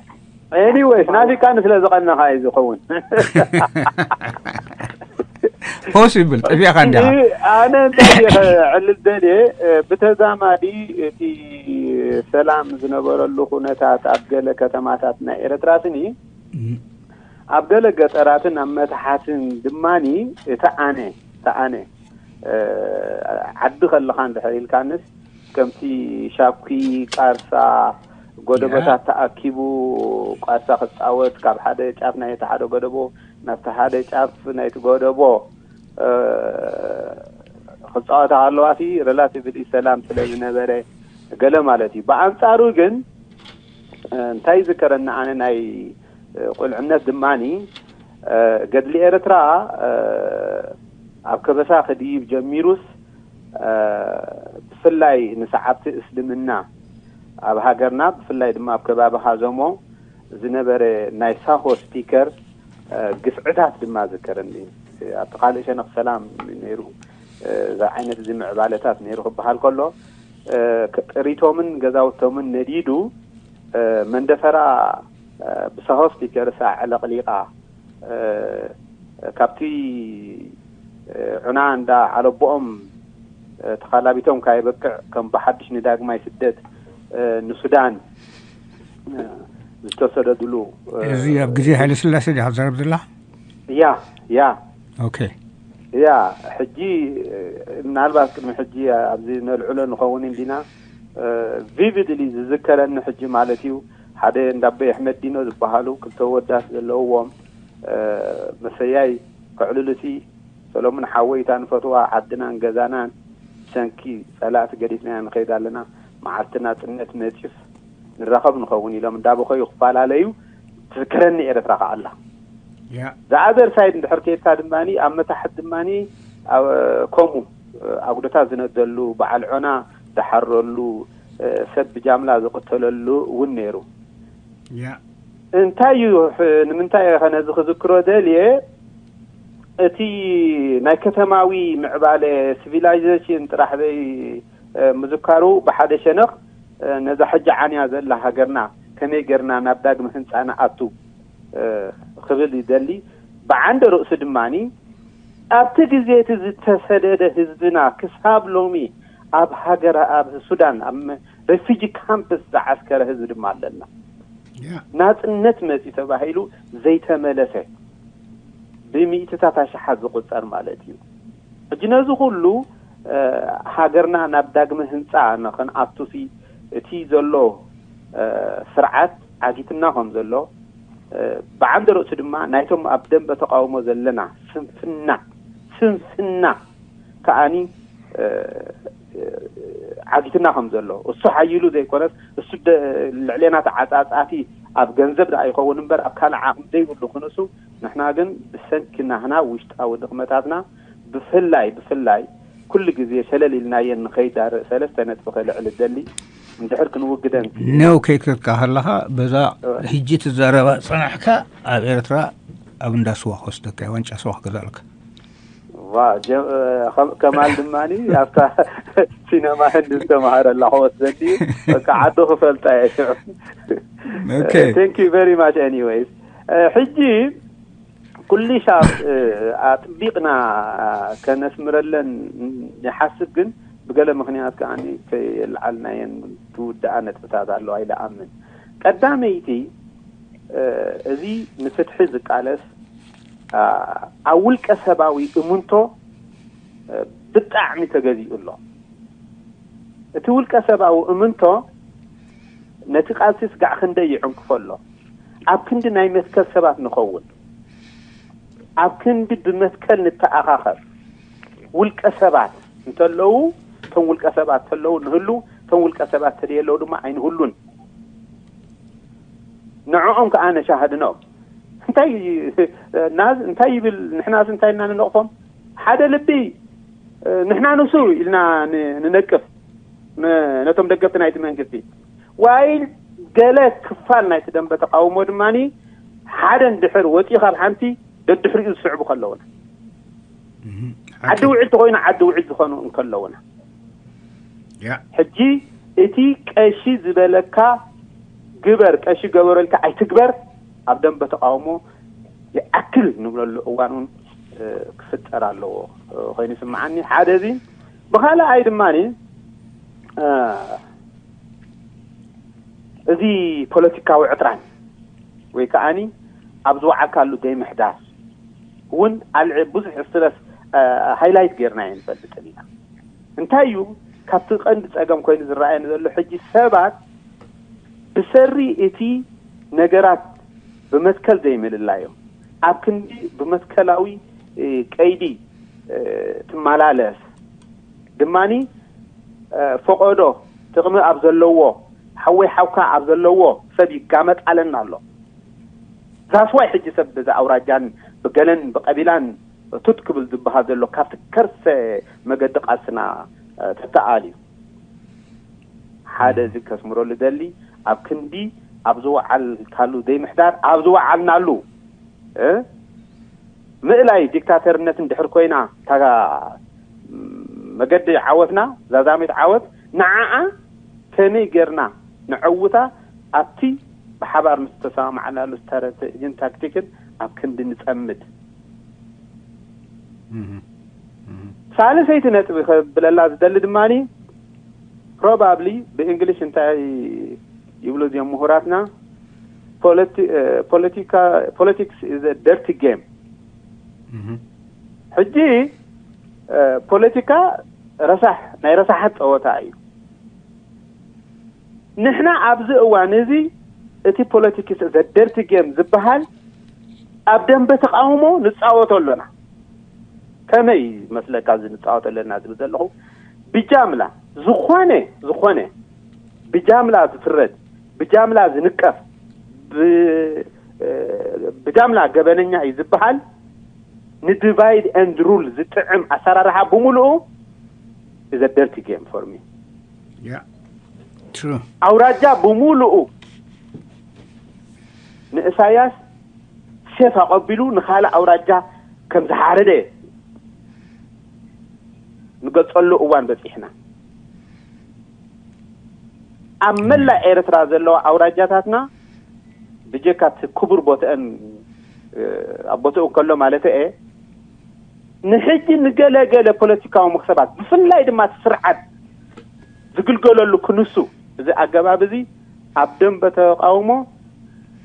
Anyways፣ ናፊቃኒ ስለ ዝቐነኻ እዩ ዝኸውን። ፖስ ይብል፣ ጠፊእኻ እንዲኻ። እ፣ ኣነ እንታይ እየ ከዕልል ደልየ፣ እ፣ ብተዛማዲ እቲ ሰላም ዝነበረሉ ኩነታት ኣብ ገለ ከተማታት ናይ ኤርትራ ስኒ፣ እም። ኣብ ገለ ገጠራትን ኣብ መታሓትን ድማኒ እቲ ኣነ፣ እቲ ኣነ፣ እ፣ ዓዲ ከለኻ እንድሕር ኢልካንስ፣ ከምቲ ሻኩ፣ ቃርሳ፣ ጎደቦታት ያ። ተኣኪቡ ቃርሳ ክጻወት፣ ካብ ሓደ ጫፍ ናይቲ ሓደ ጎደቦ ናብቲ ሓደ ጫፍ ናይቲ ጎደቦ፣ እ፣ ክጻወታ ከለዋሲ ሬላቲቭሊ ሰላም ስለ ዝነበረ ገለ ማለት እዩ። ብኣንጻሩ ግን፣ እ፣ እንታይ ይዝከረኒ ኣነ ናይ፣ እ፣ ቁልዕነት ድማኒ፣ እ፣ ገድሊ ኤርትራ፣ እ፣ ኣብ ከበሳ ክድይብ ጀሚሩስ፣ እ፣ ብፍላይ ንሰዓብቲ እስልምና ኣብ ሃገርና፣ ብፍላይ ድማ ኣብ ከባቢ ሃዘሞ፣ ዝነበረ ናይ ሳሆ ስፒከር ግፍዕታት ድማ ዝከረኒ። ኣብቲ ካልእ ሸነኽ ሰላም ነይሩ። እዚ ዓይነት እዚ ምዕባለታት ነይሩ ክበሃል ከሎ ጥሪቶምን ገዛውቶምን ነዲዱ መንደፈራ ብሳሆ ስፒከር ሳዕ ዕለቕሊቓ ካብቲ ዑና እንዳ ዓለቦኦም ተኻላቢቶም ካይበቅዕ ከም ብሓድሽ ንዳግማይ ስደት ንሱዳን ዝተሰደድሉ። እዚ ኣብ ግዜ ሃይለ ስላሴ ዲኻ ትዛረብ ዘላ? ያ ያ ኦኬ። ያ ሕጂ ምናልባት ቅድሚ ሕጂ ኣብዚ ነልዕሎ ንኸውን እንዲና። ቪቪድሊ ዝዝከረኒ ሕጂ ማለት እዩ፣ ሓደ እንዳቦይ ኣሕመድ ዲኖ ዝበሃሉ ክልተ ወዳት ዘለውዎም መሰያይ ከዕልሉ ሲ ሰሎሙን ሓወይታ ንፈትዋ ዓድናን ገዛናን ብሰንኪ ጸላእቲ ገዲፍናያ ንኸይድ ኣለና፣ መዓልቲ ናጽነት መጺፍ ንራኸብ ንኸውን ኢሎም እንዳበኸዩ ክፈላለዩ ትዝክረኒ ኤረትራ ከኣላ። ያ ዝኣዘር ሳይድ እንድሕር ከይድካ ድማ ኣብ መታሕት ድማ ከምኡ ኣጉደታት ዝነደሉ፣ በዓል ዖና ዝሓረሉ፣ ሰብ ብጃምላ ዝቕተለሉ እውን ነይሩ። ያ እንታይ እዩ? ንምንታይ ከ ነዚ ክዝክሮ ደልየ? እቲ ናይ ከተማዊ ምዕባለ፣ ሲቪላይዜሽን ጥራሕ ዘይ ምዝካሩ ብሓደ ሸነኽ ነዛ ሕጂ ዓንያ ዘላ ሃገርና ከመይ ጌርና ናብ ዳግመ ህንፃ ንኣቱ ክብል ይደሊ። ብዓንደ ርእሱ ድማ ኣብቲ ግዜ እቲ ዝተሰደደ ህዝብና ክሳብ ሎሚ ኣብ ሃገር ኣብ ሱዳን ኣብ ሬፊጂ ካምፕስ ዝዓስከረ ህዝቢ ድማ ኣለና። ናፅነት መፂ ተባሂሉ ዘይተመለሰ ብሚእትታት ኣሽሓት ዝቁፀር ማለት እዩ። ሕጂ ነዚ ኩሉ ሃገርና ናብ ዳግመ ህንፃ ንክንኣቱሲ እቲ ዘሎ ስርዓት ዓጊትና ከም ዘሎ ብዓንደ ርእሱ ድማ ናይቶም ኣብ ደንበ ተቃውሞ ዘለና ስንፍና ስንፍና ከኣኒ ዓጊትና ከም ዘሎ እሱ ሓይሉ ዘይኮነስ እሱ ልዕሌና ተዓፃፃፊ ኣብ ገንዘብ ደኣ ይኸውን እምበር ኣብ ካልእ ዓቕሚ ዘይብሉ ክንሱ ንሕና ግን ብሰንኪ ናህና ውሽጣዊ ድኽመታትና ብፍላይ ብፍላይ ኩሉ ግዜ ሸለል ኢልናየን ንኸይዳርእ ሰለስተ ነጥቢ ከልዕል እደሊ። እንድሕር ክንውግደን ነው ከይከካ ከለኻ በዛ ሕጂ ትዛረባ ጸናሕካ ኣብ ኤርትራ ኣብ እንዳ ስዋ ክወስደካ ዋንጫ ስዋ ክገዛልካ። ከማል ድማ ኣብታ ሲነማ ህንዲ ዝተማሃረላ ክወስደኒ በቃ ዓዱ ክፈልጣ እየ ሽዑ። Okay. Thank you very much anyways። ሕጂ ኩሉ ሻብ ኣጥቢቕና ከነስምረለን ይሓስብ፣ ግን ብገለ ምኽንያት ከኣ ከየልዓልናየን ትውድኣ ነጥብታት ኣለዋ ኢለ ኣምን። ቀዳመይቲ እዚ ንፍትሒ ዝቃለስ ኣብ ውልቀ ሰባዊ እምንቶ ብጣዕሚ ተገዚኡ ኣሎ። እቲ ውልቀ ሰባዊ እምንቶ ነቲ ቃልሲ ስጋዕ ክንደይ ይዕንክፎ ኣሎ። ኣብ ክንዲ ናይ መትከል ሰባት ንኸውን፣ ኣብ ክንዲ ብመትከል ንተኣኻኸብ። ውልቀ ሰባት እንተለዉ እቶም ውልቀ ሰባት እንተለዉ ንህሉ፣ እቶም ውልቀ ሰባት ተደየለዉ ድማ ኣይንህሉን። ንዕኦም ከኣ ነሻህድኖም። እንታይ እንታይ ይብል? ንሕናስ እንታይ ኢና ንነቕፎም? ሓደ ልቢ ንሕና ንሱ ኢልና ንነቅፍ ነቶም ደገፍቲ ናይቲ መንግስቲ። ዋይል ገለ ክፋል ናይቲ ደንበ ተቃውሞ ድማ ሓደ እንድሕር ወፂኡ ካብ ሓንቲ ደድሕሪኡ ዝስዕቡ ከለውና ዓዲ ውዒል ተኮይኑ ዓዲ ውዒል ዝኾኑ እንከለውና ሕጂ እቲ ቀሺ ዝበለካ ግበር ቀሺ ገበረልካ ኣይትግበር ኣብ ደንበ ተቃውሞ ይኣክል ንብለሉ እዋን እውን ክፍጠር ኣለዎ ኮይኑ ይስምዓኒ። ሓደ እዚ ብካልኣይ ድማ እዚ ፖለቲካዊ ዕጥራን ወይ ከዓኒ ኣብ ዝወዓልካሉ ዘይምሕዳር እውን ኣልዒ ብዙሕ ስትረስ ሃይላይት ጌርና ኣይንፈልጥን ኢና። እንታይ እዩ ካብቲ ቀንዲ ጸገም ኮይኑ ዝረኣየኒ ዘሎ ሕጂ ሰባት ብሰሪ እቲ ነገራት ብመትከል ዘይምልላዮም ኣብ ክንዲ ብመትከላዊ ቀይዲ ትመላለስ ድማኒ ፈቐዶ ጥቕሚ ኣብ ዘለዎ ሓወይ ሓውካ ኣብ ዘለዎ ሰብ ይጋመጣለና ኣሎ። ዛስዋይ ሕጂ ሰብ ብዛ ኣውራጃን ብገለን ብቀቢላን ቱት ክብል ዝበሃል ዘሎ ካብቲ ከርሰ መገዲ ቃልስና ተተኣል እዩ። ሓደ እዚ ከስምረሉ ደሊ ኣብ ክንዲ ኣብ ዝወዓልካሉ ዘይምሕዳር፣ ኣብ ዝወዓልናሉ እ ምእላይ ዲክታተርነት እንድሕር ኮይና፣ እታ መገዲ ዓወትና፣ ዛዛሚት ዓወት፣ ንዓኣ ከመይ ጌርና ንዐውታ፣ ኣብቲ ብሓባር ምስ ተሰማማዕናሉ ስትራተጂን ታክቲክን ኣብ ክንዲ ንጸምድ። ሳልሰይቲ ነጥቢ ከብለላ ዝደሊ ድማ፣ ፕሮባብሊ ብእንግሊሽ እንታይ ይብሉ እዚኦም ምሁራትና፣ politics is a dirty game። ሕጂ ፖለቲካ ረሳሕ፣ ናይ ረሳሓት ፀወታ እዩ። ንሕና ኣብዚ እዋን እዚ እቲ politics is a dirty game ዝበሃል ኣብ ደንበ ተቃውሞ ንፃወቶ ኣለና። ከመይ መስለካ እዚ ንፃወቶ ኣለና ዝብል ዘለኹ? ብጃምላ ዝኾነ ዝኾነ ብጃምላ ዝፍረድ፣ ብጃምላ ዝንቀፍ፣ ብጃምላ ገበነኛ እዩ ዝበሃል፣ ንዲቫይድ ኤንድ ሩል ዝጥዕም ኣሰራርሓ ብምሉኡ is a dirty game for me። True. ኣውራጃ ብምሉኡ ንእሳያስ ሴፍ ኣቐቢሉ ንኻልእ ኣውራጃ ከም ዝሓረደ ንገጸሉ እዋን በጺሕና። ኣብ መላእ ኤርትራ ዘለዋ ኣውራጃታትና ብጀካ እቲ ክቡር ቦትአን ኣብ ቦትኡ ከሎ ማለት እየ፣ ንሕጂ ንገለገለ ፖለቲካዊ መክሰባት፣ ብፍላይ ድማ እቲ ስርዓት ዝግልገለሉ ክንሱ፣ እዚ ኣገባብ እዚ ኣብ ደንበ ተቃውሞ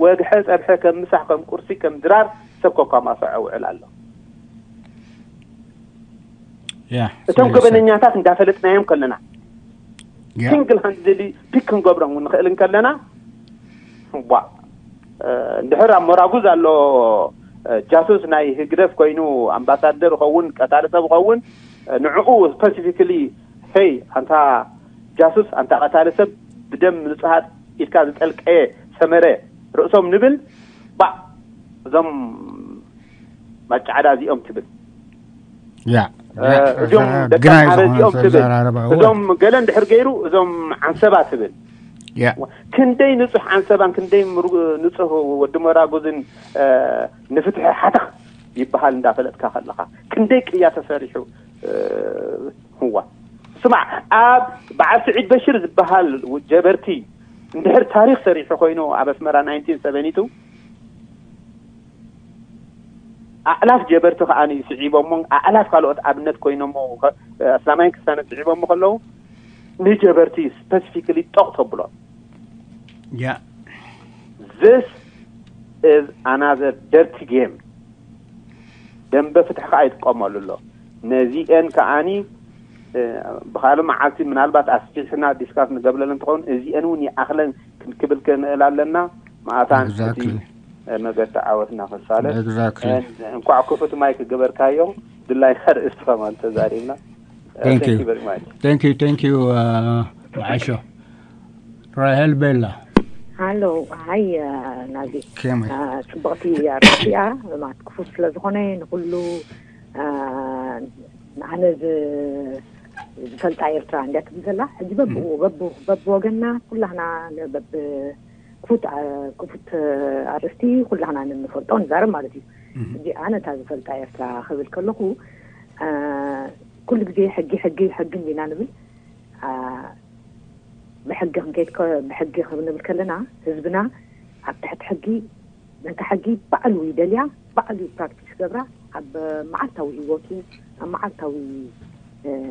ወግሐ ጸብሐ ከም ምሳሕ፣ ከም ቁርሲ፣ ከም ድራር ሰብ ከኳማሶ ዕውዕል ኣሎ። Yeah. እቶም ገበነኛታት እንዳፈለጥናዮም ከለና፣ ሲንግል ሃንድሊ ፒክ ክንገብሮም ንኽእል እንከለና፣ ዋ እንድሕር ኣብ ሞራጉ ዘሎ ጃሱስ ናይ ህግደፍ ኮይኑ ኣምባሳደር ይኸውን፣ ቀታሊ ሰብ ይኸውን፣ ንዕኡ ስፐሲፊክሊ ሄይ ኣንታ ጃሱስ፣ ኣንታ ቀታሊ ሰብ፣ ብደም ንጹሃት ኢድካ ዝጠልቀየ ሰመረ ርእሶም ንብል፣ ባዕ እዞም ማጫዕዳ እዚኦም ትብል። ያ እዞም ደቂ ኣምሓረ እዚኦም ትብል። እዞም ገለ እንድሕር ገይሩ እዞም ዓንሰባ ትብል። ክንደይ ንጹሕ ዓንሰባን ክንደይ ንጹሕ ወዲ መራጉዝን ንፍትሒ ሓተኽ ይበሃል እንዳፈለጥካ ከለኻ፣ ክንደይ ቅያ ተሰሪሑ። ህዋ ስማዕ፣ ኣብ በዓል ስዒድ በሽር ዝበሃል ጀበርቲ እንድሕር ታሪኽ ሰሪሑ ኮይኑ ኣብ ኣስመራ ናይንቲን ሰቨንቲ ቱ ኣእላፍ ጀበርቲ ከኣ ስዒቦሞ፣ ኣእላፍ ካልኦት ኣብነት ኮይኖሞ፣ ኣስላማይን ክርስትያንን ስዒቦሞ ከለዉ፣ ንጀበርቲ ስፐሲፊክሊ ጦቕ ተብሎ። ያ This is another dirty game። ደንበ ፍትሒ ከኣ ይጥቀመሉ ኣሎ። ነዚኤን ከኣኒ ብኻልእ መዓልቲ ምናልባት ኣስፊሕና ዲስካስ ንገብረለን እንትኸውን፣ እዚኤን እውን ይኣኽለን ክንክብል ክንእል ኣለና። መኣታን እቲ መገዲ ዓወትና ክሳለጥ። እንኳዕ ክፉት ማይክ ገበርካዮ። ድላይና ርእስቲ ከማን ተዛሪብና። Thank you. Thank you, thank you, uh, Maisho. Rahel Bella. ሃሎ፣ ሃይ ናዚ። ጽቡቕቲ ኣርእስቲ እያ። ማለት ክፉት ስለ ዝኾነ ንኹሉ ኣነ ዝፈልጣ ኤርትራ እንድያ ትብል ዘላ። ሕጂ በብኡ በብወገንና ኩላህና በብ ክፉት ክፉት ኣርእስቲ ኩላህና ንፈልጦ ንዛረብ ማለት እዩ። ሕጂ ኣነ እታ ዝፈልጣ ኤርትራ ክብል ከለኹ ኩሉ ግዜ ሕጊ ሕጊ ሕጊ እንዲና ንብል። ብሕጊ ክንከይድ ብሕጊ ክንብል ከለና ህዝብና ኣብ ትሕቲ ሕጊ ነታ ሕጊ ባዕሉ ይደልያ፣ ባዕሉ ፕራክቲስ ገብራ፣ ኣብ መዓልታዊ ህይወቱ፣ ኣብ መዓልታዊ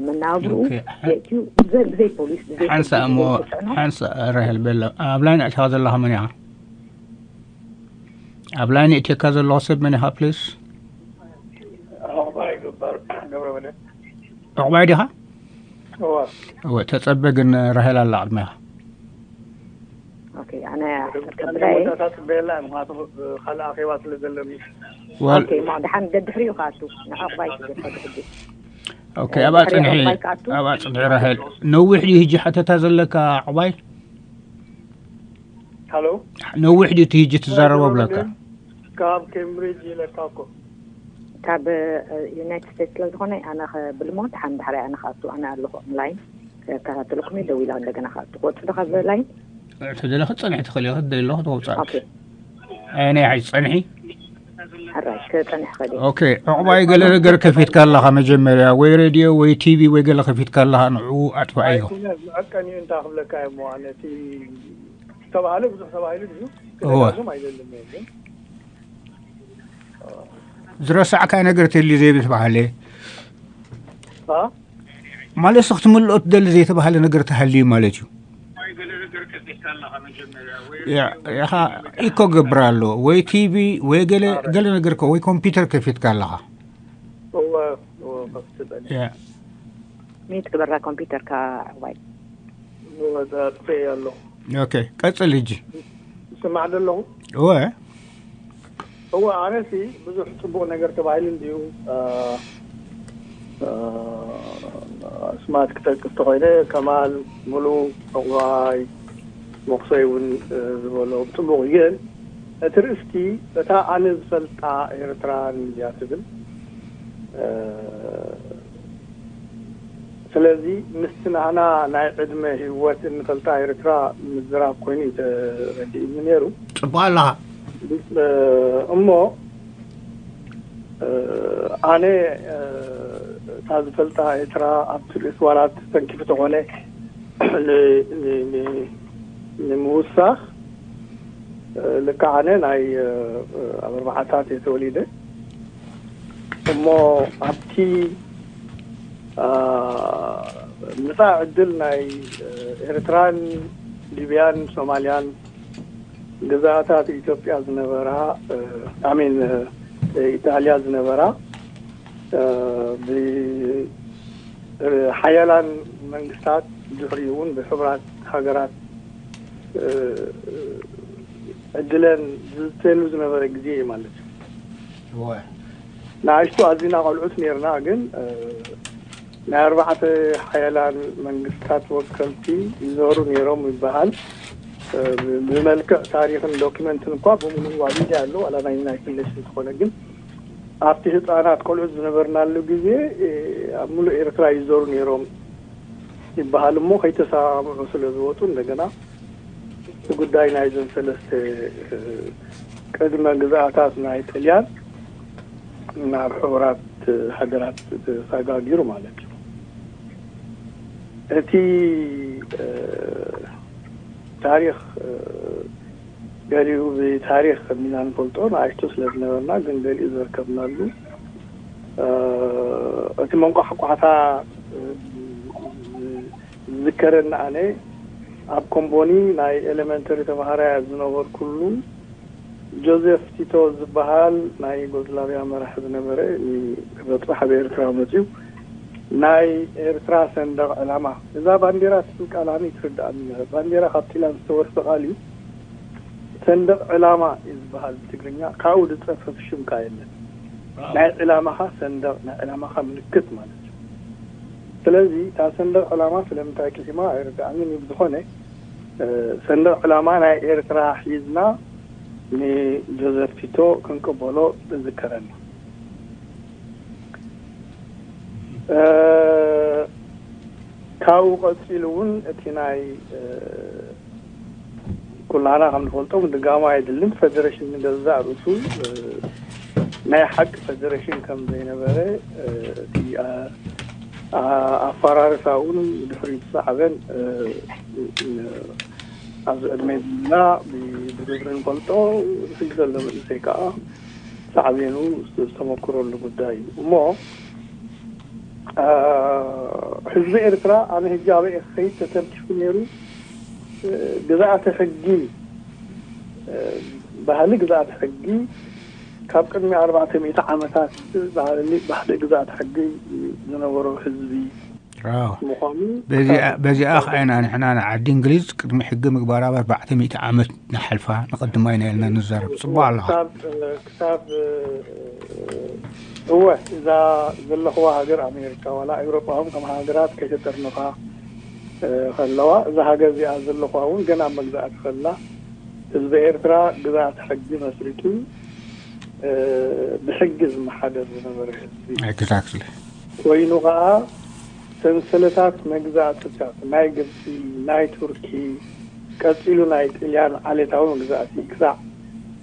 መናብርኡ የእትዩ። ብዘይ ፖሊስ ብዘይ ሓንሳ እሞ ሓንሳ ራሄል ቤላ ኣብ ላይን ኣእቲኻ ዘለኻ መን ኢኻ? ኣብ ላይን የእትየካ ዘለኹ ሰብ መን ኢኻ ፕሊስ? ዕቑባይ ዲኻ? እወ ተጸበ ግን ራሄል ኣላ ቅድሜኻ። ኦኬ ኣነ ኣሕተር ከብላየ። ወዳታት ቤላ ምክንያቱ ካልእ ኣኼባ ስለ ዘለኒ። ኦኬ እሞ ድሓን ደድሕሪኡ ክኣቱ ንዕቑባይ ክገድፈሉ ሕጂ። ኦኬ ኣብኣ ጽንሒ ኣብኣ ጽንሒ ራሄል። ነዊሕ ድዩ ህጂ ሓተታ ዘለካ ዕቑባይ? ሃሎ ነዊሕ ድዩ እቲ ህጂ ትዛረቦ ብለካ? ካብ ኬምብሪጅ ኢለካ እኮ። ካብ ዩናይትድ ስቴትስ ስለ ዝኾነ ኣነ ከብልሞ ድሓን ዳሕሪ ኣነ ክኣቱ ኣነ ኣለኹ ኦንላይን ከከታተለኩም እየ። ደው ኢላ እንደገና ክኣቱ ክወጽእ ዶ ካብ ላይን? ተደለኺ ትጸንሒ ትኽእሊ ኢኺ፣ ትደሊ ኣለኹ ተውጻእኪ። ኦኬ። ኣይ ናይ ሓጂ ትጸንሒ። ሕራይ ክጸንሕ ኸዲ ኦኬ፣ ዕቑባይ ገለ ነገር ከፊትካ ኣለኻ መጀመርያ፣ ወይ ሬድዮ ወይ ቲቪ ወይ ገለ ከፊትካ ኣለኻ፣ ንዕኡ ኣጥፍኣዮ። ኣይኮነን፣ መዐቀኒኡ እንታይ ክብለካ እሞ፣ ነቲ ዝተባህለ ብዙሕ ተባሂሉ ድዩ? እወ። ክደጋግም ኣይደልን እየ፣ ግን ዝረሳዕካ ነገር ተልዩ ዘይብዝባህለ አ? ማለት ክትምልኦ ትደሊ ዘይተባህለ ነገር ተሃልዩ ማለት እዩ። ያ- ያኻ ኢኮ ገብር ኣሎ ወይ ቲቪ ወይ ገለ ገለ ነገር ከ ወይ ኮምፒውተር ከፊትካ ኣለኻ። እወ፣ እወ፣ ከፍትበል። ያ። ሚት ግበራ ኮምፒውተርካ ዕቑባይ። እወ፣ ኣጥፍኤ ኣለኹ። ኦኬ፣ ቀጽል ሕጂ። ይስማዕ ዶ ኣለኹ? እወ። እወ፣ ኣነሲ ብዙሕ ጽቡቕ ነገር ተባሂሉ እንድዩ። አ፣ አ፣ ኣስማት ክጠቅስ ተኾይነ፣ ከማል፣ ሙሉ፣ ዕቑባይ፣ መኩሰይ እውን፣ እ፣ ዝበሎ ጽቡቕ እዩ። ግን እቲ ርእስቲ እታ ኣነ ዝፈልጣ ኤርትራ እንድያ ትብል። እ፣ ስለዚ ምስቲ ናህና ናይ ዕድመ ህይወት እንፈልጣ ኤርትራ ምዝራብ ኮይኑ እዩ ተረዲእኒ ነይሩ። ጽቡቕ ኣለኻ። እ፣ እሞ፣ እ፣ ኣነ፣ እ፣ እታ ዝፈልጣ ኤርትራ ኣብቲ ርእሲ ዋላ ተሰንኪፉ ተኾነ ን-፣ ን-፣ ን-፣ ንምውሳኽ፣ እ፣ ልክዕ ኣነ ናይ፣ እ፣ ኣብ ኣርባዓታት እየ ተወሊደ። እሞ ኣብቲ፣ አ፣ መጻኢ ዕድል ናይ፣ እ፣ ኤርትራን ሊብያን ሶማልያን ግዛኣታት ኢትዮጵያ ዝነበራ፣ እ፣ ኣሚን፣ እ፣ ኢጣልያ ዝነበራ፣ እ፣ ብ-፣ እ፣ ሓያላን መንግስታት ድሕሪኡ እውን ብሕቡራት ሃገራት፣ እ፣ ዕድለን ዝዝተሉ ዝነበረ ግዜ እዩ ማለት እዩ። እወ። ንኣሽቱ ኣዚና ቆልዑት ነርና፣ ግን፣ እ፣ ናይ ኣርባዕተ ሓያላን መንግስታት ወከልቲ ይዞሩ ነይሮም ይበሃል። እ፣ ብ-፣ ብመልክዕ ታሪኽን ዶኪመንትን እኳ ብምሉኡ ኣብ ኢደ ኣሎ፣ ዋላ ናይ ዩናይትድ ኔሽንስ ዝኾነ። ግን ኣብቲ ህፃናት ቆልዑት ዝነበርናሉ ግዜ፣ እ፣ ኣብ ሙሉእ ኤርትራ ይዞሩ ነይሮም ይበሃል እሞ፣ ከይተሰማምዑ ስለ ዝወፁ፣ እንደገና እቲ ጉዳይ ናይዘን ሰለስተ፣ እ፣ ቅድመ ግዝኣታት ናይ ጥልያን ናብ ሕቡራት ሃገራት ተሰጋጊሩ ማለት እዩ። እቲ፣ እ፣ ታሪኽ፣ እ፣ ገሊኡ ብታሪኽ ከሚና ንፈልጦ ንኣሽቱ ስለ ዝነበርና፣ ግን ገሊኡ ዘርከብናሉ፣ እ፣ እቲ መንቋሕቋሕታ፣ እ፣ ዝዝከረኒ ኣነ፣ ኣብ ኮምቦኒ ናይ ኤሌመንተሪ ተምሃራይ ኣብ ዝነበርኩሉ፣ ጆዜፍ ቲቶ ዝበሃል ናይ ዩጎዝላቪያ መራሒ ዝነበረ፣ ንክበጽሕ ኣብ ኤርትራ መጺኡ፣ ናይ ኤርትራ ሰንደቕ ዕላማ፣ እዛ ባንዴራ ትብል ቃል ኣነ ይትርድኣኒ ነበረ። ባንዴራ ካብ ጢላን ዝተወርሰ ቃል እዩ። ሰንደቕ ዕላማ እዩ ዝበሃል ብትግርኛ፣ ካብኡ ዝጸፈፍ ሽምካ የለን። ናይ ዕላማኻ ሰንደቕ፣ ናይ ዕላማኻ ምልክት ማለት እዩ። ስለዚ እታ ሰንደቕ ዕላማ ስለምንታይ ቅሲማ ኣይርድኣንን እዩ። ብዝኾነ፣ እ፣ ሰንደቕ ዕላማ ናይ ኤርትራ ሒዝና ንጆዘፍ ቲቶ ክንቅበሎ እዝከረኒ። እ፣ ካብኡ ቀጺሉ እውን እቲ ናይ፣ እ፣ ኩላና ከም ንፈልጦ ምድጋሙ ኣይድልን። ፈደረሽን ንገዛእ ርእሱ፣ እ፣ ናይ ሓቂ ፈደረሽን ከም ዘይነበረ፣ እ፣ እቲ፣ ኣ-፣ ኣ-፣ ኣፈራርሳኡን ድሕሪኡ ዝሰዓበን፣ እ፣ እ፣ ኣብዚ ዕድመ ዘለና ብ-፣ ብግብሪ ንፈልጦ፣ ሕጂ ዘሎ መንእሰይ ከዓ ሳዕቤኑ ዝተመክረሉ ጉዳይ እዩ። እሞ፣ እ፣ ህዝቢ ኤርትራ ኣነ ሕጂ ኣበይ ክኸይድ ተተንኪፉ ነይሩ፣ እ፣ ግዝኣተ ሕጊ፣ እ፣ ባህሊ ግዝኣተ ሕጊ ካብ ቅድሚ ኣርባዕተ ሚእቲ ዓመታት ባህሊ፣ ባህሊ ግዝኣተ ሕጊ ዝነበሮ ህዝቢ ኣዎ። ምዃኑ በዚኣ ክሳብ በዚኣ ኸዓ ኢና ንሕና ንዓዲ እንግሊዝ ቅድሚ ሕጊ ምግባራ ኣርባዕተ ሚእቲ ዓመት ንሓልፋ ንቐድማ ኢና ኢልና ንዛረብ። ጽቡቕ ኣለኻ። ክሳብ፣ ክሳብ፣ እወ፣ እዛ ዘለኽዋ ሃገር ኣሜሪካ፣ ዋላ ኤውሮጳ እውን ከም ሃገራት ከይተጠርነፋ፣ እ፣ ከለዋ፣ እዛ ሃገር እዚኣ ዘለኽዋ እውን ገና ኣብ መግዛእቲ ከላ፣ ህዝቢ ኤርትራ ግዝኣት ሕጊ መስሪቱ፣ እ፣ ብሕጊ ዝመሓደር ዝነበረ ህዝቢ ኤግዛክትሊ። ኮይኑ ኸዓ፣ ሰንሰለታት መግዛእትታት ናይ ግብፂ፣ ናይ ቱርኪ፣ ቀጺሉ ናይ ጥልያን ዓሌታዊ መግዛእቲ ክሳዕ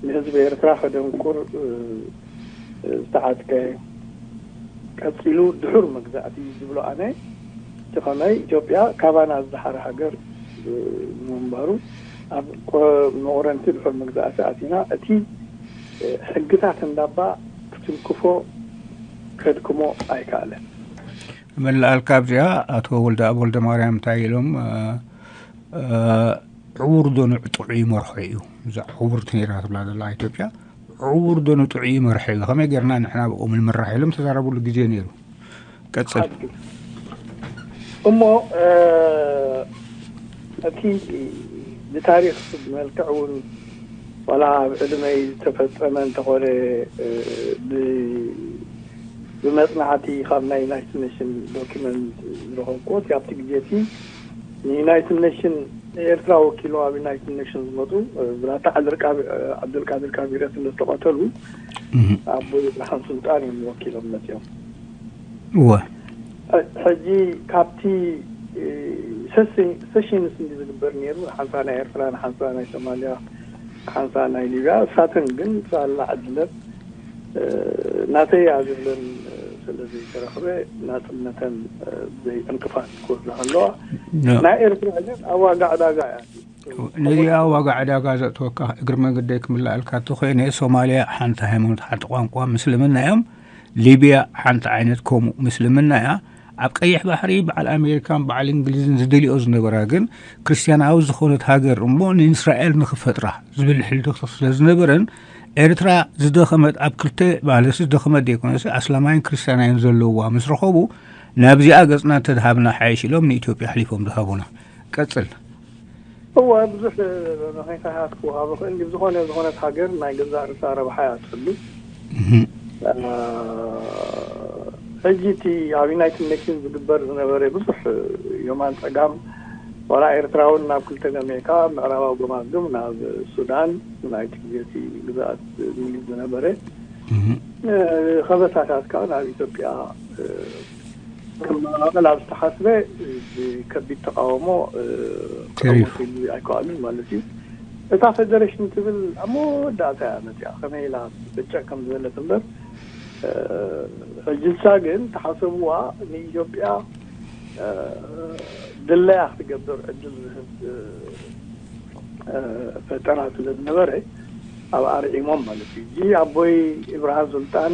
ንህዝቢ ኤርትራ ከደንቁር ዝተዓጥቀ፣ ቀጺሉ ድሑር መግዛእቲ ዝብሎ ኣነ፣ እቲ ከመይ ኢትዮጵያ ካባና ዝደሓረ ሃገር ብምንባሩ፣ ኣብ መቑረንቲ ድሑር መግዛእቲ ኣቲና፣ እቲ ሕግታት እንዳባ ክትንክፎ ከድክሞ ኣይከኣለን። ምልኣልካ ኣብዚኣ ኣቶ ወልደኣብ ወልደማርያም እንታይ ኢሎም? ዕውር ዶ ንጥዑይ መርሖ እዩ? እዛ ዕውርቲ ነይራ ትብላ ዘላ ኢትዮጵያ ዕውር ዶ ንጥዑይ መርሖ እዩ? ከመይ ጌርና ንሕና ብኡ ምንምራሕ ኢሎም ተዛረብሉ ግዜ ነይሩ። ቀጽል። እሞ እቲ ብታሪክ መልክዕ እውን ዋላ ኣብ ዕድመይ ዝተፈጸመ እንተኾነ፣ ብመጽናዕቲ ካብ ናይ ዩናይትድ ኔሽን ዶኪመንት ዝረኸብኩዎ፣ ኣብቲ ግዜ እቲ ንዩናይትድ ኔሽን ኤርትራ ወኪሎም ኣብ ዩናይትድ ኔሽን ዝመፁ ብራታ ዓብደልቃድር ካቢረ ስለ ዝተቐተሉ፣ ኣቦይ ብርሃን ሱልጣን እዮም ወኪሎም መፅኦም። እወ። ሕጂ ካብቲ ሰሽንስ እንዲ ዝግበር ነይሩ፣ ሓንሳ ናይ ኤርትራ፣ ንሓንሳ ናይ ሶማልያ፣ ሓንሳ ናይ ሊብያ፣ እሳተን ግን ሳላ ዕድለን ናተይ እያ ዝብለን ስለ ዘይተረኽበ፣ ናጽነተን ብዘይ ዕንቅፋት ክወስዳ ከለዋ፣ ናይ ኤርትራ ግን ኣብ ዋጋ ዕዳጋ እያ። ነዚኣ ዋጋ ዕዳጋ ዘእትወካ እግሪ መንገደይ ክምልኣልካ እንተኾይነ፣ ሶማልያ ሓንቲ ሃይማኖት፣ ሓንቲ ቋንቋ ምስልምና እዮም። ሊብያ ሓንቲ ዓይነት ከምኡ ምስልምና እያ። ኣብ ቀይሕ ባሕሪ በዓል ኣሜሪካን በዓል እንግሊዝን ዝደልዮ ዝነበራ ግን ክርስትያናዊ ዝኾነት ሃገር እሞ ንእስራኤል ንኽፈጥራ ዝብል ሕልቶ ስለ ዝነበረን፣ ኤርትራ ዝደኸመት ኣብ ክልተ ማለት ዝደኸመት ዘይኮነስ ኣስላማይን ክርስትያናይን ዘለውዋ ምስ ረኸቡ፣ ናብዚኣ ገጽና እንተድሃብና ሓይሽ ኢሎም ንኢትዮጵያ ኣሕሊፎም ዝሃቡና። ቀጽል። እወ፣ ብዙሕ መኸንካያት ክወሃቡ ይኽእል። ብዝኾነ ዝኾነት ሃገር ናይ ገዛእ ርእሳ ረብሓ እያ ትሕሉ። ሕጂ እቲ ኣብ ዩናይትድ ኔሽንስ ዝግበር ዝነበረ ብዙሕ የማን ጸጋም፣ ዋላ ኤርትራ እውን ናብ ክልተ ገሚዕካ፣ ምዕራባዊ ገማግም ናብ ሱዳን፣ ናይቲ ግዜ እቲ ግዝኣት እንግሊዝ ዝነበረ፣ ከበሳታት ከዓ ናብ ኢትዮጵያ ከመቓቐል ኣብ ዝተሓስበ፣ ብከቢድ ተቃውሞ ክዕወት ኢሉ ኣይከኣሉን ማለት እዩ። እታ ፌደሬሽን ትብል ኣብ መወዳእታ እያ መፅያ፣ ከመይ ኢላ ብጨ ከም ዝበለት እምበር፣ ሕጂ ንሳ ግን ተሓሰብዋ ንኢትዮጵያ ድለያ ክትገብር ዕድል ዝህብ ፈጠራ ስለ ዝነበረ፣ ኣብ ኣርዒሞም ማለት እዩ። እዚ ኣቦይ ኢብርሃም ሱልጣን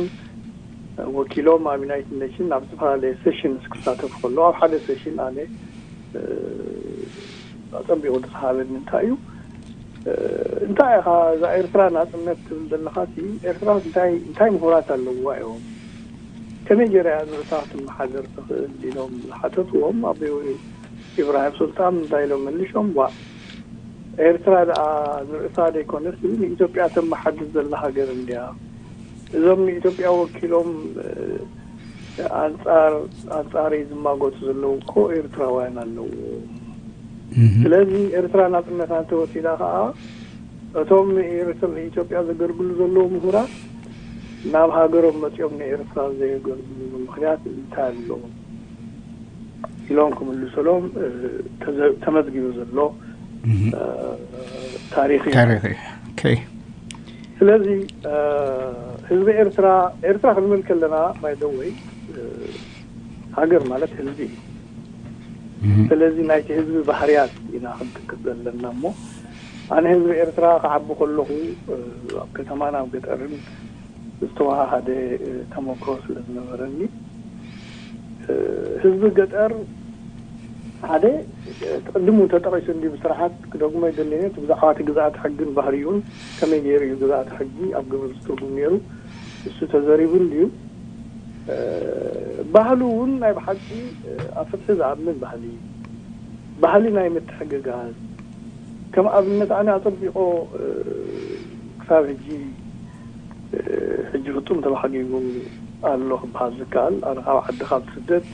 ወኪሎም ኣብ ዩናይትድ ኔሽን ኣብ ዝተፈላለየ ሴሽንስ ክሳተፉ ከለዉ፣ ኣብ ሓደ ሴሽን ኣነ ኣጸቢቑ ዝሰሓበኒ እንታይ እዩ፣ እንታይ ኢኻ እዛ ኤርትራ ናጽነት ትብል ዘለኻ ሲ፣ ኤርትራ እንታይ እንታይ ምሁራት ኣለውዋ እዮም፣ ከመይ ገይራ እያ ንርእሳ ክትመሓደር ትኽእል ኢሎም ዝሓተትዎም፣ ኣቦይ ኢብራሂም ሱልጣን እንታይ ኢሎም መሊሾም፣ ዋ፣ ኤርትራ ደኣ ንርእሳ ዘይኮነስ ንኢትዮጵያ ተመሓድር ዘላ ሃገር እንድያ። እዞም ንኢትዮጵያ ወኪሎም ኣንጻር ኣንጻረይ ዝማጎቱ ዘለዉ እኮ ኤርትራውያን ኣለዉ። ስለዚ ኤርትራ ናጽነታ እንተወሲዳ ከኣ እቶም ንኤርትራ ንኢትዮጵያ ዘገልግሉ ዘለዉ ምሁራት ናብ ሃገሮም መጺኦም ንኤርትራ ዘየገልግሉ ምኽንያት እንታይ ኣለዎም ኢሎም ክምልሰሎም ተመዝጊቡ ዘሎ ታሪኽ እዩ። ታሪኽ እዩ። Okay። ስለዚ ህዝቢ ኤርትራ ኤርትራ ክንብል ከለና by the way ሃገር ማለት ህዝቢ እዩ። ስለዚ ናይቲ ህዝቢ ባህርያት ኢና ክንጥቅስ ዘለና እሞ ኣነ ህዝቢ ኤርትራ ክዓቢ ከለኹ ኣብ ከተማን ኣብ ገጠርን ዝተወሃሃደ ተመክሮ ስለ ዝነበረኒ ህዝቢ ገጠር ሓደ ቅድሙ ተጠቒሱ እንዲ ብስርዓት ክደግሞ ይደለኒ እቲ ብዛዕባ እቲ ግዝኣት ሕግን ባህርዩን ከመይ ገይሩ እዩ ግዝኣት ሕጊ ኣብ ግብር ዝትርጉም ነይሩ እሱ ተዘሪቡ እንድዩ። ባህሉ እውን ናይ ብሓቂ ኣብ ፍትሒ ዝኣምን ባህሊ፣ ባህሊ ናይ ምትሕግጋዝ፣ ከም ኣብነት ኣነ ኣጸቢቆ ክሳብ ሕጂ ሕጂ ፍጹም ተባሕጊጉ ኣሎ ክበሃል ዝከኣል ኣነ ካብ ዓዲ ካብ ስደት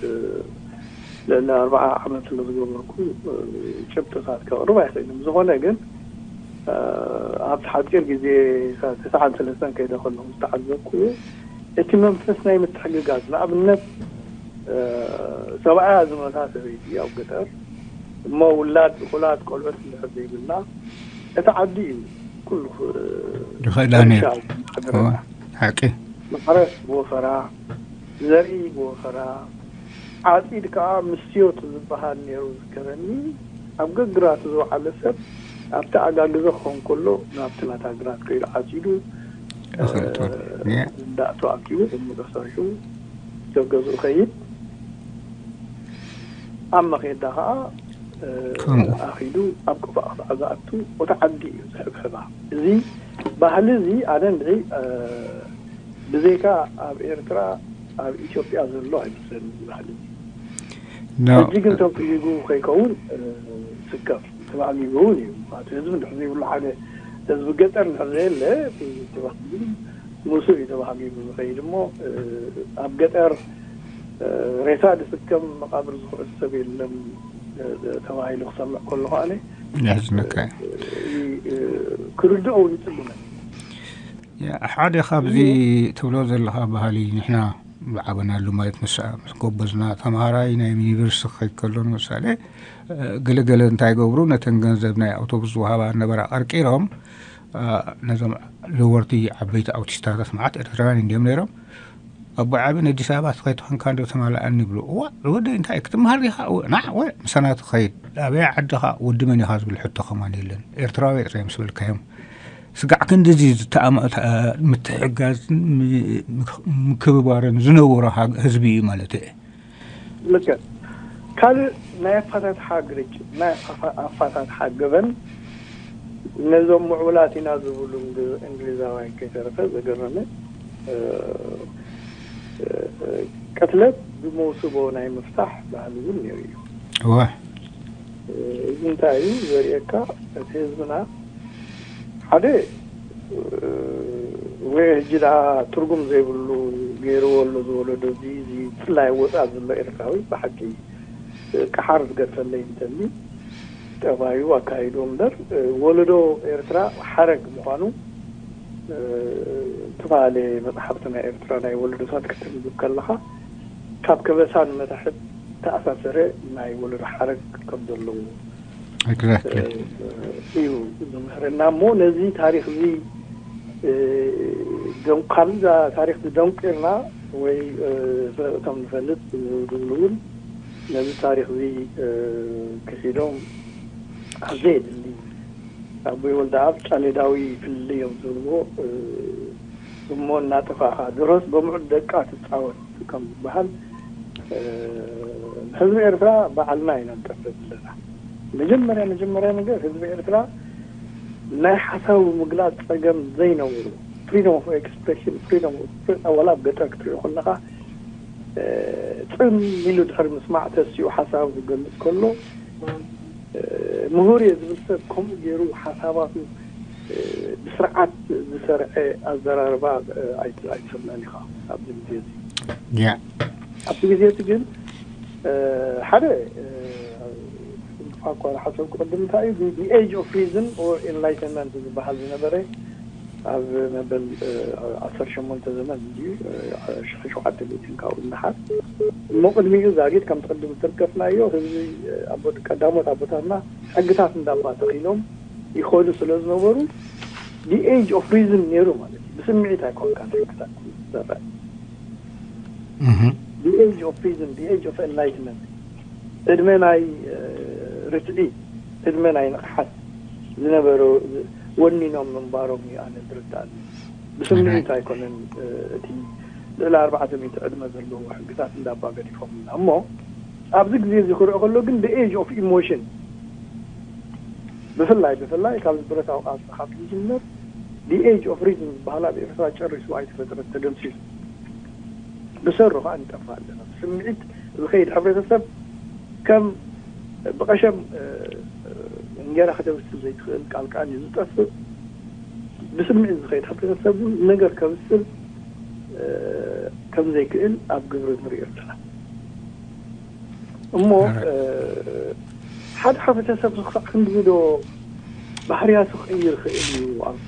ልዕሊ ኣርባዓ ዓመት ስለ ዝገበርኩ ጭብጥታት ከቕርብ ኣይኽእልን። ዝኾነ ግን ኣብቲ ሓፂር ግዜ ተስዓን ሰለስተን ከይደ ከለኹ ዝተዓዘብኩ እቲ መንፈስ ናይ ምትሕግጋዝ ንኣብነት ሰብኣያ ዝመታ ሰበይቲ ኣብ ገጠር እሞ ውላድ እኹላት ቆልዑት እንድሕር ዘይብልና፣ እቲ ዓዲ እዩ ኩሉ ክ- ዝኽእላ ነይሩ። ሕርሻ ዝሓድረና። ሓቂ። ማሕረስ ብወፈራ፣ ዘርኢ ብወፈራ፣ ዓፂድ ከዓ ምስዮት ዝበሃል ነይሩ ዝከረኒ። ኣብ ገግራት ዝወዓለ ሰብ ኣብቲ ኣጋግዘ ክኸውን ከሎ ናብቲ ናታ ግራት ከይዱ ዓፂዱ ይኽእል ትብል። ያ። እንዳእቱ ኣኪቡ እምዶ ሰሪሑ ገብ ገዝኡ ኸይድ። ኣብ መኼዳ ከዓ እ፣ ከምኡ። ኣኺዱ ኣብ ቅፋ ዝኣቱ፣ እቲ ዓዲ እዩ ዝሕብሕባ። እዚ ባህሊ እዚ ኣነ እንድዒ እ፣ ብዘይካ ኣብ ኤርትራ፣ ኣብ ኢትዮጵያ ዘሎ ኣይመስለኒ እዚ ባህሊ እዚ። ሕጂ ግን ተምፍሂጉ ከይከውን እ፣ ስከፍ ተባጊቡ እውን እዩ። ማለት ህዝቢ እንድሕር ዘይብሉ፣ ሓደ ህዝቢ ገጠር እንድሕር ዘየለ፣ እቲ ተባጊቡ፣ ሙሱ እዩ ተባጊቡ ዝኸይድ እሞ እ፣ ኣብ ገጠር እ፣ ሬሳ ዝስከም መቃብር ዝኽዕት ሰብ የለን እ፣ ተባሂሉ ክሰምዕ ከለኹ ኣነ የሕዝነካ። እ፣ እ፣ ክርድኦ እውን ይጽግመ። ሓደ ካብዚ ትብሎ ዘለኻ ባህሊ ንሕና ዝዓበናሉ ማለት ምስ ምስ ጎበዝና ተምሃራይ ናይ ዩኒቨርሲቲ ክኸይድ ከሎ ንምሳሌ ገለገለ እንታይ ገብሩ ነተን ገንዘብ ናይ ኣውቶቡስ ዝወሃባ ነበራ ቀርቂሮም ነዞም ለወርቲ ዓበይቲ ኣውቲስታታት መዓት ኤርትራውያን እንዲዮም ነይሮም ኣቦ ዓቢ ነዲስ ኣበባ ትኸይድ ተኾንካ እንዶ ተማልኣኒ ይብሉ እዋ ወደ እንታይ ክትምሃር ዲኻ ናዕ ወ ምሳና ትኸይድ ኣበይ ዓድኻ ወዲ መን ኢኻ ዝብል ሕቶ ከማን የለን ኤርትራዊ ጥራይ ምስ በልካዮም ስጋዕ ክንድዚ ዝተኣማእታ ምትሕጋዝን ምክብባርን ዝነበሮ ህዝቢ እዩ ማለት እየ። ልክዕ ካልእ ናይ ኣፋታትሓ ግርጭት ናይ ኣፋታትሓ ገበን ነዞም ምዕቡላት ኢና ዝብሉ እንግሊዛውያን ከይተረፈ ዘገረመ ቅትለት ብመውስቦ ናይ ምፍታሕ ባህሊ እውን ነይሩ እዩ። እወ እዚ እንታይ እዩ ዘርእየካ? እቲ ህዝብና ሓደ ወይ ሕጂ ደኣ ትርጉም ዘይብሉ ገይርዎ ኣሎ ዝወለዶ እዚ እዚ ብፍላይ ወፃእ ዘሎ ኤርትራዊ ብሓቂ ቅሓር ዝገድፈለይ እንተሊ ጠባዩ ኣካይዱ እምበር ወለዶ ኤርትራ ሓረግ ምዃኑ ዝተፈላለየ መፅሓፍቲ ናይ ኤርትራ ናይ ወለዶታት ክትንብብ ከለኻ ካብ ከበሳ ንመታሕት ተኣሳሰረ ናይ ወለዶ ሓረግ ከም ዘለዎ Exactly. እዩ ዝምህረና እሞ ነዚ ታሪክ እዚ ካልእ ታሪክ ደንቂርና ወይ እቶም ንፈልጥ ዝብሉ እውን ነዚ ታሪክ እዚ ክሒዶም ኣብ ዘየድሊ ኣቦይ ወልደኣብ ጫሌዳዊ ፍልልይ እዮም ዝብልዎ እሞ እናጠፋእኻ ድሮስ ብምዑት ደቃ ትፃወት ከም ዝበሃል ህዝቢ ኤርትራ ባዕልና ኢና ንጠፍእ ዘለና። መጀመርያ መጀመርያ ነገር ህዝቢ ኤርትራ ናይ ሓሳቡ ምግላፅ ፀገም ዘይነብሩ freedom of expression freedom of ዋላ ኣብ ገጠር ክትሪኦ ከለካ ፅም ኢሉ ድሕሪ ምስማዕ ተሲኡ ሓሳቡ ክገልፅ ከሎ ምሁር እየ ዝብል ሰብ ከምኡ ገይሩ ሓሳባቱ ብስርዓት ዝሰርዐ ኣዘራርባ ኣይትሰምዕን ኢኻ ኣብዚ ግዜ እዚ። ያ ኣብዚ ግዜ እዚ ግን ሓደ እኳ ሓሰብ ክቅድም እንታይ እዩ the age of reason or enlightenment ዝበሃል ዝነበረ ኣብ መበል ዓሰርተ ሸሞንተ ዘመን እንድዩ ሽሕን ሸውዓተ ሚእትን ካብኡ ንደሓር እሞ ቅድሚኡ ዛጊድ ከም ትቅድም ዝተልከፍናዮ ህዝቢ ቀዳሞት ኣቦታትና ሕግታት እንዳባ ተኺሎም ይኸዱ ስለ ዝነበሩ the age of reason ነይሩ ማለት እዩ። ብስምዒት ኣይኮንካን ሕግታት ትሰርዕ the age of reason the age of enlightenment ዕድመ ናይ ርትዒ ዕድመ ናይ ንቕሓት ዝነበረ ወኒኖም ምንባሮም እዩ ኣነ ዝርዳእኒ። ብስምዒት ኣይኮነን እቲ ልዕሊ ኣርባዕተ ሚእቲ ዕድመ ዘለዎ ሕግታት እንዳባ ገዲፎምና እሞ ኣብዚ ግዜ እዚ ክሪኦ ከሎ ግን the age of emotion ብፍላይ ብፍላይ ካብዚ ብረታዊ ቃልሲ ካብ ዝጅምር the age of reason ዝበሃል ኣብ ኤርትራ ጨሪሱ ኣይተፈጥረት ተደምሲሱ ብሰሩ ከዓ ንጠፍእ ኣለና ብስምዒት ዝኸይድ ሕብረተሰብ ከም ብቐሸም እንጀራ ከተብስል ዘይትኽእል ቃልቃን እዩ ዝጠፍእ ብስምዒት ዝኸይድ ሕብረተሰብ እውን ነገር ከብስል ከም ዘይክእል ኣብ ግብሪ ንሪኦ ኣለና እሞ ሓደ ሕብረተሰብ ክሳዕ ክንድዚ ዶ ባህርያቱ ክቕይር ይኽእል እዩ ኣብ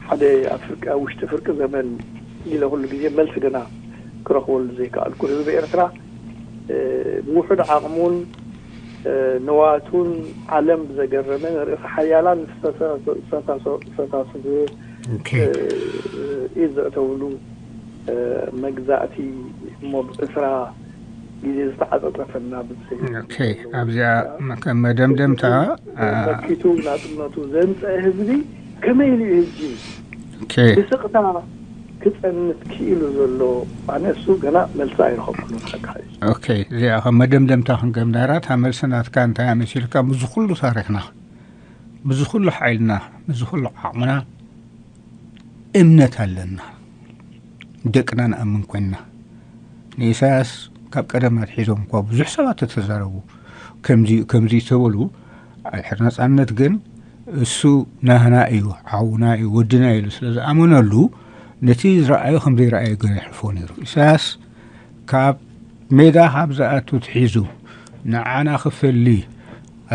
ሓደ ኣብ ፍርቂ ኣብ ውሽጢ ፍርቂ ዘመን ኢለ ኩሉ ግዜ መልሲ ገና ክረኽበሉ ዘይከኣልኩ ህዝቢ ኤርትራ ብውሑድ ዓቕሙን ንዋቱን ዓለም ብዘገረመ ንርእሰ ሓያላን ዝተሳስብ ኢድ ዘእተውሉ መግዛእቲ እሞ ብእስራ ግዜ ዝተዓጸጸፈና ብዝሒ ኣብዚኣ ከም መደምደምታ መኪቱ ናጽነቱ ዘምፀአ ህዝቢ ከመይ ኢሉ ህጂ ብስቕታ ክፀንት ክኢሉ ዘሎ? ኣነ እሱ ገና መልሲ ኣይረኸብኩን። እዚኣ ከም መደምደምታ ክንገብናራ እታ መልሲ ናትካ እንታይ መሲልካ? ብዙ ኩሉ ታሪክና፣ ብዙ ኩሉ ሓይልና፣ ብዙ ኩሉ ዓቕምና እምነት ኣለና። ደቅና ንኣምን ኮይንና ንኢሳያስ ካብ ቀደም ኣትሒዞም እኳ ብዙሕ ሰባት ተተዛረቡ ከምዚ ከምዚ ተበሉ። ኣድሕር ነጻነት ግን እሱ ናህና እዩ፣ ዓውና እዩ፣ ወድና ኢሉ ስለ ዝኣመነሉ ነቲ ዝረኣዩ ከም ዘይረኣዩ ገይሩ የሕልፎ ነይሩ። ኢሳያስ ካብ ሜዳ ካብ ዝኣቱ ትሒዙ ንዓና ክፈሊ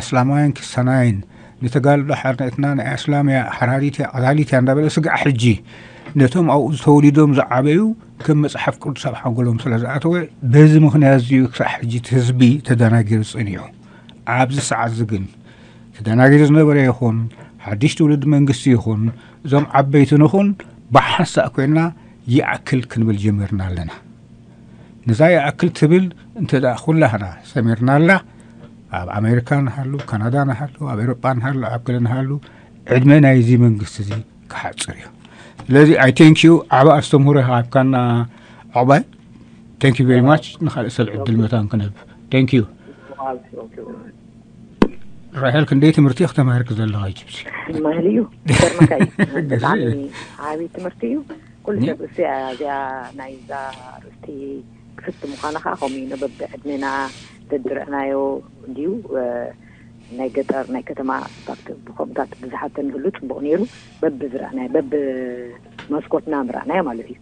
ኣስላማይን ክሰናይን ንተጋልዶ ሓርነትና ናይ ኣስላምያ ሓራሪት እያ ቀታሊት እያ እንዳበለ ስጋዕ ሕጂ ነቶም ኣብኡ ዝተወሊዶም ዝዓበዩ ከም መፅሓፍ ቅዱስ ኣብ ሓንጎሎም ስለ ዝኣተወ በዚ ምኽንያት እዚዩ ክሳዕ ሕጂ እቲ ህዝቢ ተደናጊሩ ፀኒሑ። ኣብዚ ሰዓት እዚ ግን ተደናጊሩ ዝነበረ ይኹን ሓድሽ ትውልዲ መንግስቲ ይኹን እዞም ዓበይቲ ንኹን ብሓንሳእ ኮይንና ይኣክል ክንብል ጀሚርና ኣለና። ነዛ ይኣክል ትብል እንተ ደኣ ኩላህና ሰሚርናላ ኣብ ኣሜሪካ ንሃሉ፣ ካናዳ ንሃሉ፣ ኣብ ኤሮጳ ንሃሉ፣ ኣብ ገለ ንሃሉ ዕድመ ናይዚ መንግስቲ እዚ ክሓፅር እዩ። ስለዚ ኣይ ቴንክ ዩ ዓብ ኣስተምህሮ ይሃብካና ዕባይ። ቴንክ ዩ ቨሪ ማች። ንካልእ ሰብ ዕድል መታን ክንህብ። ቴንክ ዩ። ራሄል ክንደይ ትምህርቲ ኢኺ ተማሂርኪ ዘለኻ ጅብሲ? ማህሊ እዩ ይገርመካ እዩ። ብጣዕሚ ዓብዪ ትምህርቲ እዩ። ኩሉ ሰብ እሱ እዚኣ ናይዛ ርእስቲ ክፍቲ ምዃና ከዓ ከምኡ እዩ። በብዕድሜና በብረእናዮ እንዲዩ ናይ ገጠር ናይ ከተማ ፋክት ብከምኡታት ብዙሓት ተንህሉ ፅቡቅ ነይሩ። በብዝረእናዮ በብመስኮትና ምረእናዮ ማለት እዩ።